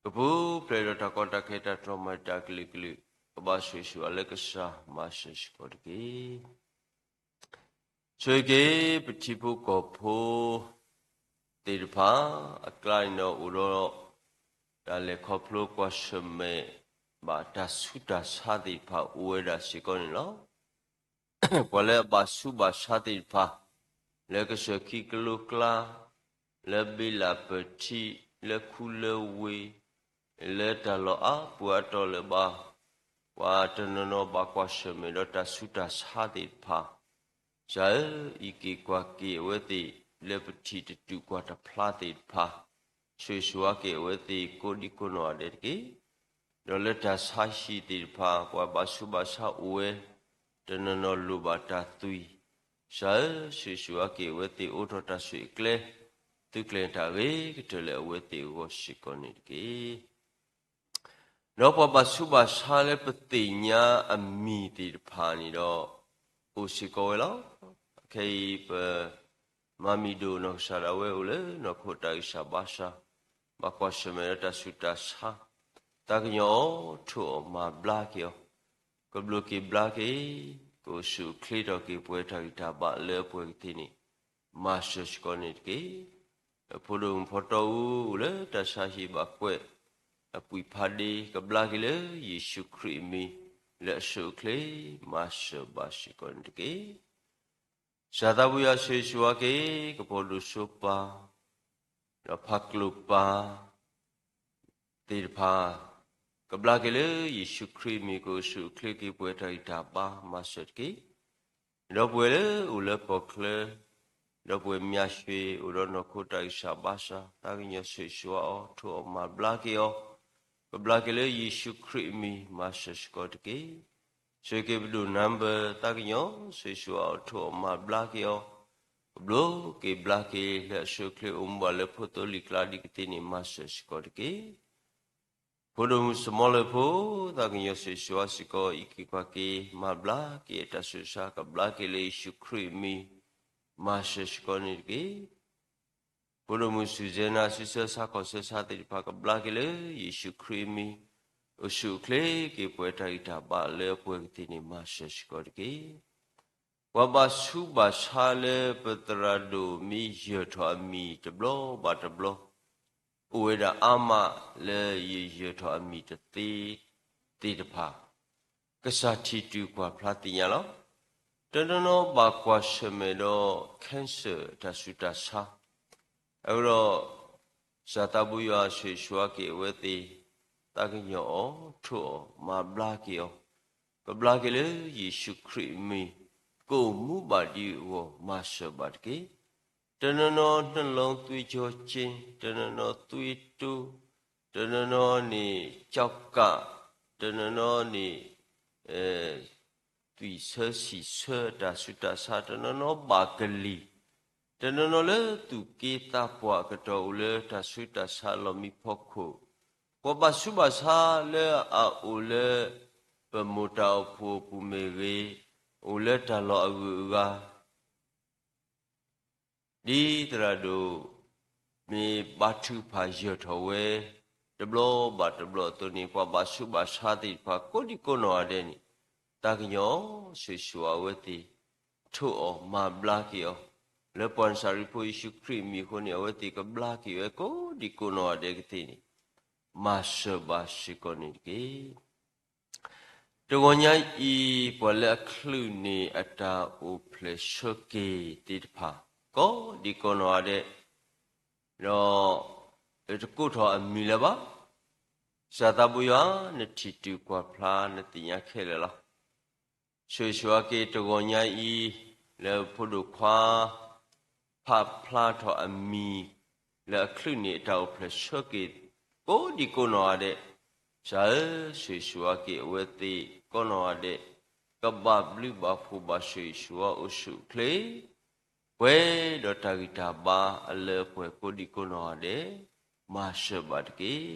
ကပူၤဖျဲးဒီးတၢ်ကီတၢ်ခဲတၢ်တြီမၤတၢ်ကလုာ်ကလုာ်, ပ ကဘၣ်ဆိၣ်ဂ့ၤဆိၣ်ဝါလၢကစၢ်မၤစၢၤစ့ၢ်ကီးတက့ၢ်. ဆိၣ်ဂ့ၤက့ၤ ပထံဖိကီၢ်ဖိသ့ၣ်တဖၣ် အကျါန့ၣ်ဒီးအိၣ်ဒီး တၢ်လဲၤခီဖျိကွၢ်ဆၢၣ်မဲာ်ဘၣ်တၢ်ဆူးတၢ်ဆါသ့ၣ်တဖၣ်အိၣ်ဝဲဒၣ်စ့ၢ်ကီးန့ၣ်လီၤ. ပှၤလၢအဘၣ်ဆူးဘၣ်ဆါသ့ၣ်တဖၣ် လၢကစၢၢ်ခံကလိကျါ, လၢဘ့လးပၢၢ်ထံ, လၢခူလၢဝ့ၢ်, လၢတၢ်လီၢ်အါပူၤအါတီၤလၢၤဘၣ်, ပှၤတနီၤနီၤဘၣ်ကွၢ်ဆၢၣ်မဲာ်ဒီးတၢ်ဆူးတၢ်ဆါသ့ၣ်တဖၣ် ကစၢ်ဧၢ, အံးက့ၤကွၢ်က့ၤအဝဲသ့ၣ်လၢပထံၣ်တတူာ်ကွၢ်တဖျါသ့ၣ်တဖၣ်, ဆိၣ်ဂ့ၤဆိၣ်ဝါက့ၤအဝဲသ့ၣ်ကိးဒံကိးနီၢ်ဂၤဒဲးတက့ၢ်. ဒီးလၢတၢ်ဆါဟံၣ်သ့ၣ်တဖၣ် ပှၤဘၣ်ဆူးဘၣ်ဆါအိၣ်ဝဲ, တနီၤနီၤလိၣ်ဘၣ်တၢ်သွံၣ်, ကစၢ်ဧၢ, ဆိၣ်ဂ့ၤဆိၣ်ဝါက့ၤအဝဲသ့ၣ်အိးထီၣ်တၢ်ဆိၣ်ဂ့ၤအကျဲ, သုးကျဲၤတၢ်ဂ့ၤကတၢၢ်လၢအဝဲသ့ၣ်အဂီၢ်စ့ၢ်ကီးန့ၣ်တက့ၢ်. ဒီးပှၤဘၣ်ဆူးဘၣ်ဆါလၢပသ့ၣ်ညါအမံၤသ့ၣ်တဖၣ်န့ၣ်ဒီး အိၣ်စ့ၢ်ကီးဝဲလီၤ. ခဲအံၤပ မၤမံၤဒိၣ်နီၢ်ကစၢ်ဒၣ်ဝဲအိၣ်လၢနီၢ်ခိတၢ်ဂံၢ်စၢ်ဘါစၢ်, ဘၣ်ကွၢ်ဆၢၣ်မဲာ်လၢတၢ်ဆူးတၢ်ဆါ, သးကညီၤအီၤထိၣ်အီၤမၤဘျါက့ၤအီၤ, ကဘျိးက့ၤဘျါက့ၤ, ကအိၣ်ဆူၣ်အိၣ်ချ့ထီၣ်က့ၤပှဲၤတၢ်ဂံၢ်တၢ်ဘါလၢအပှဲၤကသ့န့ၣ်, မၤစၢၤစ့ၢ်ကီးန့ၣ်တက့ၢ်. ဖိဒိၣ်မုၣ်ဖီတီအူအိၣ်လၢတၢ်ဆါဟံၣ်ဘၣ်ကွဲး အပှံာ်ဖးဒ့ ကဘျါက့ၤလၢယ့ၣ်ၡူးခရံာ်အမံၤ, လၢအဆိအချ့ မၤစၢၤဘၣ်စ့ၢ်ကီးန့ၣ်တက့ၢ်. စၢ်သးဘိယွၤဆိၣ်ဂ့ၤဆိၣ်ဝါက့ၤ ကပီၤဒိၣ်စိပၤ, ဒီးဖးကျိၤပၤ သ့ၣ်တဖၣ်, ကဘျါက့ၤလၢယ့ၣ်ၡူးခရံာ်အမံၤ ကအိၣ်ဆူၣ်အိၣ်ချ့က့ၤပှဲၤတၢ်ဂံၢ်တၢ်ဘါမၤစၢၤတက့ၢ်. ဒီပုၢ်ဝဲၢ်လၢအိၣ်လၢကီၢ်ချၢ, ဒီပုၢ်ဝဲၢ်မၠၣ်ရွှ့ၣ် အိၣ်ဒီးနီၢ်ခိတၢ်ဂံၢ်စၢ်ဘါစၢ်, သးကညီၤဆိၣ်ဂ့ၤဆိၣ်ဝါအီၤ ထိၣ်အီၤမၤဘျါက့ၤအီၤ, ကဘျါက့ၤလၢယ့ၣ်ၡူးခရံာ်အမံၤ မၤစၢၤစ့ၢ်ကီးတက့ၢ်. ဆိၣ်ဂ့ၤက့ၤပဒိၣ်နါဘၢၣ် သးကညီၤဆိၣ်ဂ့ၤဆိၣ်ဝါအီၤ ထိၣ်အီၤမၤဘျါက့ၤအီၤ, ကဘျိးက့ၤဘျါက့ၤလၢအဆိအချ့အိၣ်မူဘၣ်လၢဖိသိလံၤကျါဒ်ကသ့န့ၣ် မၤစၢၤစ့ၢ်ကီးတက့ၢ်. ဖိဒိၣ်မုၣ်စမီလၢဖိ သးကညီၤဆိၣ်ဂ့ၤဆိၣ်ဝါစ့ၢ်ကီး အံးက့ၤကွၢ်က့ၤ မၤဘျါက့ၤအတၢ်ဆူးတၢ်ဆါ ကဘျါက့ၤလၢယ့ၣ်ၡူးခရံာ်အမံၤ မၤစၢၤစ့ၢ်ကီးန့ၣ်တက့ၢ်. ဖိဒိၣ်မုၣ်စူၣ်စဲနၤ ဆူဆၢဆါခီၣ်ဆၢဆါသ့ၣ်တဖၣ် ကဘျါက့ၤလၢယ့ၣ်ၡူးခရံာ်အမံၤ အိၣ်ဆူၣ်အိၣ်ချ့က့ၤပှဲၤတၢ်ဂံၢ်တၢ်ဘါလၢအပှဲၤကသ့န့ၣ် မၤစၢၤစ့ၢ်ကီးတက့ၢ်. ပှၤဘၣ်ဆူးဘၣ်ဆါလၢပသရၣ်ဒိၣ်မ့ၢ်ယၢၢ်ထီၣ်အမံၤတဘျီဘၣ်တဘျီ အိၣ်ဝဲဒၣ်အါမးလၢယယၢၢ်ထီၣ်အမံၤတသ့သ့ၣ်တဖၣ် ကစၢ်ထံၣ်တုၤကွၢ်ဖျါသ့ၣ်ညါလီၤ. တနီၤနီၤဘၣ်ကွၢ်ဆၢၣ်မဲာ်ဒီး cancer တၢ်ဆူးတၢ်ဆါ, အဃိဒီး စၢ်သးဘိယွၤဆိၣ်ဂ့ၤဆိၣ်ဝါက့ၤအဝဲသ့ၣ် သးကညီၤအီၤ ထိၣ်အီၤ မၤဘျါက့ၤအီၤ, ကဘျါက့ၤလၢယ့ၣ်ၡူးခရံာ်အမံၤ ကအိၣ်မူဘၣ်ဒံးအဂီၢ် မၤစၢၤဘၣ်တက့ၢ်. တနီၤနီၤ နှလုံးသွေးကြောကျဉ်, တနီၤနီၤ သွေးတိုး, တနီၤနီၤန့ၣ် ကျောက်ကပ်, တနီၤနီၤန့ၣ် သွံၣ်ဆၢဆံၣ်ဆၢ တၢ်ဆူးတၢ်ဆါ, တနီၤနီၤဘၣ်ကလံၤ, တနီၤနီၤလၢသူၣ်က့သးပှၢ်အကတီၢ်အိၣ်လၢတၢ်ဆူးတၢ်ဆါလီၢ်မံဖီခိၣ်, ပှၤဘၣ်ဆူးဘၣ်ဆါလၢအအိၣ်လၢ ပမိၢ်တၢ်အိၣ်ဖှိၣ်အပူၤမ့ၢ်ဂ့ၤ, အိၣ်လၢတၢ်လီၢ်အဂုၤအဂၤ ဒ်သရၣ်ဒိၣ် မ့ၢ်ဘါထုကဖၣ်ယၢၢ်ထီၣ်ဝဲ တဘျီဘၣ်တဘျီအသိးန့ၣ် ပှၤဘၣ်ဆူးဘၣ်ဆါသ့ၣ်တဖၣ် ကိးဒံကိးနီၢ်ဂၤဒဲးန့ၣ် သးကညီၤဆိၣ်ဂ့ၤဆိၣ်ဝါအဝဲသ့ၣ်, ထိၣ်အီၤမၤဘျါက့ၤအီၤ, လၢပှၤနစၤရ့းဖိယ့ၣ်ၡူးခရံာ်အမံၤအဃိန့ၣ် အဝဲသ့ၣ်ကဘျါက့ၤဝဲကိးဒံကိးနီၢ်ဂၤဒဲးကသ့န့ၣ် မၤစၢၤဘၣ်စ့ၢ်ကီးန့ၣ်တက့ၢ်. တဂီၤညါအံၤ ပှၤလၢအချုးန့ၢ်အတၢ်အိၣ်ဖျဲၣ်ဆၢက့ၤသ့ၣ်တဖၣ် ကိးဒံကိးနီၢ်ဂၤဒဲး, ဒီး တကိးထီၣ်အမံၤလၢၤဘၣ်. စၢ်သးဘိယွၤ နထံၣ်တုၤကွၢ်ဖျါ နသ့ၣ်ညါခဲလၢာ်လီၤ. ဆိၣ်ဂ့ၤဆိၣ်ဝါက့ၤတဂီၤညါအံၤ လၢဖိဒိၣ်ခွါ ဖးဖျါထီၣ်အမံၤ လၢအချုးန့ၢ်အတၢ်အိၣ်ဖျဲၣ်ဆၢက့ၤ ကိးဒံကိးနီၢ်ဂၤဒဲး, ကစၢ်ဧၢ, ဆိၣ်ဂ့ၤဆိၣ်ဝါက့ၤအဝဲသ့ၣ်ကိးနီၢ်ဂၤဒဲး, ကဘၣ်ဘျုးဘၣ်ဖှိၣ်ဘၣ်ဆိၣ်ဂ့ၤဆိၣ်ဝါအိၣ်ဆူၣ်အိၣ်ချ့ ပှဲၤဒီးတၢ်ဂံၢ်တၢ်ဘါအလၢအပှဲၤကိးဒံကိးနီၢ်ဂၤဒဲး, မၤစၢၤဘၣ်တက့ၢ်.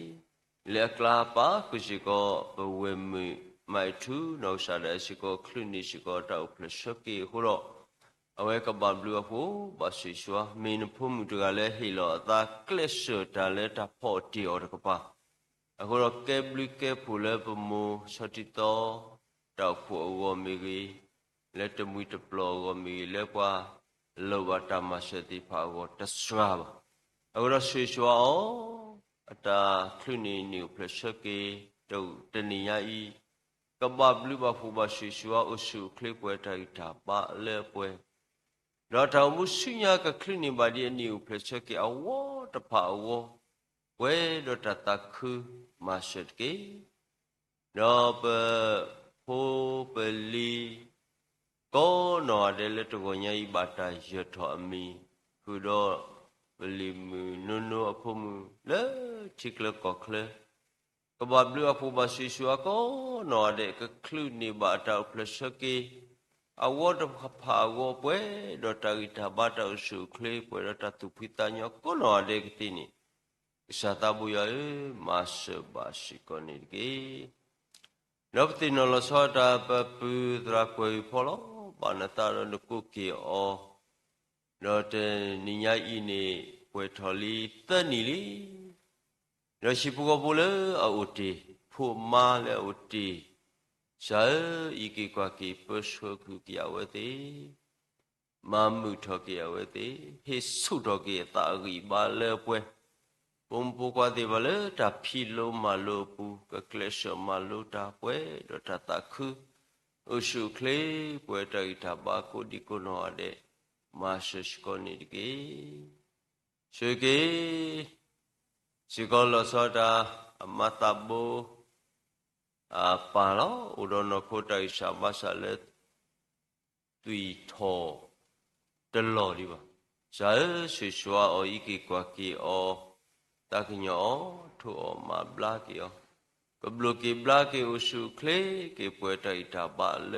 လၢအကျါပာ်ဃုာ်စ့ၢ်ကီး ပဝဲၢ်မုၣ်မၤအထူ နီၢ်ကစၢ်ဒၣ်စ့ၢ်ကီး ချုးန့ၢ်စ့ၢ်ကီးတၢ်အိၣ်ဖျဲၣ်ဆၢက့ၤအဃိဒီး, အဝဲကဘၣ်ဘျုးဘၣ်ဖှိၣ်ဘၣ်ဆိၣ်ဂ့ၤဆိၣ်ဝါ, မ့ၢ်နဖိမုၣ်တဂၤလၢဟ့ၣ်လီၤအသးကျဲးစၢးတၢ်လၢတၢ်ဖီအီၣ်တ့ၢ်အီၤတကပၤ အဃိဒီးကဲဘျုးကဲဖှိၣ်လၢပမိၢ်ဆီထံသီ တၢ်အိၣ်ဖှိၣ်အဂီၢ်မ့ၢ်ဂ့ၤ, လၢတမှံၤတပျီၤအဂီၢ်မ့ၢ်ဂ့ၤ, လၢပှၤလၢဘၣ်တၢ်မၤစၢၤသ့ၣ်တဖၣ်အဂီၢ်တစှၤဘၣ်. အဃိဒီးဆိၣ်ဂ့ၤဆိၣ်ဝါအီၤ, အတၢ်ချုးန့ၣ်နံၣ်အိၣ်ဖျဲၣ်ဆၢက့ၤ တနံၤညါအံၤ, ကဘၣ်ဘျုးဘၣ်ဖှိၣ်ဘၣ်ဆိၣ်ဂ့ၤဆိၣ်ဝါအိၣ်ဆူၣ်အိၣ်ချ့ပှဲၤတၢ်ဂံၢ်တၢ်ဘါလၢအပှဲၤ ဒီးတၢ်အိၣ်မူဆူညါကချုးန့ၢ်ဘၣ်ဒ်အနံၣ်အိၣ်ဖျဲၣ်ဆၢက့ၤအဝီတဖၣ်အဂီၢ်, ပှဲၤဒီးတၢ်သးခုမၤစၢၤတက့ၢ်. ဒီးပဖိပလံၤ ကိးနီၢ်ဂၤဒဲးလၢတဂီၤညါအံၤဘၣ်တၢ်ယၢၤထီၣ်အမံၤ, ဃုာ်ဒီးပလံၤမုၣ်နိနိအဖိမုၣ်လၢထံချၢကီၢ်ချၢ ကဘၣ်ဘျုးဘၣ်ဖှိၣ်ဘၣ်ဆိၣ်ဂ့ၤဆိၣ်ဝါကိးနီၢ်ဂၤဒဲး ကချုးန့ၢ်ဘၣ်အတၢ်အိၣ်ဖျဲၣ်ဆၢက့ၤ အဝီတဖၣ်အဂီၢ် ပှဲၤဒီးတၢ်ဂံၢ်တၢ်ဘါ တၢ်အိၣ်ဆူၣ်အိၣ်ချ့ ပှဲၤဒီးတၢ်သူၣ်ဖှံသးညီကိးနီၢ်ဂၤဒဲးကသ့န့ၣ်, ကစၢ်သးဘိယွၤဧၢ, မၤစၢၤဘၣ်စ့ၢ်ကီးန့ၣ်တက့ၢ်. ဒီးပသ့ၣ်နီၣ်လီၤဆီဒၣ်တၢ် ပပုၢ်သရၣ်ကွဲၤအုးဖီလီၤ ဘၣ်နသးဒီးနကိးက့ၤအီၤ, ဒီးတနံၤညါအံၤန့ၣ် ပှဲၤထီၣ်လံသၢနံၣ်လံ. ဒီးဟံၣ်ဖိဃီဖိလၢအအိၣ်တ့ၢ်, ဖိမါလၢအအိၣ်တ့ၢ်, ကစၢ်ဧၢ, အံးက့ၤကွၢ်က့ၤ ပၢဆှၢဃုာ်က့ၤအဝဲသ့ၣ်, မၤမုာ်ထီၣ်က့ၤအဝဲသ့ၣ်, ဟ့ၣ်ဆူၣ်ထီၣ်က့ၤအသးအဂံၢ်အဘါလၢအပှဲၤ, ပိာ်မုၣ်ဖိခွါသ့ၣ်တဖၣ်လၢတၢ်ဖံးလိမၤလိအပူၤ ကကျဲးစၢးမၤလိတၢ်ပှဲၤဒီးတၢ်သးခု, အိၣ်ဆူၣ်အိၣ်ချ့ ပှဲၤတၢ်ဂံၢ်တၢ်ဘါကိးဒံကိးနီၢ်ဂၤဒဲး, မၤစၢၤစ့ၢ်ကီးန့ၣ်တက့ၢ်. ဆိၣ်ဂ့ၤက့ၤ စ့ၢ်ကီးလီၤဆီဒၣ်တၢ် အမါသးဘိ အပၢ်လီၤ. အိၣ်ဒီးနီၢ်ခိတၢ်ဂံၢ်စၢ်ဘါစၢ်လၢ သွံၣ်ထီၣ်တလီၢ်ဒံးဘၣ်. ကစၢ်ဧၢ, ဆိၣ်ဂ့ၤဆိၣ်ဝါအီၤ, အံးက့ၤကွၢ်က့ၤအီၤ, သးကညီၤအီၤ, ထိၣ်အီၤမၤဘျါက့ၤအီၤ, ကဘျိးက့ၤဘျါက့ၤ အိၣ်ဆူၣ်အိၣ်ချ့က့ၤ ပှဲၤတၢ်ဂံၢ်တၢ်ဘါလၢအပှဲၤအဂီၢ်, ကစၢ်ဧၢ,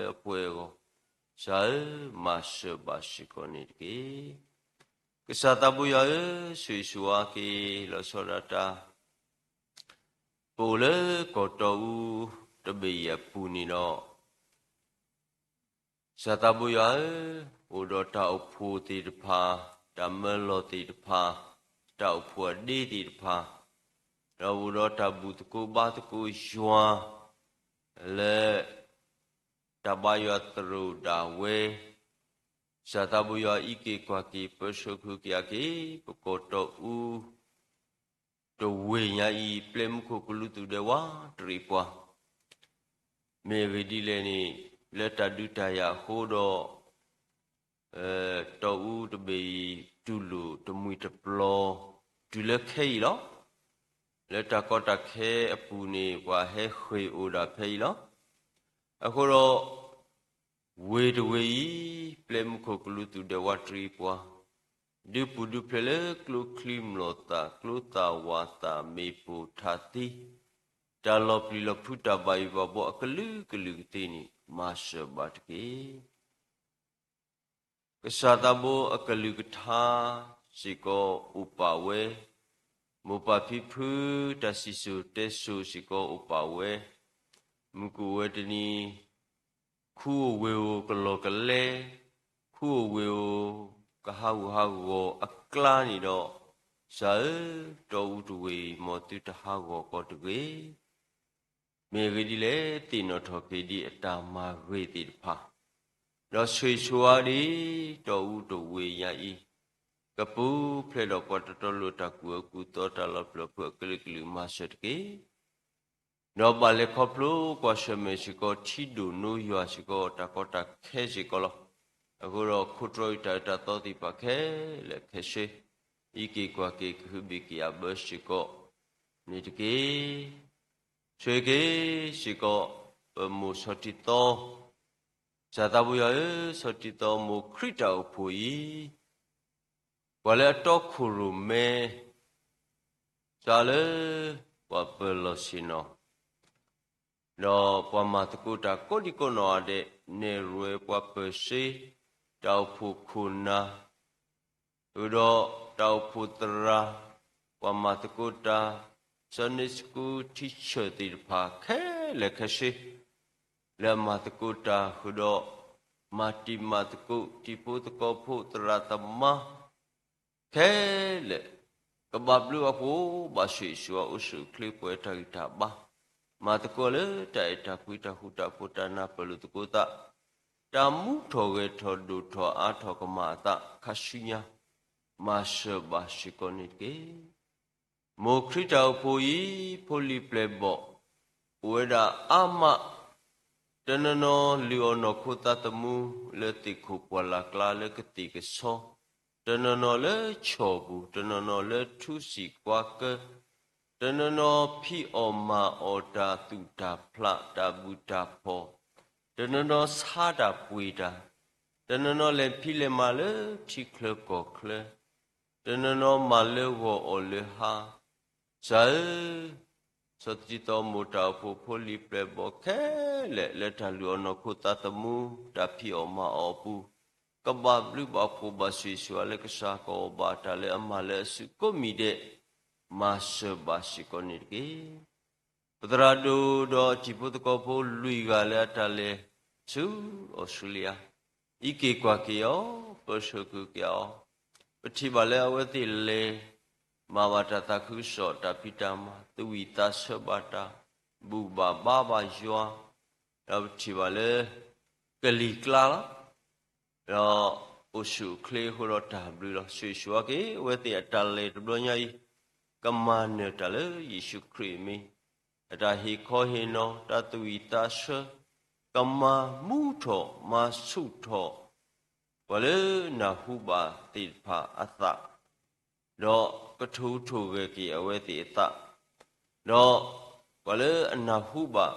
မၤစၢၤဘၣ်စ့ၢ်ကီးန့ၣ်တက့ၢ်. ကစၢ်သးဘိယွၤဧၢ, ဆိၣ်ဂ့ၤဆိၣ်ဝါက့ၤ လီၤဆီဒၣ်တၢ် ပအိၣ်လၢကီၢ်တီအူတဘ့ၣ်အံၤအပူၤန့ၣ်ဒီး, ကစၢ်သးဘိယွၤဧၢ, အိၣ်ဒီးတၢ်အိၣ်ဖှိၣ်သ့ၣ်တဖၣ်, တၢ်မၢလီၤသ့ၣ်တဖၣ်, တၢ်အိၣ်ဖှိၣ်အဒ့သ့ၣ်တဖၣ်, ဒီးအိၣ်ဒီးတၢ်ဘူၣ်သကိးဘါသကိးယွၤ လၢ တၢ်ဘါယွၤသရိာ်ဒၣ်ဝဲ, ကစၢ်သးဘိယွၤအံးက့ၤကွၢ်က့ၤ ပၢဆှၢဃုာ်က့ၤအက့ၤ ပကီၢ်တီအူ တဝ့ၢ်ညါအံၤ ပျဲမူခိၣ်ကလူးသူၣ်ဒဲဝးတရံးပှၤ မ့ၢ်အဂ့ၢ်ဒ်လဲၣ်န့ၣ်, လၢတၢ်ဒုးတၢ်ယၤအဃိဒီး, တီအူတဘ့ၣ်အံၤ တူၢ်လိာ်တမှံၤတပျီၤ တုၤလၢခဲအံၤလီၤ. လၢတၢ်ကီတၢ်ခဲအပူၤန့ၣ် ပှၤဟဲဃ့ၢ်အိၣ်ဒၣ်ဖဲအံၤလီၤ. အဃိဒီး ဝ့ၢ်တဝ့ၢ်အံၤ ပျဲမူခိၣ်ကလူးသူၣ်ဒဲဝးတရံးပှၤ, ဒုးပူၤဒုးဖျဲးလၢကျိချံမျိာ်သၣ် ကျိသၣ်ဝၣ်သၣ် မ့ၣ်ပိၢ်ထးသံ, တၢ်လီၤပျံၤလီၤဖုး တၢ်ဘၣ်ယိၣ်ဘၣ်ဘှီအကလုာ်ကလုာ်ကသ့န့ၣ် မၤစၢၤဘၣ်တက့ၢ်. ကစၢ်သးဘိအကလုၢ်ကထါစ့ၢ်ကီးအိၣ်ပာ်ဝဲ, မိၢ်ပၢ်ဖံဖု တၢ်စံၣ်စိၤတဲစိၤစ့ၢ်ကီးအိၣ်ပာ်ဝဲ, မုၢ်ကအိၣ်ဝဲတနံၤ ခူအိၣ်ဝ့ၢ်အိၣ်ကလီၢ်ကလဲ, ခူအိၣ်ဝ့ၢ်အိၣ်ကဟးဂူာ်ဟးဂီၤအကျါန့ၣ်ဒီး, ကစၢ်ဧၢ, တီအူတဝ့ၢ်အံၤ မ်သုတဟးဂီၤကီးတဂ့ၤ. မ့ၢ်အဂ့ၢ်ဒ်လဲၣ်, သ့ၣ်နီၣ်ထီၣ်က့ၤဒ်အတၢ်မၤဂ့ၤသ့ၣ်တဖၣ်, ဒီးဆိၣ်ဂ့ၤဆိၣ်ဝါဒ် တီအူတဝ့ၢ်ညါအံၤ, ကပူၤဖျဲးဒီးပှၤတတီလိၤတၢ်ကူၣ်အၢကူၣ်သီ တၢ်လီၤပျံၤလီၤဖုးအကလုာ်ကလုာ် မၤစၢၤတက့ၢ်. ဒီးဘၣ်လဲၤခီဖျိကွၢ်ဆၢၣ်မဲာ်စ့ၢ်ကီး ထံဒိၣ်နိယွၤစ့ၢ်ကီး တၢ်ကီတၢ်ခဲစ့ၢ်ကီးလီၤ. အဃိဒီးခိတြီအံၤ တၢ်အၢတၢ်သီသ့ၣ်တဖၣ်ခဲလၢာ်ခဲဆ့, အံးက့ၤကွၢ်က့ၤ ကဟုဘ့ၣ်က့ၤအဘၢစ့ၢ်ကီးန့ၣ်တက့ၢ်. ဆိၣ်ဂ့ၤက့ၤစ့ၢ်ကီး ပမိၢ်ဆီထံသီ, ကစၢ်သးဘိယွၤဧၢ, ဆီထံသီမိၢ်ခရံာ်တၢ်အိၣ်ဖှိၣ်အံၤ ပှၤလၢအတီခိၣ်ရိၣ်မဲ စးလၢပှၤပၢၤလီၢ်ဆ့ၣ်နီၤ, ဒီးပှၤမၤသကိးတၢ်ကိးဒံကိးနီၢ်ဂၤဒဲး, နဲၣ်ရွဲပှၤပၢၤစ့, တၢ်အိၣ်ဖှိၣ်ခိၣ်နၢ်, ဃုာ်ဒီးတၢ်အိၣ်ဖှိၣ်သရၣ်, ပှၤမၤသကိးတၢ်, Sunday School teacher သ့ၣ်တဖၣ်ခဲလၢာ်ခဲဆ့ လၢအမၤသကိးတၢ်, ဃုာ်ဒီးမၤတံၤမၤသကိး တံၤဖိသကိးဖိ သရၣ်သမါ ခဲလၢာ်, ပ ကဘၣ်ဘျုးဘၣ်ဖှိၣ်ဘၣ်ဆိၣ်ဂ့ၤဆိၣ်ဝါအိၣ်ဆူၣ်အိၣ်ချ့ပှဲၤတၢ်ဂံၢ်တၢ်ဘါ, မၤသကိးလၢတၢ်အဲၣ်တၢ်ကွံတၢ်ဃူတၢ်ဖိးတၢ်နၢ်ပၢၢ်လိာ်သကိးသး, တၢ်မူထီၣ်ဂဲၤထီၣ်ဒိၣ်ထီၣ်အါထီၣ်ကမၤအသးခါဆူညါ, မၤစၢၤဘၣ်စ့ၢ်ကီးန့ၣ်တက့ၢ်. မိၢ်ခရံာ်တၢ်အိၣ်ဖှိၣ်အံၤ ဖိလံၤပျဲၢ်ဘီၣ်, အိၣ်ဝဲဒၣ်အါမး, တနီၤနီၤလုၢ်အီၣ်နီၢ်ခိသးသမူလၢသ့ၣ်ခိၣ်ပှၢ်လၢ်ကျါလၢကသ့ၣ်ကဆီ, တနီၤနီၤလၢဆီၣ်ပူၤ, တနီၤနီၤလၢထူစံၣ်ကွၢ်ကၢ, တနီၤနီၤဖံးအီၣ်မၤအီၣ်တၢ်သူၣ်တၢ်ဖျးတၢ်ဘုၣ်တၢ်ဖှီၣ်, တနီၤနီၤဆါတၢ်ပှ့ၤတၢ်, တနီၤနီၤလဲၤဖံးလဲၤမၤလၢထံချၢကီၢ်ချၢ, တနီၤနီၤမၤလၢဂီၤအီၣ်လၢဟါ, ကစၢ်ဧၢ, စီၤတံၤသီၣ်မိၢ်တၢ်အိၣ်ဖှိၣ်ဖိလံၤပျဲၢ်ဘီၣ်ခဲလၢာ် လၢတၢ်လုၢ်အီၣ်နီၢ်ခိသးသမူ တၢ်ဖံးအီၣ်မၤအီၣ်အပူၤ, ကဘၣ်ဘျုးဘၣ်ဖှိၣ်ဘၣ်ဆိၣ်ဂ့ၤဆိၣ်ဝါလၢကစၢ်ကီးဘၣ်တၢ်လၢအမၤလၢအစုကိးမံၤဒဲး, မၤစၢၤဘၣ်စ့ၢ်ကီးန့ၣ်တက့ၢ်. ပသရၣ်ဒိၣ်ဒီးတံၤဖိသကိးဖိလွံၢ်ဂၤလၢအတၢ်လဲၤဆူအီစထြ့လယါ, အံးက့ၤကွၢ်က့ၤအီၤ, ပၢဆှၢက့ၤအီၤ, ပထံၣ်ဘၣ်လၢအဝဲသ့ၣ်လဲၤ မၤဘၣ်တၢ်သးခုကစီၣ်တၢ်ဖံးတၢ်မၤ, သူၣ်ဝံၣ်သးဆၢဘၣ်တၢ်, ဘူၣ်ဘၣ်ဘါဘၣ်ယွၤ, ဒီးပထံၣ်ဘၣ်လၢ ကလံၤကျါလီၤ. ဒီးအိၣ်ဆူၣ်အိၣ်ချ့အဃိဒီးတၢ်ဘျုးလီၤ. ဆိၣ်ဂ့ၤဆိၣ်ဝါက့ၤ အဝဲသ့ၣ်အတၢ်လဲၤတဘျီညါအံၤ, ကမၤနၢၤတၢ်လၢယ့ၣ်ၡူးခရံာ်အမံၤ, အတၢ်ဟ့ၣ်ခီဟ့ၣ်နီၤ တၢ်သူၣ်ဝံၣ်သးဆၢ, ကမၤမူထီၣ်မၤဆူၣ်ထီၣ် ပှၤလၢနၢ်ဟူဘၣ်သ့ၣ်တဖၣ်အသး, ဒီးကထိၣ်ဟူးထိၣ်ဂဲၤက့ၤအဝဲသ့ၣ်အသး, ဒီးပှၤလၢအနၢ်ဟူဘၣ်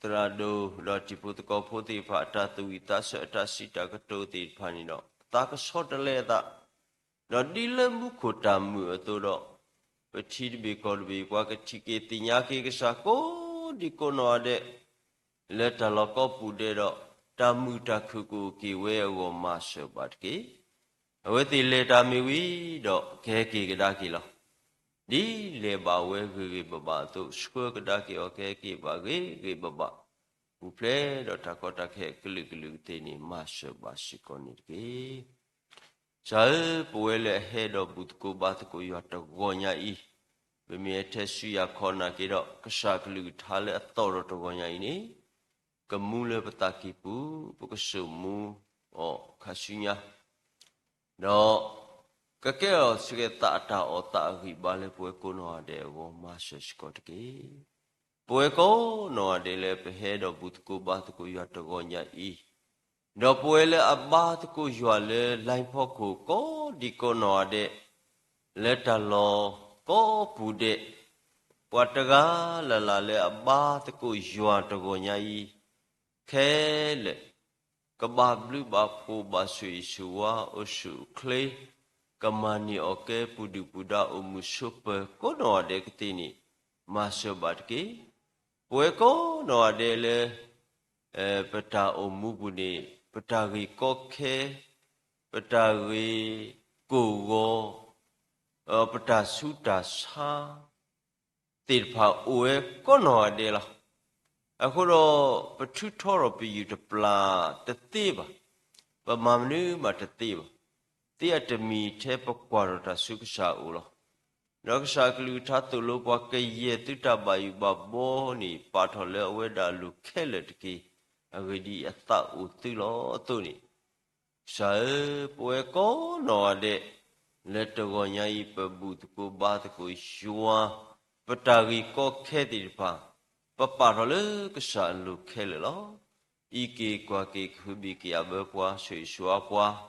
သရၣ်ဒိၣ်ဒီးတံၤဖိသကိးဖိသ့ၣ်တဖၣ် အတၢ်သူၣ်ဝံၣ်သးဆၢအတၢ်စံးတၢ်ကတိၤသ့ၣ်တဖၣ်န့ၣ်ဒီး သးကဆှီတလဲအသး, ဒီးဒ်လၢမူခိၣ်တၢ်မုာ်အသိးဒီး, ပထံတဘ့ၣ်ကီၢ်တဘ့ၣ် ပှၤကထံၣ်က့ၤသ့ၣ်ညါက့ၤကစၢ်ကိးဒံကိးနီၢ်ဂၤဒဲး လၢတၢ်လီၢ်ကိးပူၤဒဲးဒီး တၢ်မုာ်တၢ်ခုၣ်ကအိၣ်က့ၤဝဲအဂီၢ်မၤစၢၤဘၣ်တက့ၢ်. အဝဲသ့ၣ်လဲၤတၢ်မ့ၢ်ဝံၤဒီး ကဟဲက့ၤကဒါက့ၤလီၤ. ဒ်လဲၤဘၣ်ဝဲဂ့ၤဂ့ၤဘၣ်ဘၣ်အသိး ဆှၢကဒါက့ၤအီၤကဟဲက့ၤဘၣ်ဂ့ၤဂ့ၤဘၣ်ဘၣ်, ပူၤဖျဲးဒီးတၢ်ကီတၢ်ခဲအကလုာ်ကလုာ်ကသ့န့ၣ် မၤစၢၤဘၣ်စ့ၢ်ကီးန့ၣ်တက့ၢ်. ကစၢ်ဧၢ, ပဝဲလၢအဟဲဒီးဘူၣ်သကိးဘါသကိးယွၤတဂီၤညါအံၤ, ပမ့ၢ်အထဲဆူယၤခီနာ်က့ဒီး ကစၢ်ကလုၢ်ကထါလၢအသီၣ်ဒီးတဂီၤညါအံၤန့ၣ်, ကမူလၢပသးကံၢ်ပူၤ, ပကစိာ်မူအီၤခါဆူညါ ဒီးကကဲထီၣ်ဆူကဲသးအတၢ်အီၣ်သးအဂံၢ်ဘါလၢပဝဲကိးနီၢ်ဂၤဒဲးအဂီၢ် မၤစၢၤစ့ၢ်ကီးတက့ၢ်. ပဝဲကိးနီၢ်ဂၤဒဲးလၢပဟဲဒီးဘူၣ်သကိးဘါသကိးယွၤတဂီၤညါအံၤ, ဒီးပဝဲလၢအဘါသကိးယွၤလၢ line ဖီခိၣ်ကိးဒံကိးနီၢ်ဂၤဒဲး, လၢတၢ်လီၢ်ကိးပူၤဒဲး, ပှၤတဂၤလၢ်လၢ်လၢအဘါသကိးယွၤတဂီၤညါအံၤ, ခဲလၢာ် ကဘၣ်ဘျုးဘၣ်ဖှိၣ်ဘၣ်ဆိၣ်ဂ့ၤဆိၣ်ဝါအိၣ်ဆူၣ်အိၣ်ချ့, ကမၤန့ၢ်အီၣ်ကဲပူၤဒုၣ်ပူၤဒါအိၣ်မုာ်ဆိးပၢၤကိးနီၢ်ဂၤဒဲးကသ့န့ၣ်, မၤစၢၤဘၣ်တက့ၢ်. ပဝဲကိးနီၢ်ဂၤဒဲးလၢ ပတၢ်အိၣ်မူပူၤန့ၣ် ပတၢ်ဂ့ၢ်ကီခဲ, ပတၢ်ဂ့ၢ်ကိၢ်ဂီၤ, ပတၢ်ဆူးတၢ်ဆါ သ့ၣ်တဖၣ်အိၣ်ဝဲကိးနီၢ်ဂၤဒဲးလီၤ. အဃိဒီး ပထုးထီထီၣ်ပယုၢ်တပျၢ်တသ့ဘၣ်, ပမၤမနုၤမးတသ့ဘၣ်, သ့အတမံၤထဲပကွၢ်ထီၣ်တၢ်ဆူကစၢ်အအိၣ်လီၤ. ဒီးကစၢ်အကလုၢ်ကထါသိၣ်လိပှၤ ကယဲၢ်သုတၢ်ဘၣ်ယိၣ်ဘၣ်ဘီန့ၣ် ပာ်ထီၣ်လၢအဝဲဒၣ်အလိၤခဲလၢာ်တက့ၢ်. အဂ့ၢ်ဒ်အံၤ, အသးအိၣ်သုလီၤအသိးန့ၣ်, ကစၢ်ဧၢ, ပဝဲကိးနီၢ်ဂၤဒဲး လၢတဂီၤညါအံၤ ပဘူၣ်သကိးဘါသကိးယွၤ, ပတၢ်ဂ့ၢ်ကီခဲသ့ၣ်တဖၣ် ပပာ်ထီၣ်လၢကစၢ်အလိၤခဲလၢာ်လီၤ. အံးက့ၤကွၢ်က့ၤ ကဟုဘ့ၣ်က့ၤအဘၢပှၤ ဆိၣ်ဂ့ၤဆိၣ်ဝါပှၤ,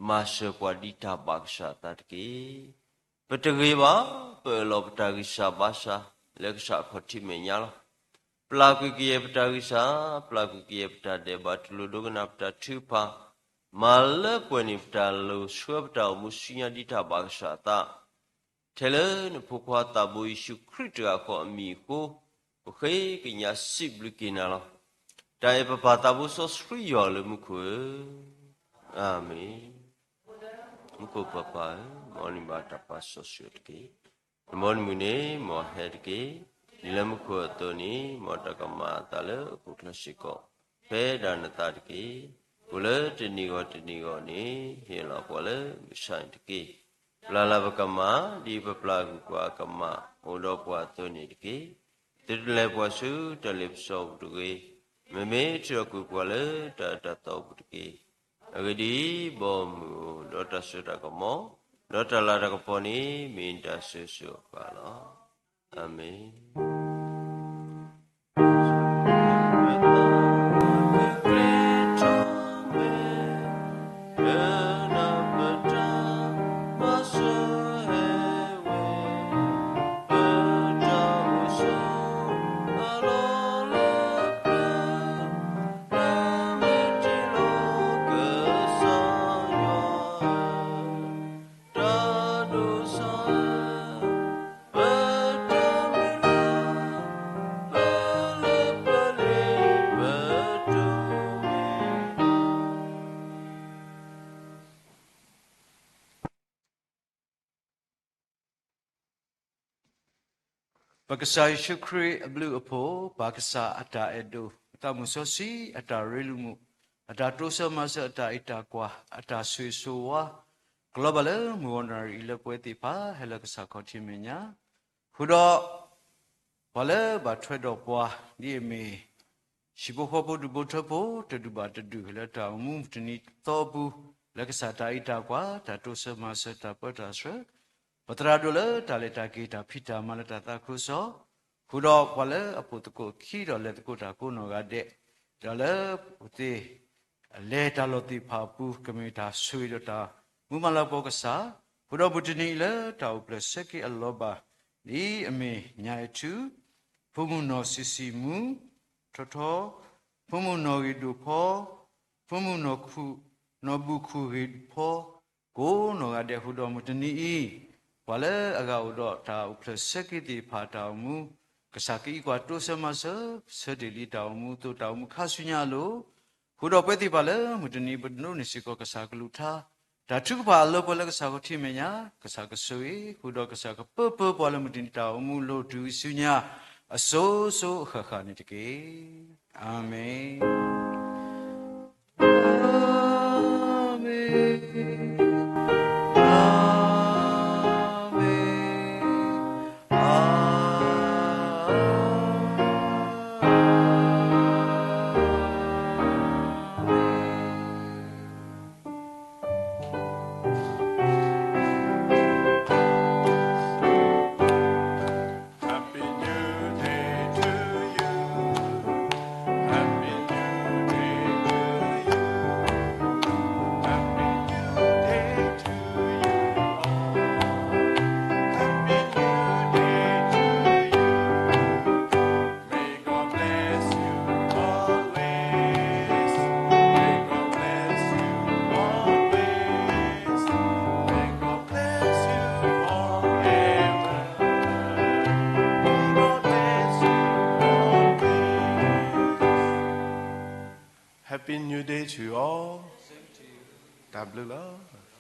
မၤစၢၤပှၤဒ်တၢ်ဘၣ်ကစၢ်အသးတက့ၢ်. ပတဂ့ၤဘၣ်, ပအၢၣ်လီၤပတၢ်ဂံၢ်စၢ်ဘါစၢ် လၢကစၢ်အခီၣ်ထံးမဲာ်ညါလီၤ. ပျၢ်ကွံာ်ကယဲၢ်ပတၢ်ဂံၢ်စၢ်, ပျၢ်ကွံာ်ကယဲၢ်ပတၢ်ဒဲးဘး တူၢ်လိာ်ဒိကနၣ်ပတၢ်ထုကဖၣ်, မၤလၢပှဲၤန့ၢ်ပတၢ်လိၤ ဆှၢပတၢ်အိၣ်မူဆူညါဒ်တၢ်ဘၣ်ကစၢ်အသး ထဲလၢနဖိခွါသးဘိယ့ၣ်ၡူးခရံာ်တဂၤဃီအမံၤအဃိ, ပဃ့ကညးစံးဘျုးက့ၤနၤလီၤ. တၢ်အဲၣ်ပပၢ်သးဘိစီဆှံယွၤလၢမူခိၣ်ဧၢ, အၤမ့ၣ်. မူခိၣ်ပၢ်ပၢ်ဧၢ, မ်နဘၣ်တၢ်ပာ်စီဆှံတက့ၢ်. နမ်နမုၢ်န့ၣ် မ်အဟဲတက့ၢ်. ဒ်လၢမူခိၣ်အသိးန့ၣ် မ်တၢ်ကမၤအသးလၢဟီၣ်ခိၣ်ချၢစ့ၢ်ကီး ဖဲဒၣ်နသးတက့ၢ်. အိၣ်လၢတနံၤဂီၢ်တနံၤဂီၢ်န့ၣ် ဟ့ၣ်လီၤပှၤလၢမုၢ်ဆါန့ၣ်တက့ၢ်. ပျၢ်လၢ်ပကမၣ်, ဒ်ပပျၢ်ကွံာ်ပှၤအကမၣ်အိၣ်ဒီးပှၤအသိးန့ၣ်တက့ၢ်. သုတလဲၤပှၤဆူတၢ်လ့ပစီပူၤတဂ့ၤ. မ့မ့ၢ်ထုးထီၣ်ကွံာ်ပှၤလၢတၢ်အၢတၢ်သီပူၤတက့ၢ်. အဂ့ၢ်ဒ်အံၤ, ဘီမုၢ်အိၣ်ဒီးတၢ်စိတၢ်ကမီၤ, ဒီးတၢ်လၤတၢ်ကပီၤန့ၣ် မ့ၢ်တၢ်ဆၢဂ့ၤဆၢဝါလီၤ. အၤမ့ၣ်. ပကစၢ်ယ့ၣ်ၡူးခရံာ်အဘျုးအဖှိၣ်, ပၢ်ကစၢ်အတၢ်အဲၣ်ဒိၣ်, ပသးမုၢ်စီဆှံအတၢ်ရ့လိာ်မုာ်, အတၢ်တိစၢၤမၤစၢၤအတၢ်အံးတၢ်ကွၢ်, အတၢ်ဆိၣ်ဂ့ၤဆိၣ်ဝါ, ကလီၤဘၣ်လၢမုၢ်ဂီၤနၣ်ရံၣ်အံၤလၢပဝဲသ့ၣ်တဖၣ် ဟဲလၢကစၢ်ခီၣ်ထံးမဲာ်ညါ, ဃုာ်ဒီး ပှၤလၢဘၣ်ထွဲဒီးပှၤ ဒ်အမ့ၢ် ဟံၣ်ဖိဃီဖိဒူၣ်ဖိထၢဖိ တဒူၣ်ဘၣ်တဒူၣ် လၢတၢ်အိၣ်မူတနံၤသီအပူၤ, လၢကစၢ်တၢ်အံးတၢ်ကွၢ်, တၢ်တိစၢၤမၤစၢၤ, တၢ်ပၢတၢ်ဆှၢ, ပသရၣ်ဒိၣ်လၢတၢ်လဲၤတၢ်က့ၤတၢ်ဖံးတၢ်မၤလၢတၢ်သးခုကစီၣ်, ဃုာ်ဒီးပှၤလၢအပိာ်သကိးအခံဒီးလဲၤသကိးတၢ်ကိးနီၢ်ဂၤဒဲး, ဒီးလၢပသ့ၣ် လဲၤတၢ်လီၢ်သ့ၣ်တဖၣ်အပူၤ ကမ့ၢ်တၢ်ဆိၣ်ဂ့ၤဒီးတၢ်မူမၤလၤကပီၤကစၢ်, ဃုာ်ဒီးမုၢ်တနံၤအံၤလၢတၢ်အိၣ်ဖျဲၣ်ဆၢက့ၤအလီၢ်ဘၣ် ဒ်အမ့ၢ်ညၣ်အဲၣ်ထူ, ဖိမုၣ်နီၢ်ဆံးဆံးမူ, ထီထီ, ဖိမုၣ်နီၢ်ဂ့ၤဒိၣ်ဖီ, ဖိမုၣ်နီၢ်ခူၣ်, နီၢ်ဘူၣ်ခူၣ်ဂ့ၤဖီ, ကိးနီၢ်ဂၤဒဲးဃုာ်ဒီးမုၢ်တနံၤအံၤ, ပှၤလၢအဂၤအိၣ်ဒီးတၢ်အိၣ်ဖျဲၣ်ဆၢက့ၤသ့ၣ်တဖၣ်တၢ်အိၣ်မူ, ကစၢ်ကအံးကွၢ်တိစၢၤမၤစၢၤ, ဆၢတ့ၢ်လံတၢ်အိၣ်မူအသိး တၢ်အိၣ်မူခါဆူညါအလိၤ, ဃုာ်ဒီးပဝဲသ့ၣ်တဖၣ်လၢမုၢ်တနံၤပဒိးန့ၢ်စ့ၢ်ကီးကစၢ်ကလုၢ်ကထါ, တၢ်ထုကဖၣ်အလၢပှဲၤလၢကစၢ်ခီၣ်ထံးမဲာ်ညါ, ကစၢ်ကဆိၣ်ဂ့ၤ, ဃုာ်ဒီးကစၢ်ကပၢပၢပှၤလၢမုၢ်တနံၤတၢ်အိၣ်မူလိၤတုၤဆူညါ, အစိၤစိၤအဃၣ်ဃၣ်န့ၣ်တက့ၢ်. အၤမ့ၣ်. အၤမ့ၣ်. အၤမ့ၣ်. အၤမ့ၣ်. Happy New Day to you all. တၢ်ဘျုးလီၤ.